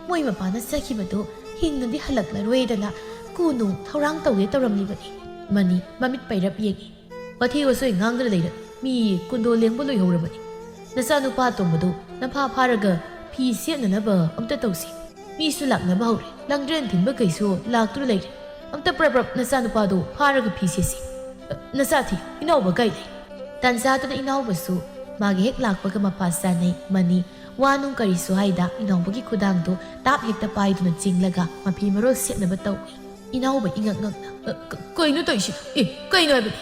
ꯃꯣꯏ ꯃꯄꯥꯅ ꯆꯠꯈꯤꯕꯗꯣ ꯍꯤꯡꯅꯗꯤ ꯍꯜꯂꯛꯂꯔꯣꯏꯗꯅ ꯀꯨ ꯅꯨꯡ ꯊꯧꯔꯥꯡ ꯇꯧꯒꯦ ꯇꯧꯔꯝꯂꯤꯕꯅꯤ꯫" ꯃꯅꯤ ꯃꯃꯤꯠ ꯄꯩꯔꯞ ꯌꯦꯡꯏ꯫ "ꯋꯥꯊꯤ ꯋꯥꯆꯣꯏ ꯉꯥꯡꯗꯨꯅ ꯂꯩꯔ ꯃꯤ ꯀꯨꯟꯗꯣ ꯂꯦꯡꯕ ꯂꯣꯏꯍꯧꯔꯕꯅꯤ꯫ ꯅꯆꯥꯅꯨꯄꯥ ꯑꯇꯣꯝꯕꯗꯨ ꯅꯐꯥ ꯐꯥꯔꯒ ꯐꯤ ꯁꯦꯠꯅꯅꯕ ꯑꯝꯇ ꯇꯧꯁꯤ꯫ ꯃꯤꯁꯨ ꯂꯥꯛꯅꯕ ꯍꯧꯔꯦ꯫ ꯂꯪꯗ꯭ꯔꯦꯟ ꯊꯤꯟꯕ ꯀꯩꯁꯨ ꯂꯥꯛꯇꯨꯅ ꯂꯩꯔꯦ꯫ ꯑꯝꯇ ꯄ꯭ꯔꯞ ꯄ꯭ꯔꯞ ꯅꯆꯥꯅꯨꯄꯥꯗꯨ ꯐꯥꯔꯒ ꯐꯤ ꯁꯦꯠꯁꯤ꯫ ꯅꯆꯥ ꯊꯤ, ꯏꯅꯥꯎꯕ ꯀꯥꯏ ꯂꯩ?" ꯇꯥꯟꯖꯥꯗꯨꯗ ꯏꯅꯥꯎꯕꯁꯨ ꯃꯥꯒꯤ ꯍꯦꯛ ꯂꯥꯛꯄꯒ ꯃꯄꯥ ꯆꯥꯅꯩ꯫ ꯃꯅꯤ ꯋꯥ ꯅꯨꯡ ꯀꯔꯤꯁꯨ ꯍꯥꯏꯗ ꯏꯅꯥꯎꯕꯒꯤ ꯈꯨꯗꯥꯡꯗꯨ ꯇꯥꯞ ꯍꯦꯛꯇ ꯄꯥꯏꯗꯨꯅ ꯆꯤꯡꯂꯒ ꯃꯐꯤ ꯃꯔꯣꯜ ꯁꯦꯠꯅꯕ ꯇꯧꯏ꯫ ꯏꯅꯥꯎꯕ ꯏꯉꯛ ꯉꯛꯅ, "ꯑ, ꯀ-, ꯀꯩꯅꯣ ꯇꯧꯔꯤꯁꯤ? ꯑꯦ, ꯀꯩꯅꯣ ꯍꯥꯏꯕꯅꯤ?"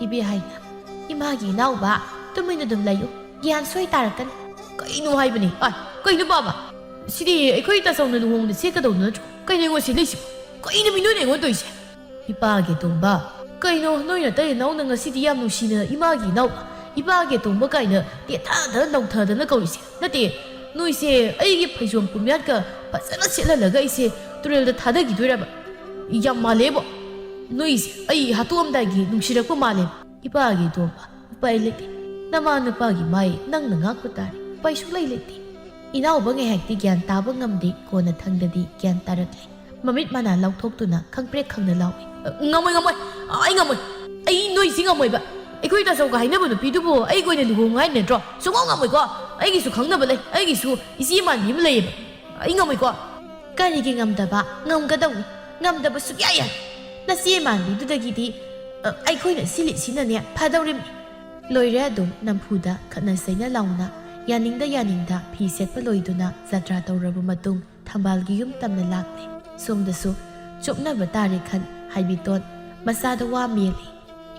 ꯏꯕꯦ ꯍꯥꯏꯅ, "ꯏꯃꯥꯒꯤ ꯏꯅꯥꯎꯕ, ꯇꯨꯃꯤꯟꯅ ꯑꯗꯨꯝ ꯂꯩꯌꯨ, ꯒ꯭ꯌꯥꯟ ꯁꯣꯏ ꯇꯥꯔꯛꯀꯅꯤ꯫" "ꯀꯩꯅꯣ ꯍꯥꯏꯕꯅꯤ? ꯑ, ꯀꯩꯅꯣ ꯄꯥꯕ? ꯁꯤꯗꯤ ꯑꯩꯈꯣꯏ ꯇꯥꯆꯧꯅ ꯂꯨꯍꯣꯡꯕꯗ ꯁꯦꯠꯀꯗꯧꯗꯣ ꯅꯠꯇ꯭ꯔꯣ? ꯀꯩꯅꯣ ꯑꯩꯉꯣꯟꯗ ꯁꯦꯠꯂꯛꯏꯁꯤꯕꯣ? ꯀꯩꯅꯣ ꯃꯤꯅꯣꯅ ꯑꯩꯉꯣꯟꯗ ꯇꯧꯔꯤꯁꯦ?" "ꯏꯄꯥꯒꯤ ꯇꯣꯝꯕ, "ꯀꯩꯅꯣ, ꯅꯣꯏ ꯅꯇꯩ ꯅꯅꯥꯎꯅ ꯉꯁꯤꯗꯤ ꯌꯥꯝ ꯅꯨꯡꯁꯤꯅ ꯏꯃꯥꯒꯤ ꯏꯅꯥꯎ, ꯏꯄꯥꯒꯤ ꯑꯇꯣꯝꯕ ꯀꯥꯏꯅ ꯇꯦꯊꯥꯗꯅ ꯅꯧꯊꯗꯅ ꯀꯧꯔꯤꯁꯦ? ꯅꯠꯇꯦ, ꯅꯣꯏꯁꯦ ꯑꯩꯒꯤ ꯐꯩꯖꯣꯝ ꯄꯨꯝꯌꯥꯠꯀ ꯐꯖꯅ ꯁꯦꯠꯍꯜꯂꯒ ꯑꯩꯁꯦ ꯇꯨꯔꯦꯜꯗ ꯊꯥꯗꯈꯤꯗꯣꯏꯔꯕ? ꯌꯥꯝ ꯃꯥꯜꯂꯦꯕꯣ꯫ ꯅꯣꯏꯁꯦ ꯑꯩ ꯍꯥꯠꯇꯣꯛꯑꯝꯗꯥꯏꯒꯤ ꯅꯨꯡꯁꯤꯔꯛꯄ ꯃꯥꯜꯂꯦ꯫ ꯏꯄꯥꯒꯤ ꯏꯇꯣꯝꯕ, ꯎꯄꯥꯏ ꯂꯩꯇꯦ꯫ ꯅꯃꯥ ꯅꯨꯄꯥꯒꯤ ꯃꯥꯏ ꯅꯪꯅ ꯉꯥꯛꯄ ꯇꯥꯔꯦ꯫ ꯎꯄꯥꯏ ꯁꯨꯡꯂꯩ ꯂꯩꯇꯦ꯫" ꯏꯅꯥꯎꯕ ꯉꯥꯏꯍꯥꯛꯇꯤ ꯒ꯭ꯌꯥꯟ ꯇꯥꯕ ꯉꯝꯗꯦ, ꯀꯣꯟꯅ ꯊꯪꯗꯗꯤ ꯒ꯭ꯌꯥꯟ ꯇꯥꯔꯛꯂꯦ꯫ ꯃꯃꯤꯠ ꯃꯅꯥ ꯂꯥꯎꯊꯣꯛꯇꯨꯅ ꯈꯪꯄ꯭ꯔꯦꯛ ꯈꯪꯅ ꯂꯥꯎꯏ꯫ "ꯑ, ꯉꯝꯃꯣꯏ, ꯉꯝꯃꯣꯏ꯫ ꯑ, ꯑꯩ ꯉꯝꯃꯣꯏ꯫ ꯑꯩ ꯅꯣꯏꯁꯤ ꯉꯝꯃꯣꯏꯕ꯫ ꯑꯩꯈꯣꯏ ꯇꯥꯆꯧꯒ ꯍꯥꯏꯅꯕ ꯅꯨꯄꯤꯗꯨꯕꯨ ꯑꯩꯒ ꯑꯣꯏꯅ ꯂꯨꯍꯣꯡꯉꯨ ꯍꯥꯏ ꯅꯠꯇ꯭ꯔꯣ? ꯁꯨꯡꯉꯝ ꯉꯝꯃꯣꯏꯀꯣ꯫ ꯑꯩꯒꯤꯁꯨ ꯈꯪꯅꯕ ꯂꯩ꯫ ꯑꯩꯒꯤꯁꯨ ꯏꯆꯦ ꯃꯥꯟꯕꯤ ꯑꯃ ꯂꯩꯌꯦꯕ꯫ ꯑꯩ ꯉꯝꯃꯣꯏꯀꯣ꯫" "ꯀꯔꯤꯒꯤ ꯉꯝꯗꯕ? ꯉꯝꯒꯗꯧꯅꯤ꯫ ꯉꯝꯗꯕ ꯁꯨꯛꯌꯥ ꯌꯥꯏ꯫ ꯅꯆꯦ ꯃꯥꯟꯕꯤꯗꯨꯗꯒꯤꯗꯤ, ꯑ, ꯑꯩꯈꯣꯏꯅ ꯁꯤꯜꯂꯤꯁꯤꯅꯅꯦ ꯐꯗꯧꯔꯤꯕꯅꯤ꯫" ꯂꯣꯏꯔꯦ ꯑꯗꯨꯝ ꯅꯝꯐꯨꯗ ꯈꯠꯅ ꯆꯩꯅ ꯂꯥꯎꯅ, ꯌꯥꯅꯤꯡꯗ ꯌꯥꯅꯤꯡꯗ ꯐꯤ ꯁꯦꯠꯄ ꯂꯣꯏꯗꯨꯅ ꯖꯇ꯭ꯔꯥ ꯇꯧꯔꯕ ꯃꯇꯨꯡ ꯊꯝꯕꯥꯜꯒꯤ ꯌꯨꯝ ꯇꯝꯅ ꯂꯥꯛꯂꯦ꯫ ꯁꯣꯝꯗꯁꯨ ꯆꯣꯞꯅꯕ ꯇꯥꯔꯦ ꯈꯟ ꯍꯥꯏꯕꯤꯇꯣꯟ ꯃꯆꯥꯗ ꯋꯥ ꯃꯦꯜꯂꯤ꯫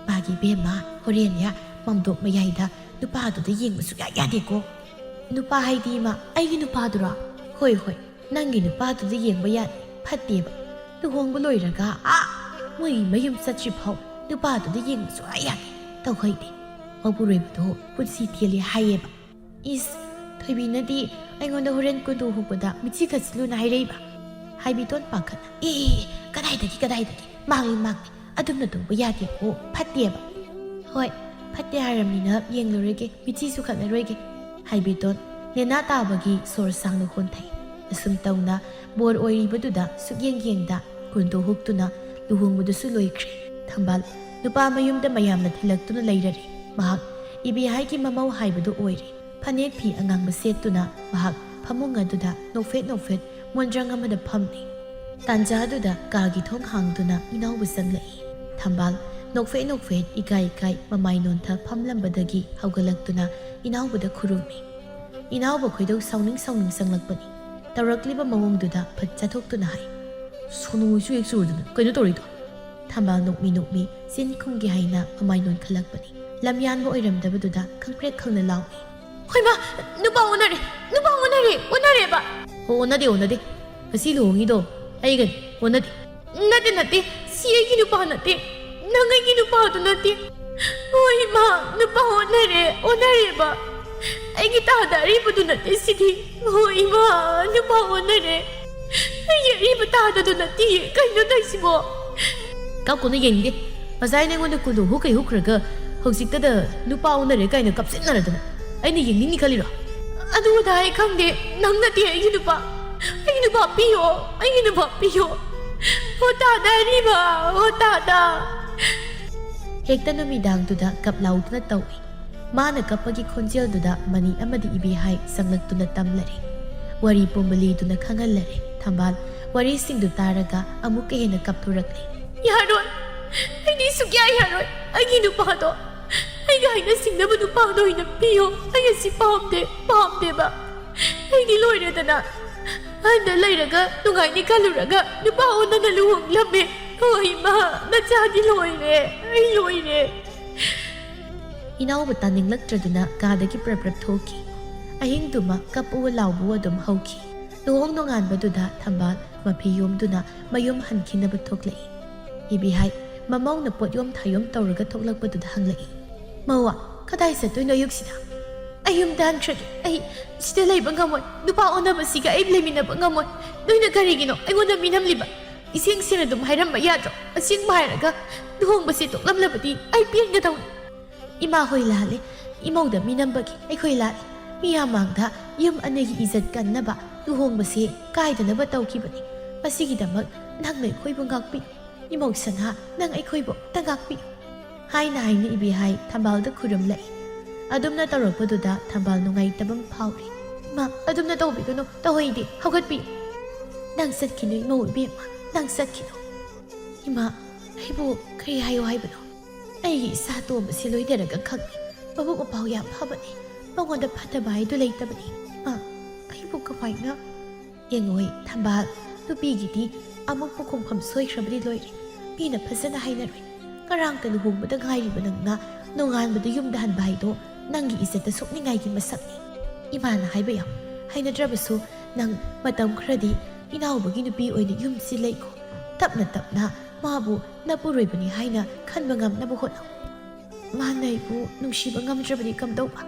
"ꯏꯃꯥꯒꯤ ꯏꯕꯦꯝꯃ, ꯍꯣꯔꯦꯟꯅꯦ ꯃꯝꯗꯣꯞ ꯃꯌꯥꯏꯗ ꯅꯨꯄꯥꯗꯨꯗ ꯌꯦꯡꯕ ꯁꯨꯡꯌꯥ ꯌꯥꯗꯦꯀꯣ꯫" "ꯅꯨꯄꯥ ꯍꯥꯏꯗꯤ ꯏꯃꯥ, ꯑꯩꯒꯤ ꯅꯨꯄꯥꯗꯨꯔꯣ?" "ꯍꯣꯏ, ꯍꯣꯏ, ꯅꯪꯒꯤ ꯅꯨꯄꯥꯗꯨꯗ ꯌꯦꯡꯕ ꯌꯥꯗꯦ, ꯐꯠꯇꯦꯕ꯫ ꯂꯨꯍꯣꯡꯕ ꯂꯣꯏꯔꯒ ꯑꯥ ꯃꯣꯏꯒꯤ ꯃꯌꯨꯝ ꯆꯠꯇ꯭ꯔꯤ ꯐꯥꯎ ꯅꯨꯄꯥꯗꯨꯗ ꯌꯦꯡꯕ ꯁꯨꯡꯌꯥ ꯌꯥꯗꯦ꯫ ꯇꯧꯍꯩꯗꯦ꯫ ꯃꯄꯨꯔꯣꯏꯕꯗꯣ ꯄꯨꯟꯁꯤ ꯇꯦꯜꯂꯦ ꯍꯥꯏꯌꯦꯕ꯫" "ꯏꯁ, ꯊꯣꯏꯕꯤꯅꯗꯤ ꯑꯩꯉꯣꯟꯗ ꯍꯣꯔꯦꯟ ꯀꯨꯟꯗꯣ ꯍꯨꯛꯄꯗ ꯃꯤꯠꯁꯤ ꯈꯠꯆꯤꯜꯂꯨꯅ ꯍꯥꯏꯔꯛꯏꯕ?" ꯍꯥꯏꯕꯤꯇꯣꯟ ꯄꯥꯈꯠꯅ꯫ "ꯑꯦ, ꯑꯦ, ꯑꯦ, ꯀꯗꯥꯏꯗꯒꯤ, ꯀꯗꯥꯏꯗꯒꯤ? ꯃꯥꯡꯂꯤ, ꯃꯥꯡꯂꯤ꯫ ꯑꯗꯨꯝꯅ ꯇꯧꯕ ꯌꯥꯗꯦꯀꯣ, ꯐꯠꯇꯦꯕ꯫" "ꯍꯣꯏ, ꯐꯠꯇꯦ ꯍꯥꯏꯔꯕꯅꯤꯅ ꯌꯦꯡꯂꯔꯣꯏꯒꯦ, ꯃꯤꯠꯁꯤꯁꯨ ꯈꯠꯂꯔꯣꯏꯒꯦ꯫" ꯍꯥꯏꯕꯤꯇꯣꯟ ꯅꯦꯅꯥ ꯇꯥꯕꯒꯤ ꯁꯣꯔ ꯁꯥꯡꯅ ꯍꯣꯟꯊꯩ꯫ ꯑꯁꯨꯝ ꯇꯧꯅ ꯕꯣꯔ ꯑꯣꯏꯔꯤꯕꯗꯨꯗ ꯁꯨꯛꯌꯦꯡ ꯌꯦꯡꯗ ꯀꯨꯟꯗꯣ ꯍꯨꯛꯇꯨꯅ ꯂꯨꯍꯣꯡꯕꯗꯨꯁꯨ ꯂꯣꯏꯈ꯭ꯔꯦ꯫ ꯊꯝꯕꯥꯜ ꯅꯨꯄꯥ ꯃꯌꯨꯝꯗ ꯃꯌꯥꯝꯅ ꯊꯤꯜꯂꯛꯇꯨꯅ ꯂꯩꯔꯔꯦ꯫ ꯃꯍꯥꯛ ꯏꯕꯦꯍꯥꯏꯒꯤ ꯃꯃꯧ ꯍꯥꯏꯕꯗꯨ ꯑꯣꯏꯔꯦ꯫ ꯐꯅꯦꯛ ꯐꯤ ꯑꯉꯥꯡꯕ ꯁꯦꯠꯇꯨꯅ ꯃꯍꯥꯛ ꯐꯃꯨꯡ ꯑꯗꯨꯗ ꯅꯣꯛꯐꯦꯠ ꯅꯣꯛꯐꯦꯠ ꯃꯣꯟꯗ꯭ꯔꯪ ꯑꯃꯗ ꯐꯝꯂꯤ꯫ ꯇꯥꯟꯖꯥꯗꯨꯗ ꯀꯥꯒꯤ ꯊꯣꯡ ꯍꯥꯡꯗꯨꯅ ꯏꯅꯥꯎꯕ ꯆꯪꯂꯛꯏ꯫ ꯊꯝꯕꯥꯜ ꯅꯣꯛꯐꯦꯠ ꯅꯣꯛꯐꯦꯠ ꯏꯀꯥꯏ ꯏꯀꯥꯏ ꯃꯃꯥꯏ ꯅꯣꯟꯊ ꯐꯝꯂꯝꯕꯗꯒꯤ ꯍꯧꯒꯠꯂꯛꯇꯨꯅ ꯏꯅꯥꯎꯕꯗ ꯈꯨꯔꯨꯝꯃꯤ꯫ ꯏꯅꯥꯎꯕ ꯈꯣꯏꯗꯧ ꯁꯥꯎꯅꯤꯡ ꯁꯥꯎꯅꯤꯡ ꯆꯪꯂꯛꯄꯅꯤ꯫ ꯇꯧꯔꯛꯂꯤꯕ ꯃꯑꯣꯡꯗꯨꯗ ꯐꯠ ꯆꯠꯊꯣꯛꯇꯨꯅ ꯍꯥꯏ, "ꯁꯣꯅꯣꯁꯨ ꯍꯦꯛ ꯆꯨꯔꯗꯅ ꯀꯩꯅꯣ ꯇꯧꯔꯤꯗꯣ?" ꯊꯝꯕꯥꯜ ꯅꯣꯛꯃꯤ ꯅꯣꯛꯃꯤ ꯆꯤꯟ ꯈꯨꯝꯒꯦ ꯍꯥꯏꯅ ꯃꯃꯥꯏ ꯅꯣꯟꯈꯠꯂꯛꯄꯅꯤ꯫ ꯂꯝꯌꯥꯟꯕ ꯑꯣꯏꯔꯝꯗꯕꯗꯨꯗ ꯈꯪꯄ꯭ꯔꯦꯛ ꯈꯪꯅ ꯂꯥꯎꯏ, "ꯍꯣꯏꯃꯥ, ꯅꯨꯄꯥ ꯑꯣꯟꯅꯔꯦ, ꯅꯨꯄꯥ ꯑꯣꯟꯅꯔꯦ, ꯑꯣꯟꯅꯔꯦꯕ!" "ꯑꯣ, ꯑꯣꯟꯅꯗꯦ, ꯑꯣꯟꯅꯗꯦ꯫ ꯉꯁꯤ ꯂꯨꯍꯣꯡꯉꯤꯗꯣ ꯑꯩꯒꯅꯤ, ꯑꯣꯟꯅꯗꯦ꯫" "ꯅꯠꯇꯦ, ꯅꯠꯇꯦ, ꯁꯤ ꯑꯩꯒꯤ ꯅꯨꯄꯥ ꯅꯠꯇꯦ꯫ ꯅꯪ ꯑꯩꯒꯤ ꯅꯨꯄꯥꯗꯨ ꯅꯠꯇꯦ꯫ ꯍꯣꯏ ꯏꯃꯥ, ꯅꯨꯄꯥ ꯑꯣꯟꯅꯔꯦ, ꯑꯣꯟꯅꯔꯦꯕ꯫ ꯑꯩꯒꯤ ꯇꯥꯗ ꯑꯔꯤꯕꯗꯨ ꯅꯠꯇꯦ ꯁꯤꯗꯤ꯫ ꯍꯣꯏ ꯏꯃꯥ, ꯅꯨꯄꯥ ꯑꯣꯟꯅꯔꯦ꯫ ꯑꯩꯒꯤ ꯑꯔꯤꯕ ꯇꯥꯗꯗꯨ ꯅꯠꯇꯤꯌꯦ꯫ ꯀꯩꯅꯣ ꯇꯧꯏꯁꯤꯕꯣ? ꯀꯞꯀꯅꯨ, ꯌꯦꯡꯅꯤꯡꯗꯦ꯫ ꯉꯁꯥꯏ ꯅꯉꯣꯟꯗ ꯀꯨꯟꯗꯣ ꯍꯨꯛꯀꯩ ꯍꯨꯛꯈ꯭ꯔꯒ ꯍꯧꯖꯤꯛꯇꯗ ꯅꯨꯄꯥ ꯑꯣꯟꯅꯔꯦ ꯀꯥꯏꯅ ꯀꯞꯁꯤꯟꯅꯔꯗꯅ꯫ ꯑꯩꯅ ꯌꯦꯡꯅꯤꯡꯅꯤ ꯈꯜꯂꯤꯔꯣ? ꯑꯗꯨ ꯑꯗꯥ ꯑꯩ ꯈꯪꯗꯦ꯫ ꯅꯪ ꯅꯠꯇꯦ ꯑꯩꯒꯤ ꯅꯨꯄꯥ꯫ ꯑꯩꯒꯤ ꯅꯨꯄꯥ ꯄꯤꯌꯣ꯫ ꯑꯩꯒꯤ ꯅꯨꯄꯥ ꯄꯤꯌꯣ꯫ ꯍꯣ ꯇꯥꯗ ꯑꯔꯤꯕ꯫ ꯍꯣ ꯇꯥꯗ꯫ ꯍꯦꯛꯇ ꯅꯨꯃꯤꯗꯥꯡꯗꯨꯗ ꯀꯞ ꯂꯥꯎꯗꯨꯅ ꯇꯧꯏ꯫ ꯃꯥꯅ ꯀꯞꯄꯒꯤ ꯈꯣꯟꯖꯦꯜꯗꯨꯗ ꯃꯅꯤ ꯑꯃꯗꯤ ꯏꯕꯦꯍꯥꯏ ꯆꯪꯂꯛꯇꯨꯅ ꯇꯝꯂꯔꯦ꯫ ꯋꯥꯔꯤ ꯄꯨꯝꯕ ꯂꯤꯗꯨꯅ ꯈꯪꯍꯜꯂꯔꯦ꯫ ꯊꯝꯕꯥꯜ ꯋꯥꯔꯤꯁꯤꯡꯗꯨ ꯇꯥꯔꯒ ꯑꯃꯨꯛꯀ ꯍꯦꯟꯅ ꯀꯞꯊꯣꯔꯛꯂꯦ꯫ ꯌꯥꯔꯣꯏ꯫ ꯑꯩꯗꯤ ꯁꯨꯛꯌꯥ ꯌꯥꯔꯣꯏ꯫ ꯑꯩꯒꯤ ꯅꯨꯄꯥꯗꯣ ꯑꯩꯒ ꯍꯥꯏꯅ ꯁꯤꯡꯅꯕ ꯅꯨꯄꯥꯗꯣ ꯑꯣꯏꯅ ꯄꯤꯌꯣ꯫ ꯑꯩ ꯑꯁꯤ ꯄꯥꯝꯗꯦ, ꯄꯥꯝꯗꯦꯕ꯫ ꯑꯩꯗꯤ ꯂꯣꯏꯔꯦꯗꯅ꯫ ꯑꯍꯟꯗ ꯂꯩꯔꯒ ꯅꯨꯡꯉꯥꯏꯅꯤ ꯈꯜꯂꯨꯔꯒ ꯅꯨꯄꯥ ꯑꯣꯟꯅꯅ ꯂꯨꯍꯣꯡꯂꯝꯃꯦ꯫ ꯍꯣ ꯏꯃꯥ, ꯅꯆꯥꯗꯤ ꯂꯣꯏꯔꯦ꯫ ꯑꯩ ꯂꯣꯏꯔꯦ꯫ ꯏꯅꯥꯎꯕ ꯇꯥꯅꯤꯡꯂꯛꯇ꯭ꯔꯗꯨꯅ ꯀꯥꯗꯒꯤ ꯄ꯭ꯔꯞ ꯄ꯭ꯔꯞ ꯊꯣꯛꯈꯤ꯫ ꯑꯍꯤꯡꯗꯨꯃ ꯀꯞꯄꯨ ꯂꯥꯎꯕꯨ ꯑꯗꯨꯝ ꯍꯧꯈꯤ꯫ ꯂꯨꯍꯣꯡ ꯅꯣꯡꯉꯥꯟꯕꯗꯨꯗ ꯊꯝꯕꯥꯜ ꯃꯐꯤ ꯌꯣꯝꯗꯨꯅ ꯃꯌꯨꯝ ꯍꯟꯈꯤꯅꯕ ꯊꯣꯛꯂꯛꯏ꯫ ꯏꯕꯤꯍꯥꯏ ꯃꯃꯧꯅ ꯄꯣꯠꯌꯣꯝ ꯊꯥꯌꯣꯝ ꯇꯧꯔꯒ ꯊꯣꯛꯂꯛꯄꯗꯨꯗ ꯍꯪꯂꯛꯏ, "ꯃꯧꯋꯥ, ꯀꯗꯥꯏ ꯆꯠꯇꯣꯏꯅꯣ ꯑꯌꯨꯛꯁꯤꯗ?" "ꯑꯩ ꯌꯨꯝꯗ ꯍꯟꯈ꯭ꯔꯒꯦ꯫ ꯑꯩ ꯁꯤꯗ ꯂꯩꯕ ꯉꯝꯃꯣꯏ꯫ ꯅꯨꯄꯥ ꯑꯣꯟꯅꯕꯁꯤꯒ ꯑꯩ ꯂꯩꯃꯤꯟꯅꯕ ꯉꯝꯃꯣꯏ꯫ ꯅꯣꯏꯅ ꯀꯔꯤꯒꯤꯅꯣ ꯑꯩꯉꯣꯟꯗ ꯃꯤꯅꯝꯂꯤꯕ? ꯏꯁꯦꯡ ꯁꯦꯡꯅ ꯑꯗꯨꯝ ꯍꯥꯏꯔꯝꯕ ꯌꯥꯗ꯭ꯔꯣ? ꯑꯁꯦꯡꯕ ꯍꯥꯏꯔꯒ ꯂꯨꯍꯣꯡꯕꯁꯦ ꯇꯣꯛꯂꯝꯂꯕꯗꯤ ꯑꯩ ꯄꯦꯟꯒꯗꯧꯅꯤ꯫" "ꯏꯃꯥ ꯍꯣꯏ ꯂꯥꯜꯂꯦ꯫ ꯏꯃꯧꯗ ꯃꯤꯅꯝꯕꯒꯤ ꯑꯩꯈꯣꯏ ꯂꯥꯜꯂꯦ꯫ ꯃꯤꯌꯥꯝ ꯃꯥꯡꯗ ꯌꯨꯝ ꯑꯅꯤꯒꯤ ꯏꯖꯠ ꯀꯟꯅꯕ ꯂꯨꯍꯣꯡꯕꯁꯦ ꯀꯥꯏꯗꯅꯕ ꯇꯧꯈꯤꯕꯅꯤ꯫ ꯃꯁꯤꯒꯤꯗꯃꯛ ꯅꯪꯅ ꯑꯩꯈꯣꯏꯕꯨ ꯉꯥꯛꯄꯤꯌꯨ꯫ ꯏꯃꯧ ꯁꯅꯥ, ꯅꯪ ꯑꯩꯈꯣꯏꯕꯨ ꯑꯝꯇ ꯉꯥꯛꯄꯤꯌꯨ," ꯍꯥꯏꯅ ꯍꯥꯏꯅ ꯏꯕꯤꯍꯥꯏ ꯊꯝꯕꯥꯜꯗ ꯈꯨꯔꯨꯝꯂꯛꯏ꯫ ꯑꯗꯨꯝꯅ ꯇꯧꯔꯛꯄꯗꯨꯗ ꯊꯝꯕꯥꯜ ꯅꯨꯡꯉꯥꯏꯇꯕ ꯑꯃ ꯐꯥꯎꯔꯤ꯫ "ꯏꯃꯥ, ꯑꯗꯨꯝꯅ ꯇꯧꯕꯤꯒꯅꯨ, ꯇꯧꯍꯩꯗꯦ, ꯍꯧꯒꯠꯄꯤꯌꯨ꯫ ꯅꯪ ꯆꯠꯈꯤꯅꯨ ꯏꯃꯧ ꯏꯕꯦꯝꯃ, ꯅꯪ ꯆꯠꯈꯤꯅꯨ꯫" "ꯏꯃꯥ, ꯑꯩꯕꯨ ꯀꯔꯤ ꯍꯥꯏꯌꯨ ꯍꯥꯏꯕꯅꯣ? ꯑꯩꯒꯤ ꯏꯆꯥ ꯑꯇꯣꯝꯕꯁꯤ ꯂꯣꯏꯅꯔꯒ ꯈꯪꯉꯤ꯫ ꯃꯕꯨꯛ ꯃꯄꯥꯎ ꯌꯥꯝ ꯐꯕꯅꯤ꯫ ꯃꯉꯣꯟꯗ ꯐꯠꯇꯕ ꯍꯥꯏꯗꯨ ꯂꯩꯇꯕꯅꯤ꯫ ꯏꯃꯥ, ꯑꯩꯕꯨ ꯀꯃꯥꯏꯅ?" "ꯌꯦꯡꯉꯣꯏ ꯊꯝꯕꯥꯜ, ꯅꯨꯄꯤꯒꯤꯗꯤ ꯑꯃꯨꯛꯄꯨ ꯈꯣꯡꯐꯝ ꯁꯣꯏꯈ꯭ꯔꯕꯗꯤ ꯂꯣꯏꯔꯦ꯫ ꯃꯤꯅ ꯐꯖꯅ ꯍꯥꯏꯅꯔꯣꯏ꯫ ꯉꯔꯥꯡꯇ ꯂꯨꯍꯣꯡꯕꯗ ꯉꯥꯏꯔꯤꯕ ꯅꯪꯅ ꯅꯣꯡꯉꯥꯟꯕꯗ ꯌꯨꯝꯗ ꯍꯟꯕ ꯍꯥꯏꯗꯣ ꯅꯪꯒꯤ ꯏꯖꯠꯇ ꯁꯣꯛꯅꯤꯡꯉꯥꯏꯒꯤ ꯃꯁꯛꯅꯤ꯫ ꯏꯃꯥꯅ ꯍꯥꯏꯕ ꯌꯥꯝ ꯍꯩꯅꯗ꯭ꯔꯕꯁꯨ ꯅꯪ ꯃꯇꯝ ꯈꯔꯗꯤ ꯏꯅꯥꯎꯕꯒꯤ ꯅꯨꯄꯤ ꯑꯣꯏꯅ ꯌꯨꯝꯁꯤ ꯂꯩꯈꯣ꯫ ꯇꯞꯅ ꯇꯞꯅ ꯃꯥꯕꯨ ꯅꯄꯨꯔꯣꯏꯕꯅꯤ ꯍꯥꯏꯅ ꯈꯟꯕ ꯉꯝꯅꯕ ꯍꯣꯠꯅꯧ꯫ ꯃꯥꯅ ꯑꯩꯕꯨ ꯅꯨꯡꯁꯤꯕ ꯉꯝꯗ꯭ꯔꯕꯗꯤ ꯀꯝꯗꯧꯕ?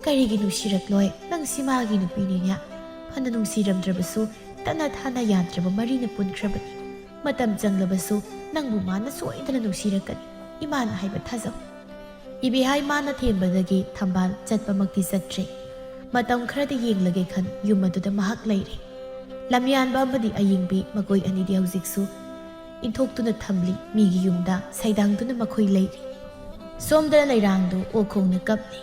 ꯀꯔꯤꯒꯤ ꯅꯨꯡꯁꯤꯔꯛꯂꯣꯏ? ꯅꯪꯁꯤ ꯃꯥꯒꯤ ꯅꯨꯄꯤꯅꯤꯅꯦ꯫ ꯐꯅ ꯅꯨꯡꯁꯤꯔꯝꯗ꯭ꯔꯕꯁꯨ, ꯇꯠꯅ ꯊꯥꯅ ꯌꯥꯗ꯭ꯔꯕ ꯃꯔꯤꯅ ꯄꯨꯟꯈ꯭ꯔꯕꯅꯤ꯫ ꯃꯇꯝ ꯆꯪꯂꯕꯁꯨ ꯅꯪꯕꯨ ꯃꯥꯅ ꯁꯣꯏꯗꯅ ꯅꯨꯡꯁꯤꯔꯛꯀꯅꯤ꯫ ꯏꯃꯥꯅ ꯍꯥꯏꯕ ꯊꯥꯖꯧ꯫ ꯏꯕꯦꯍꯥꯏ ꯃꯥꯅ ꯊꯦꯝꯕꯗꯒꯤ ꯊꯝꯕꯥꯜ ꯆꯠꯄꯃꯛꯇꯤ ꯆꯠꯇ꯭ꯔꯦ꯫ ꯃꯇꯝ ꯈꯔꯗꯤ ꯌꯦꯡꯂꯒꯦ ꯈꯟ ꯌꯨꯝ ꯑꯗꯨꯗ ꯃꯍꯥꯛ ꯂꯩꯔꯦ꯫ ꯂꯝꯌꯥꯟꯕ ꯑꯃꯗꯤ ꯑꯌꯤꯡꯕꯤ ꯃꯈꯣꯏ ꯑꯅꯤꯗꯤ ꯍꯧꯖꯤꯛꯁꯨ ꯏꯟꯊꯣꯛꯇꯨꯅ ꯊꯝꯂꯤ꯫ ꯃꯤꯒꯤ ꯌꯨꯝꯗ ꯁꯩꯗꯥꯡꯗꯨꯅ ꯃꯈꯣꯏ ꯂꯩꯔꯤ꯫ ꯁꯣꯝꯗ ꯂꯩꯔꯥꯡꯗꯨ ꯑꯣꯛ ꯈꯣꯡꯅ ꯀꯞꯂꯤ꯫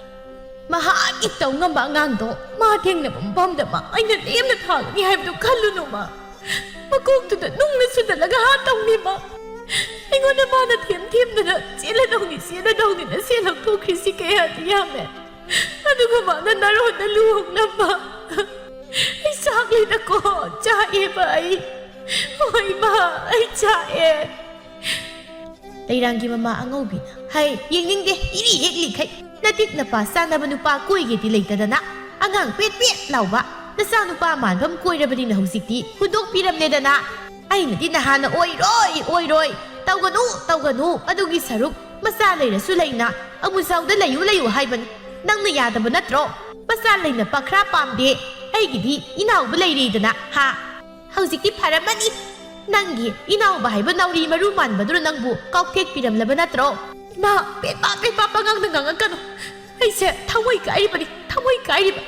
ꯃꯍꯥꯛꯀꯤ ꯇꯧ ꯉꯝꯕ ꯑꯉꯥꯡꯗꯣ ꯃꯥ ꯊꯦꯡꯅꯕ ꯃꯐꯝꯗ ꯃꯥ ꯑꯩꯅ ꯂꯦꯝꯅ ꯊꯥꯒꯅꯤ ꯍꯥꯏꯕꯗꯨ ꯈꯜꯂꯨꯅꯨ ꯃꯥ꯫ ꯃꯀꯣꯛꯇꯨꯗ ꯅꯨꯡꯅ ꯁꯨꯗꯠꯂꯒ ꯍꯥꯠꯇꯧꯅꯤ ꯃꯥ꯫ ꯑꯩꯉꯣꯟꯗ ꯃꯥꯅ ꯊꯦꯝ ꯊꯦꯝꯗꯅ "ꯆꯦꯜꯂꯗꯧꯅꯤ, ꯆꯦꯜꯂꯗꯧꯅꯤꯅ" ꯁꯦꯜ ꯂꯧꯊꯣꯛꯈ꯭ꯔꯤꯁꯤ ꯀꯌꯥꯗꯤ ꯌꯥꯝꯃꯦ꯫ ꯑꯗꯨꯒ ꯃꯥꯅ ꯅꯔꯣꯟꯗ ꯂꯨꯍꯣꯡꯂꯝꯕ꯫ ꯑꯩ ꯆꯥꯛꯂꯤꯗꯀꯣ, ꯆꯥꯛꯑꯦꯕ ꯑꯩ꯫ ꯍꯣꯏ ꯃꯥ, ꯑꯩ ꯆꯥꯛꯑꯦ꯫ ꯂꯩꯔꯥꯡꯒꯤ ꯃꯃꯥ ꯑꯉꯧꯕꯤꯅ, "ꯍꯩ, ꯌꯦꯡꯅꯤꯡꯗꯦ, ꯏꯔꯤ ꯍꯦꯛ ꯂꯤꯈꯩ꯫ ꯅꯇꯤꯛ ꯅꯄꯥ ꯆꯥꯅꯕ ꯅꯨꯄꯥ ꯀꯣꯏꯒꯦꯗꯤ ꯂꯩꯇꯗꯅ, ꯑꯉꯥꯡ ꯄꯦꯠ ꯄꯦꯠ ꯂꯥꯎꯕ ꯅꯆꯥ ꯅꯨꯄꯥ ꯃꯥꯟꯕ ꯑꯃ ꯀꯣꯏꯔꯕꯅꯤꯅ ꯍꯧꯖꯤꯛꯇꯤ ꯍꯨꯟꯗꯣꯛꯄꯤꯔꯝꯂꯦꯗꯅ꯫ ꯑꯩꯅꯗꯤ ꯅꯍꯥꯟꯅ ꯑꯣꯏꯔꯣꯏ, ꯑꯣꯏꯔꯣꯏ, ꯇꯧꯒꯅꯨ, ꯇꯧꯒꯅꯨ, ꯑꯗꯨꯒꯤ ꯁꯔꯨꯛ ꯃꯆꯥ ꯂꯩꯔꯁꯨ ꯂꯩꯅ ꯑꯃꯨꯖꯥꯎꯗ ꯂꯩꯌꯨ, ꯂꯩꯌꯨ ꯍꯥꯏꯕꯅꯤ꯫ ꯅꯪꯅ ꯌꯥꯗꯕ ꯅꯠꯇ꯭ꯔꯣ? ꯃꯆꯥ ꯂꯩꯅ ꯄꯈ꯭ꯔꯥ ꯄꯥꯝꯗꯦ, ꯑꯩꯒꯤꯗꯤ ꯏꯅꯥꯎꯕ ꯂꯩꯔꯦꯗꯅ, ꯍꯥ?" ꯍꯧꯖꯤꯛꯇꯤ ꯐꯔꯝꯃꯅꯤ꯫ ꯅꯪꯒꯤ ꯏꯅꯥꯎꯕ ꯍꯥꯏꯕ ꯅꯥꯎꯔꯤ ꯃꯔꯨ ꯃꯥꯟꯕꯗꯨꯅ ꯅꯪꯕꯨ ꯀꯥꯎꯊꯦꯛꯄꯤꯔꯝꯂꯕ ꯅꯠꯇ꯭ꯔꯣ? ꯏꯃꯥ, ꯄꯦꯠꯄ ꯄꯦꯠꯄ ꯄꯉꯥꯡꯗ ꯉꯥꯡꯉꯛꯀꯅꯨ꯫ ꯑꯩꯁꯦ ꯊꯃꯣꯏ ꯀꯥꯏꯔꯤꯕꯅꯤ, ꯊꯃꯣꯏ ꯀꯥꯏꯔꯤꯕ꯫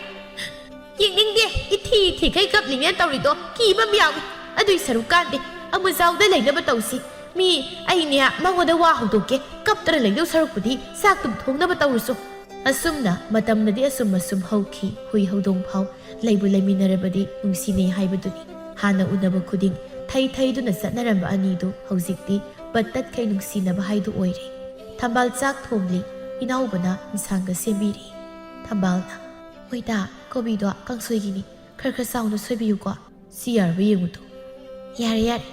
ꯌꯦꯡꯅꯤꯡꯗꯦ, ꯏꯊꯤ ꯏꯊꯤꯈꯩ ꯀꯞꯂꯤꯅꯦꯅ ꯇꯧꯔꯤꯗꯣ ꯀꯤꯕ ꯑꯃ ꯌꯥꯎꯏ꯫ ꯑꯗꯨꯏ ꯁꯔꯨꯛ ꯀꯥꯟꯗꯦ, ꯑꯃꯨꯖꯥꯎꯗ ꯂꯩꯅꯕ ꯇꯧꯁꯤ꯫ ꯃꯤ ꯑꯩꯅꯦ ꯃꯉꯣꯟꯗ ꯋꯥ ꯍꯧꯗꯣꯛꯀꯦ, ꯀꯞꯇꯅ ꯂꯩꯗꯧ ꯁꯔꯨꯛꯄꯨꯗꯤ ꯆꯥꯛꯇꯨꯝ ꯊꯣꯡꯅꯕ ꯇꯧꯔꯨꯁꯨ꯫ ꯑꯁꯨꯝꯅ ꯃꯇꯝꯅꯗꯤ ꯑꯁꯨꯝ ꯑꯁꯨꯝ ꯍꯧꯈꯤ꯫ ꯍꯨꯏ ꯍꯧꯗꯣꯡ ꯐꯥꯎ ꯂꯩꯕꯨ ꯂꯩꯃꯤꯟꯅꯔꯕꯗꯤ ꯅꯨꯡꯁꯤꯅꯩ ꯍꯥꯏꯕꯗꯨꯅꯤ꯫ ꯍꯥꯟꯅ ꯎꯅꯕ ꯈꯨꯗꯤꯡ ꯊꯩ ꯊꯩꯗꯨꯅ ꯆꯠꯅꯔꯝꯕ ꯑꯅꯤꯗꯨ ꯍꯧꯖꯤꯛꯇꯤ ꯄꯠ ꯇꯠꯈꯩ ꯅꯨꯡꯁꯤꯅꯕ ꯍꯥꯏꯗꯨ ꯑꯣꯏꯔꯦ꯫ ꯊꯝꯕꯥꯜ ꯆꯥꯛ ꯊꯣꯡꯂꯤ, ꯏꯅꯥꯎꯕꯅ ꯏꯟꯁꯥꯡꯒ ꯁꯦꯝꯕꯤꯔꯤ꯫ ꯊꯝꯕꯥꯜꯅ, "ꯍꯣꯏꯗ, ꯀꯣꯕꯤꯗꯣ ꯀꯥꯡꯁꯣꯏꯒꯤꯅꯤ, ꯈꯔ ꯈꯔ ꯆꯥꯎꯅ ꯁꯣꯏꯕꯤꯌꯨꯀꯣ꯫ ꯁꯤ ꯌꯥꯔꯕ ꯌꯦꯡꯉꯨ ꯇꯨ꯫" "ꯌꯥꯔꯦ, ꯌꯥꯔꯦ꯫"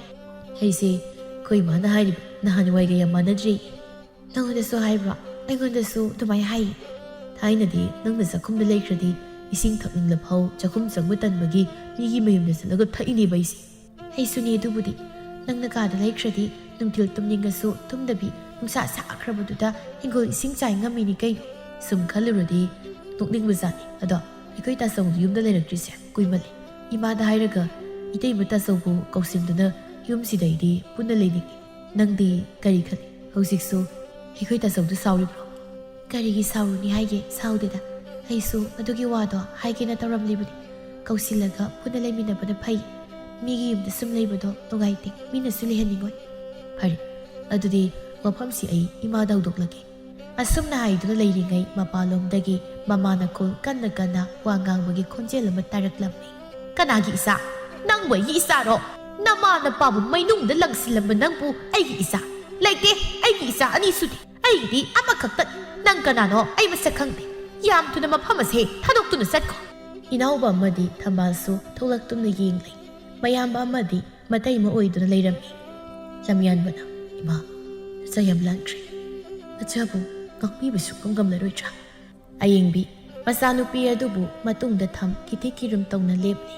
ꯑꯩꯁꯦ, ꯑꯩꯈꯣꯏ ꯏꯃꯥꯅ ꯍꯥꯏꯔꯤꯕ ꯅꯍꯥꯟꯋꯥꯏꯒ ꯌꯥꯝ ꯃꯥꯟꯅꯗ꯭ꯔꯦ꯫ "ꯅꯪꯉꯣꯟꯗꯁꯨ ꯍꯥꯏꯕ꯭ꯔꯣ?" "ꯑꯩꯉꯣꯟꯗꯁꯨ ꯑꯗꯨꯃꯥꯏꯅ ꯍꯥꯏꯌꯦ꯫" "ꯊꯥꯏꯅꯗꯤ ꯅꯪꯅ ꯆꯥꯛꯈꯨꯝꯗ ꯂꯩꯈ꯭ꯔꯗꯤ ꯏꯁꯤꯡ ꯊꯛꯅꯤꯡꯂꯐꯥꯎ ꯆꯥꯛꯈꯨꯝ ꯆꯪꯕ ꯇꯟꯕꯒꯤ ꯃꯤꯒꯤ ꯃꯌꯨꯝꯗ ꯆꯠꯂꯒ ꯊꯛꯏꯅꯦꯕ ꯑꯩꯁꯦ꯫" "ꯑꯩꯁꯨꯅꯦ ꯑꯗꯨꯕꯨꯗꯤ꯫ ꯅꯪꯅ ꯀꯥꯗ ꯂꯩꯈ꯭ꯔꯗꯤ ꯅꯨꯡꯊꯤꯜ ꯇꯨꯝꯅꯤꯡꯉꯁꯨ ꯇꯨꯝꯗꯕꯤ, ꯅꯨꯡꯁꯥ ꯁꯥꯈ꯭ꯔꯕꯗꯨꯗ ꯍꯤꯡꯒꯣꯜ ꯏꯁꯤꯡ ꯆꯥꯏ ꯉꯝꯃꯤꯅꯤ ꯀꯩꯅꯣ꯫ ꯁꯨꯝ ꯈꯜꯂꯨꯔꯗꯤ ꯅꯣꯛꯅꯤꯡꯕꯖꯥꯠꯅꯤ꯫ ꯑꯗꯣ ꯑꯩꯈꯣꯏ ꯇꯥꯆꯧꯗꯨ ꯌꯨꯝꯗ ꯂꯩꯔꯛꯇ꯭ꯔꯤꯁꯦ ꯀꯨꯏꯃꯜꯂꯦ꯫ ꯏꯃꯥꯗ ꯍꯥꯏꯔꯒ ꯏꯇꯩꯃ ꯇꯥꯆꯧꯕꯨ ꯀꯧꯁꯤꯟꯗꯨꯅ ꯌꯨꯝꯁꯤꯗꯩꯗꯤ ꯄꯨꯟꯅ ꯂꯩꯅꯤꯡꯉꯤ꯫ ꯅꯪꯗꯤ ꯀꯔꯤ ꯈꯜꯂꯤ? ꯍꯧꯖꯤꯛꯁꯨ ꯑꯩꯈꯣꯏ ꯇꯥꯆꯧꯗꯨ ꯁꯥꯎꯔꯤꯕ꯭ꯔꯣ? ꯀꯔꯤꯒꯤ ꯁꯥꯎꯔꯨꯅꯤ ꯍꯥꯏꯒꯦ? ꯁꯥꯎꯗꯦꯗ꯫ ꯑꯩꯁꯨ ꯑꯗꯨꯒꯤ ꯋꯥꯗꯣ ꯍꯥꯏꯒꯦꯅ ꯇꯧꯔꯝꯂꯤꯕꯅꯤ꯫ ꯀꯧꯁꯤꯜꯂꯒ ꯄꯨꯟꯅ ꯂꯩꯃꯤꯟꯅꯕꯅ ꯐꯩ꯫ ꯃꯤꯒꯤ ꯌꯨꯝꯗ ꯁꯨꯝ ꯂꯩꯕꯗꯣ ꯅꯨꯡꯉꯥꯏꯇꯦ, ꯃꯤꯅꯁꯨ ꯂꯩꯍꯟꯅꯤꯡꯉꯣꯏ꯫ ꯐꯔꯦ, ꯑꯗꯨꯗꯤ ꯋꯥꯐꯝꯁꯤ ꯑꯩ ꯏꯃꯥꯗ ꯍꯧꯗꯣꯛꯂꯒꯦ꯫ ꯑꯁꯨꯝꯅ ꯍꯥꯏꯗꯨꯅ ꯂꯩꯔꯤꯉꯩ ꯃꯄꯥꯟꯂꯣꯝꯗꯒꯤ ꯃꯃꯥꯅ ꯀꯣꯜ ꯀꯟꯅ ꯀꯟꯅ ꯋꯥ ꯉꯥꯡꯕꯒꯤ ꯈꯣꯟꯖꯦꯜ ꯑꯃ ꯇꯥꯔꯛꯂꯝꯃꯤ꯫ ꯀꯅꯥꯒꯤ ꯏꯆꯥ? ꯅꯪꯕꯨ ꯑꯩꯒꯤ ꯏꯆꯥꯔꯣ? ꯅꯃꯥ ꯅꯄꯥꯕꯨ ꯃꯩꯅꯨꯡꯗ ꯂꯪꯁꯤꯜꯂꯝꯕ ꯅꯪꯕꯨ ꯑꯩꯒꯤ ꯏꯆꯥ? ꯂꯩꯇꯦ, ꯑꯩꯒꯤ ꯏꯆꯥ ꯑꯅꯤ ꯁꯨꯗꯦ꯫ ꯑꯩꯒꯤꯗꯤ ꯑꯃꯈꯛꯇꯅꯤ꯫ ꯅꯪ ꯀꯅꯥꯅꯣ? ꯑꯩ ꯃꯁꯛ ꯈꯪꯗꯦ꯫ ꯌꯥꯝ ꯊꯨꯅ ꯃꯐꯝ ꯑꯁꯦ ꯊꯥꯗꯣꯛꯇꯨꯅ ꯆꯠꯈꯣ꯫ ꯏꯅꯥꯎꯕ ꯑꯃꯗꯤ ꯊꯝꯕꯥꯜꯁꯨ ꯊꯣꯛꯂꯛꯇꯨꯅ ꯌꯦꯡꯂꯤ꯫ ꯃꯌꯥꯝꯕ ꯑꯃꯗꯤ ꯃꯇꯩ ꯑꯃ ꯑꯣꯏꯗꯨꯅ ꯂꯩꯔꯝꯃꯤ꯫ ꯂꯝꯌꯥꯟꯕꯅ, "ꯏꯃꯥ, ꯅꯆꯥ ꯌꯥꯝ ꯂꯥꯡꯈ꯭ꯔꯦ꯫ ꯅꯆꯥꯕꯨ ꯉꯥꯛꯄꯤꯕꯁꯨ ꯉꯝꯂꯔꯣꯏꯗ꯭ꯔꯥ?" ꯑꯌꯦꯡꯕꯤ ꯃꯆꯥꯅꯨꯄꯤ ꯑꯗꯨꯕꯨ ꯃꯇꯨꯡꯗ ꯊꯝ ꯀꯤꯊꯤ ꯀꯤꯔꯨꯝ ꯇꯧꯅ ꯂꯦꯞꯂꯤ꯫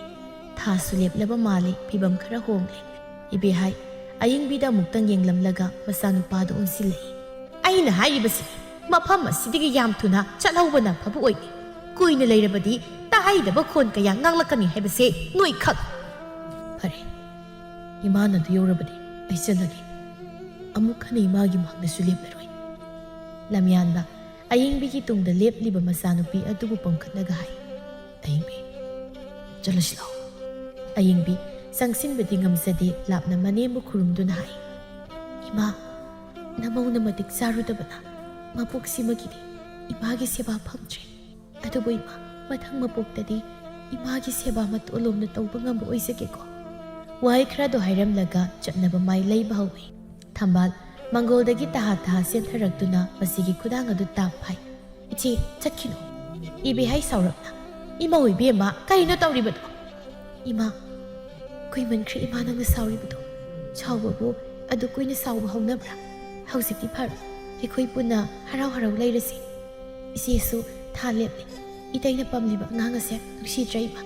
ꯊꯥꯁꯨ ꯂꯦꯞꯂꯕ ꯃꯥꯜꯂꯤ, ꯐꯤꯕꯝ ꯈꯔ ꯍꯣꯡꯂꯦ꯫ ꯏꯕꯦꯍꯥꯏ ꯑꯌꯦꯡꯕꯤꯗ ꯑꯃꯨꯛꯇꯪ ꯌꯦꯡꯂꯝꯂꯒ ꯃꯆꯥꯅꯨꯄꯥꯗꯨ ꯑꯣꯟꯁꯤꯜꯂꯛꯏ꯫ "ꯑꯩꯅ ꯍꯥꯏꯔꯤꯕꯁꯤ ꯃꯐꯝ ꯑꯁꯤꯗꯒꯤ ꯌꯥꯝ ꯊꯨꯅ ꯆꯠꯍꯧꯕꯅ ꯐꯕ ꯑꯣꯏꯅꯤ꯫ ꯀꯨꯏꯅ ꯂꯩꯔꯕꯗꯤ ꯇꯥꯍꯩꯗꯕ ꯈꯣꯟ ꯀꯌꯥ ꯉꯥꯡꯂꯛꯀꯅꯤ ꯍꯥꯏꯕꯁꯦ ꯅꯣꯏ ꯈꯪ-" "ꯐꯔꯦ, ꯏꯃꯥꯅ ꯑꯗꯨ ꯌꯧꯔꯕꯗꯤ ꯑꯩ ꯆꯠꯂꯒꯦ꯫ ꯑꯃꯨꯛ ꯍꯟꯅ ꯏꯃꯥꯒꯤ ꯃꯥꯡꯗꯁꯨ ꯂꯦꯞꯂꯔꯣꯏ꯫" ꯂꯝꯌꯥꯟꯕ ꯑꯌꯦꯡꯕꯤꯒꯤ ꯇꯨꯡꯗ ꯂꯦꯞꯂꯤꯕ ꯃꯆꯥꯅꯨꯄꯤ ꯑꯗꯨꯕꯨ ꯄꯣꯝꯈꯠꯂꯒ ꯍꯥꯏ, "ꯑꯌꯦꯡꯕꯤ, ꯆꯠꯂꯁꯤ ꯂꯥꯎ꯫" ꯑꯌꯦꯡꯕꯤ ꯆꯪꯁꯤꯟꯕꯗꯤ ꯉꯝꯖꯗꯦ, ꯂꯥꯞꯅ ꯃꯅꯦꯝꯕꯨ ꯈꯨꯔꯨꯝꯗꯨꯅ ꯍꯥꯏ, "ꯏꯃꯥ, ꯅꯃꯧꯅ ꯃꯇꯤꯛ ꯆꯥꯔꯨꯗꯕꯅ ꯃꯄꯣꯛꯁꯤꯃꯒꯤꯗꯤ ꯏꯃꯥꯒꯤ ꯁꯦꯕꯥ ꯐꯪꯗ꯭ꯔꯦ꯫ ꯑꯗꯨꯕꯨ ꯏꯃꯥ, ꯃꯊꯪ ꯃꯄꯣꯛꯇꯗꯤ ꯏꯃꯥꯒꯤ ꯁꯦꯕꯥ ꯃꯇꯣꯂꯣꯝꯅ ꯇꯧꯕ ꯉꯝꯕ ꯑꯣꯏꯖꯒꯦꯀꯣ꯫" ꯋꯥꯍꯩ ꯈꯔꯗꯣ ꯍꯥꯏꯔꯝꯂꯒ ꯆꯠꯅꯕ ꯃꯥꯏ ꯂꯩꯕ ꯍꯧꯏ꯫ ꯊꯝꯕꯥꯜ ꯃꯪꯒꯣꯜꯗꯒꯤ ꯇꯍꯥ ꯇꯍꯥ ꯆꯦꯟꯊꯔꯛꯇꯨꯅ ꯃꯁꯤꯒꯤ ꯈꯨꯗꯥꯡ ꯑꯗꯨ ꯇꯥꯞ ꯐꯥꯏ꯫ "ꯏꯆꯦ, ꯆꯠꯈꯤꯅꯨ꯫" ꯏꯕꯦꯍꯥꯏ ꯁꯥꯎꯔꯞꯅ, "ꯏꯃꯧ ꯏꯕꯦꯝꯃ, ꯀꯔꯤꯅꯣ ꯇꯧꯔꯤꯕꯗꯣ?" "ꯏꯃꯥ, ꯀꯨꯏꯃꯟꯈ꯭ꯔꯦ ꯏꯃꯥ ꯅꯪꯅ ꯁꯥꯎꯔꯤꯕꯗꯣ꯫ ꯁꯥꯎꯕꯕꯨ ꯑꯗꯨ ꯀꯨꯏꯅ ꯁꯥꯎꯕ ꯍꯧꯅꯕ꯭ꯔꯥ? ꯍꯧꯖꯤꯛꯇꯤ ꯐꯔꯦ꯫ ꯑꯩꯈꯣꯏ ꯄꯨꯟꯅ ꯍꯔꯥꯎ ꯍꯔꯥꯎ ꯂꯩꯔꯁꯤ꯫ ꯏꯆꯦꯁꯨ ꯊꯥ ꯂꯦꯞꯂꯦ꯫ ꯏꯇꯩꯅ ꯄꯝꯂꯤꯕ ꯑꯉꯥꯡ ꯑꯁꯦ ꯅꯨꯡꯁꯤꯗ꯭ꯔꯥ ꯏꯃꯥ?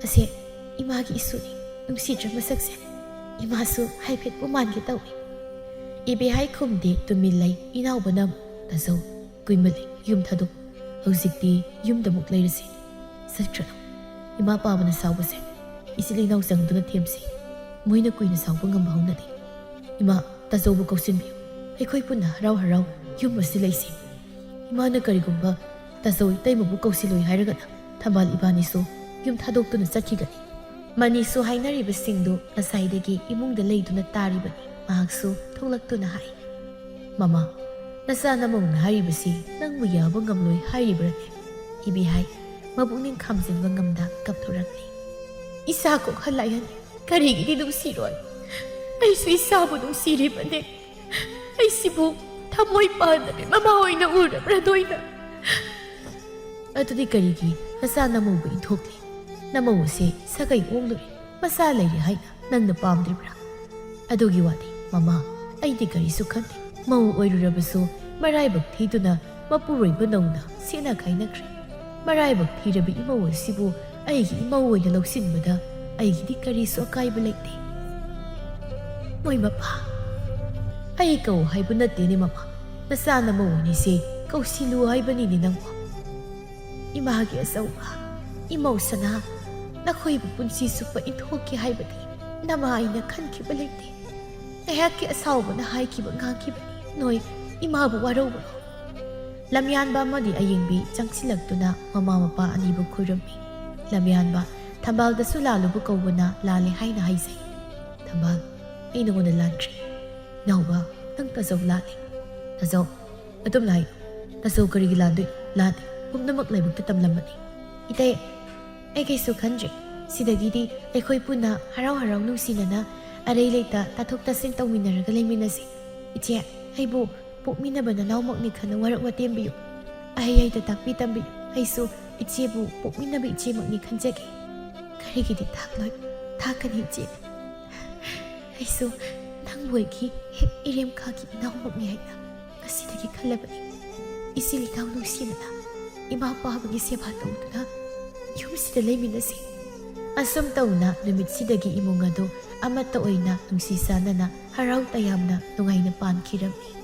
ꯑꯁꯦ ꯏꯃꯥꯒꯤ ꯏꯁꯨꯅꯤ꯫ ꯅꯨꯡꯁꯤꯗ꯭ꯔꯥ ꯃꯁꯛꯁꯦ?" ꯏꯃꯥꯁꯨ ꯍꯥꯏꯐꯦꯠꯄꯨ ꯃꯥꯟꯒꯦ ꯇꯧꯏ꯫ ꯏꯕꯦꯍꯥꯏ ꯈꯨꯝꯗꯦ, ꯇꯨꯃꯤꯟ ꯂꯩ꯫ ꯏꯅꯥꯎꯕꯅ ꯑꯃꯨꯛ, "ꯇꯥꯖꯧ, ꯀꯨꯏꯃꯜꯂꯦ ꯌꯨꯝ ꯊꯥꯗꯣꯛ꯫ ꯍꯧꯖꯤꯛꯇꯤ ꯌꯨꯝꯗ ꯑꯃꯨꯛ ꯂꯩꯔꯁꯤ꯫ ꯆꯠꯈ꯭ꯔꯅꯨ꯫ ꯏꯃꯥ ꯄꯥꯕꯅ ꯁꯥꯎꯕꯁꯦ ꯏꯆꯤꯜ ꯏꯅꯥꯎ ꯆꯪꯗꯨꯅ ꯊꯦꯝꯁꯤ꯫ ꯃꯣꯏꯅ ꯀꯨꯏꯅ ꯁꯥꯎꯕ ꯉꯝꯕ ꯍꯧꯅꯗꯦ꯫ ꯏꯃꯥ, ꯇꯥꯖꯧꯕꯨ ꯀꯧꯁꯤꯟꯕꯤꯌꯨ꯫ ꯑꯩꯈꯣꯏ ꯄꯨꯟꯅ ꯍꯔꯥꯎ ꯍꯔꯥꯎ ꯌꯨꯝ ꯑꯁꯤ ꯂꯩꯁꯤ꯫ ꯏꯃꯥꯅ ꯀꯔꯤꯒꯨꯝꯕ ꯇꯥꯖꯧ ꯏꯇꯩꯃꯕꯨ ꯀꯧꯁꯤꯜꯂꯣꯏ ꯍꯥꯏꯔꯒꯅ ꯊꯝꯕꯥꯜ ꯏꯕꯥꯅꯤꯁꯨ ꯌꯨꯝ ꯊꯥꯗꯣꯛꯇꯨꯅ ꯆꯠꯈꯤꯒꯅꯤ꯫" ꯃꯅꯤꯁꯨ ꯍꯥꯏꯅꯔꯤꯕꯁꯤꯡꯗꯨ ꯉꯁꯥꯏꯗꯒꯤ ꯏꯃꯨꯡꯗ ꯂꯩꯗꯨꯅ ꯇꯥꯔꯤꯕꯅꯤ꯫ ꯃꯍꯥꯛꯁꯨ ꯊꯣꯛꯂꯛꯇꯨꯅ ꯍꯥꯏ, "ꯃꯃꯥ, ꯅꯆꯥ ꯅꯃꯧꯅ ꯍꯥꯏꯔꯤꯕꯁꯤ ꯅꯪꯕꯨ ꯌꯥꯕ ꯉꯝꯂꯣꯏ ꯍꯥꯏꯔꯤꯕ꯭ꯔꯅꯦ?" ꯏꯕꯦꯍꯥꯏ ꯃꯄꯨꯛꯅꯤꯡ ꯈꯥꯝꯖꯤꯟꯕ ꯉꯝꯗ ꯀꯞꯊꯣꯔꯛꯂꯤ꯫ "ꯏꯆꯥ ꯀꯣꯛꯍꯜꯂꯥꯏꯍꯟ ꯀꯔꯤꯒꯤꯗꯤ ꯅꯨꯡꯁꯤꯔꯣꯏ? ꯑꯩꯁꯨ ꯏꯆꯥꯕꯨ ꯅꯨꯡꯁꯤꯔꯤꯕꯅꯦ꯫ ꯑꯩꯁꯤꯕꯨ ꯊꯃꯣꯏ ꯄꯥꯟꯗꯕꯤ ꯃꯃꯥ ꯑꯣꯏꯅ ꯎꯔꯕ꯭ꯔꯥ ꯅꯣꯏꯅ?" "ꯑꯗꯨꯗꯤ ꯀꯔꯤꯒꯤ ꯅꯆꯥ ꯅꯃꯧꯕꯨ ꯏꯟꯊꯣꯛꯂꯤ? ꯅꯃꯧ ꯑꯁꯦ ꯁꯥꯒꯩ ꯑꯣꯡꯂꯨꯔꯦ, ꯃꯆꯥ ꯂꯩꯔꯦ ꯍꯥꯏꯅ ꯅꯪꯅ ꯄꯥꯝꯗ꯭ꯔꯤꯕ꯭ꯔꯥ?" "ꯑꯗꯨꯒꯤ ꯋꯥꯗꯤ ꯃꯃꯥ, ꯑꯩꯗꯤ ꯀꯔꯤꯁꯨ ꯈꯟꯗꯦ꯫ ꯃꯧ ꯑꯣꯏꯔꯨꯔꯕꯁꯨ ꯃꯔꯥꯏꯕꯛ ꯊꯤꯗꯨꯅ ꯃꯄꯨꯔꯣꯏꯕ ꯅꯧꯅ ꯁꯦꯠꯅ ꯈꯥꯏꯅꯈ꯭ꯔꯦ꯫ ꯃꯔꯥꯏꯕꯛ ꯊꯤꯔꯕ ꯏꯃꯧ ꯑꯁꯤꯕꯨ ꯑꯩꯒꯤ ꯏꯃꯧ ꯑꯣꯏꯅ ꯂꯧꯁꯤꯟꯕꯗ ꯑꯩꯒꯤꯗꯤ ꯀꯔꯤꯁꯨ ꯑꯀꯥꯏꯕ ꯂꯩꯇꯦ꯫" "ꯃꯣꯏ ꯃꯄꯥ, ꯑꯩ ꯀꯧ ꯍꯥꯏꯕ ꯅꯠꯇꯦꯅꯦ ꯃꯃꯥ, ꯅꯆꯥ ꯅꯃꯧ ꯑꯅꯤꯁꯦ ꯀꯧꯁꯤꯜꯂꯨ ꯍꯥꯏꯕꯅꯤꯅꯦ ꯅꯪꯕꯨ꯫ ꯏꯃꯥꯒꯤ ꯑꯆꯧꯕ, ꯏꯃꯧ ꯁꯅꯥ, ꯅꯈꯣꯏꯕꯨ ꯄꯨꯟꯁꯤ ꯆꯨꯞꯄ ꯏꯟꯊꯣꯛꯀꯦ ꯍꯥꯏꯕꯗꯤ ꯅꯃꯥ ꯑꯩꯅ ꯈꯟꯈꯤꯕ ꯂꯩꯇꯦ꯫ ꯉꯥꯏꯍꯥꯛꯀꯤ ꯑꯁꯥꯎꯕꯅ ꯍꯥꯏꯈꯤꯕ ꯉꯥꯡꯈꯤꯕꯅꯤ꯫ ꯅꯣꯏ ꯏꯃꯥꯕꯨ ꯋꯥꯔꯧꯕ꯭ꯔꯣ?" ꯂꯝꯌꯥꯟꯕ ꯑꯃꯗꯤ ꯑꯌꯦꯡꯕꯤ ꯆꯪꯁꯤꯜꯂꯛꯇꯨꯅ ꯃꯃꯥ ꯃꯄꯥ ꯑꯅꯤꯕꯨ ꯈꯨꯔꯨꯝꯃꯤ꯫ ꯂꯝꯌꯥꯟꯕ ꯊꯝꯕꯥꯜꯗꯁꯨ ꯂꯥꯜꯂꯨꯕ ꯀꯧꯕꯅ ꯂꯥꯜꯂꯦ ꯍꯥꯏꯅ ꯍꯥꯏꯖꯩ꯫ "ꯊꯝꯕꯥꯜ, ꯑꯩ ꯅꯉꯣꯟꯗ ꯂꯥꯟꯗ꯭ꯔꯤ꯫ ꯏꯅꯥꯎꯕ, ꯅꯪ ꯇꯥꯖꯧ ꯂꯥꯜꯂꯦ꯫ ꯇꯥꯖꯧ, ꯑꯗꯨꯝꯅ ꯍꯥꯏ꯫ ꯇꯥꯖꯧ ꯀꯔꯤꯒꯤ ꯂꯥꯟꯗꯣꯏꯅꯣ? ꯂꯥꯟꯗꯦ꯫ ꯄꯨꯝꯅꯃꯛ ꯂꯥꯏꯕꯛꯇ ꯇꯝꯂꯝꯕꯅꯤ꯫" "ꯏꯇꯩ, ꯑꯩ ꯀꯩꯁꯨ ꯈꯟꯗ꯭ꯔꯦ꯫ ꯁꯤꯗꯒꯤꯗꯤ ꯑꯩꯈꯣꯏ ꯄꯨꯟꯅ ꯍꯔꯥꯎ ꯍꯔꯥꯎ ꯅꯨꯡꯁꯤꯅꯅ ꯑꯔꯩ ꯂꯩꯇ ꯇꯥꯊꯣꯛ ꯇꯥꯁꯤꯟ ꯇꯧꯃꯤꯟꯅꯔꯒ ꯂꯩꯃꯤꯟꯅꯁꯤ꯫ ꯏꯆꯦ, ꯑꯩꯕꯨ ꯄꯣꯛꯃꯤꯟꯅꯕ ꯅꯅꯥꯎꯃꯛꯅꯤ ꯈꯟꯅ ꯋꯥꯔꯛ ꯋꯥꯇꯦꯝꯕꯤꯌꯨ꯫ ꯑꯍꯩ ꯍꯩꯇ ꯇꯥꯛꯄꯤ ꯇꯝꯕꯤꯌꯨ꯫ ꯑꯩꯁꯨ ꯏꯆꯦꯕꯨ ꯄꯣꯛꯃꯤꯟꯅꯕ ꯏꯆꯦꯃꯛꯅꯤ ꯈꯟꯖꯒꯦ꯫" "ꯀꯔꯤꯒꯤꯗꯤ ꯊꯥꯛꯂꯣꯏ? ꯊꯥꯛꯀꯅꯤ ꯏꯆꯦ꯫ ꯑꯩꯁꯨ ꯅꯪꯕꯨ ꯑꯩꯒꯤ ꯍꯦꯛ ꯏꯔꯦꯝꯈꯥꯒꯤ ꯏꯅꯥꯎꯃꯛꯅꯤ ꯍꯥꯏꯅ ꯉꯁꯤꯗꯒꯤ ꯈꯜꯂꯕꯅꯤ꯫ ꯏꯆꯤꯜ ꯏꯅꯥꯎ ꯅꯨꯡꯁꯤꯅꯅ ꯏꯃꯥ ꯄꯥꯕꯒꯤ ꯁꯦꯕꯥ ꯇꯧꯗꯨꯅ ꯌꯨꯝꯁꯤꯗ ꯂꯩꯃꯤꯟꯅꯁꯤ꯫" ꯑꯁꯨꯝ ꯇꯧꯅ ꯅꯨꯃꯤꯠꯁꯤꯗꯒꯤ ꯏꯃꯨꯡ ꯑꯗꯨ ꯑꯃꯠꯇ ꯑꯣꯏꯅ ꯅꯨꯡꯁꯤ ꯆꯥꯟꯅꯅ ꯍꯔꯥꯎ ꯇꯌꯥꯝꯅ ꯅꯨꯡꯉꯥꯏꯅ ꯄꯥꯟꯈꯤꯔꯝꯃꯤ꯫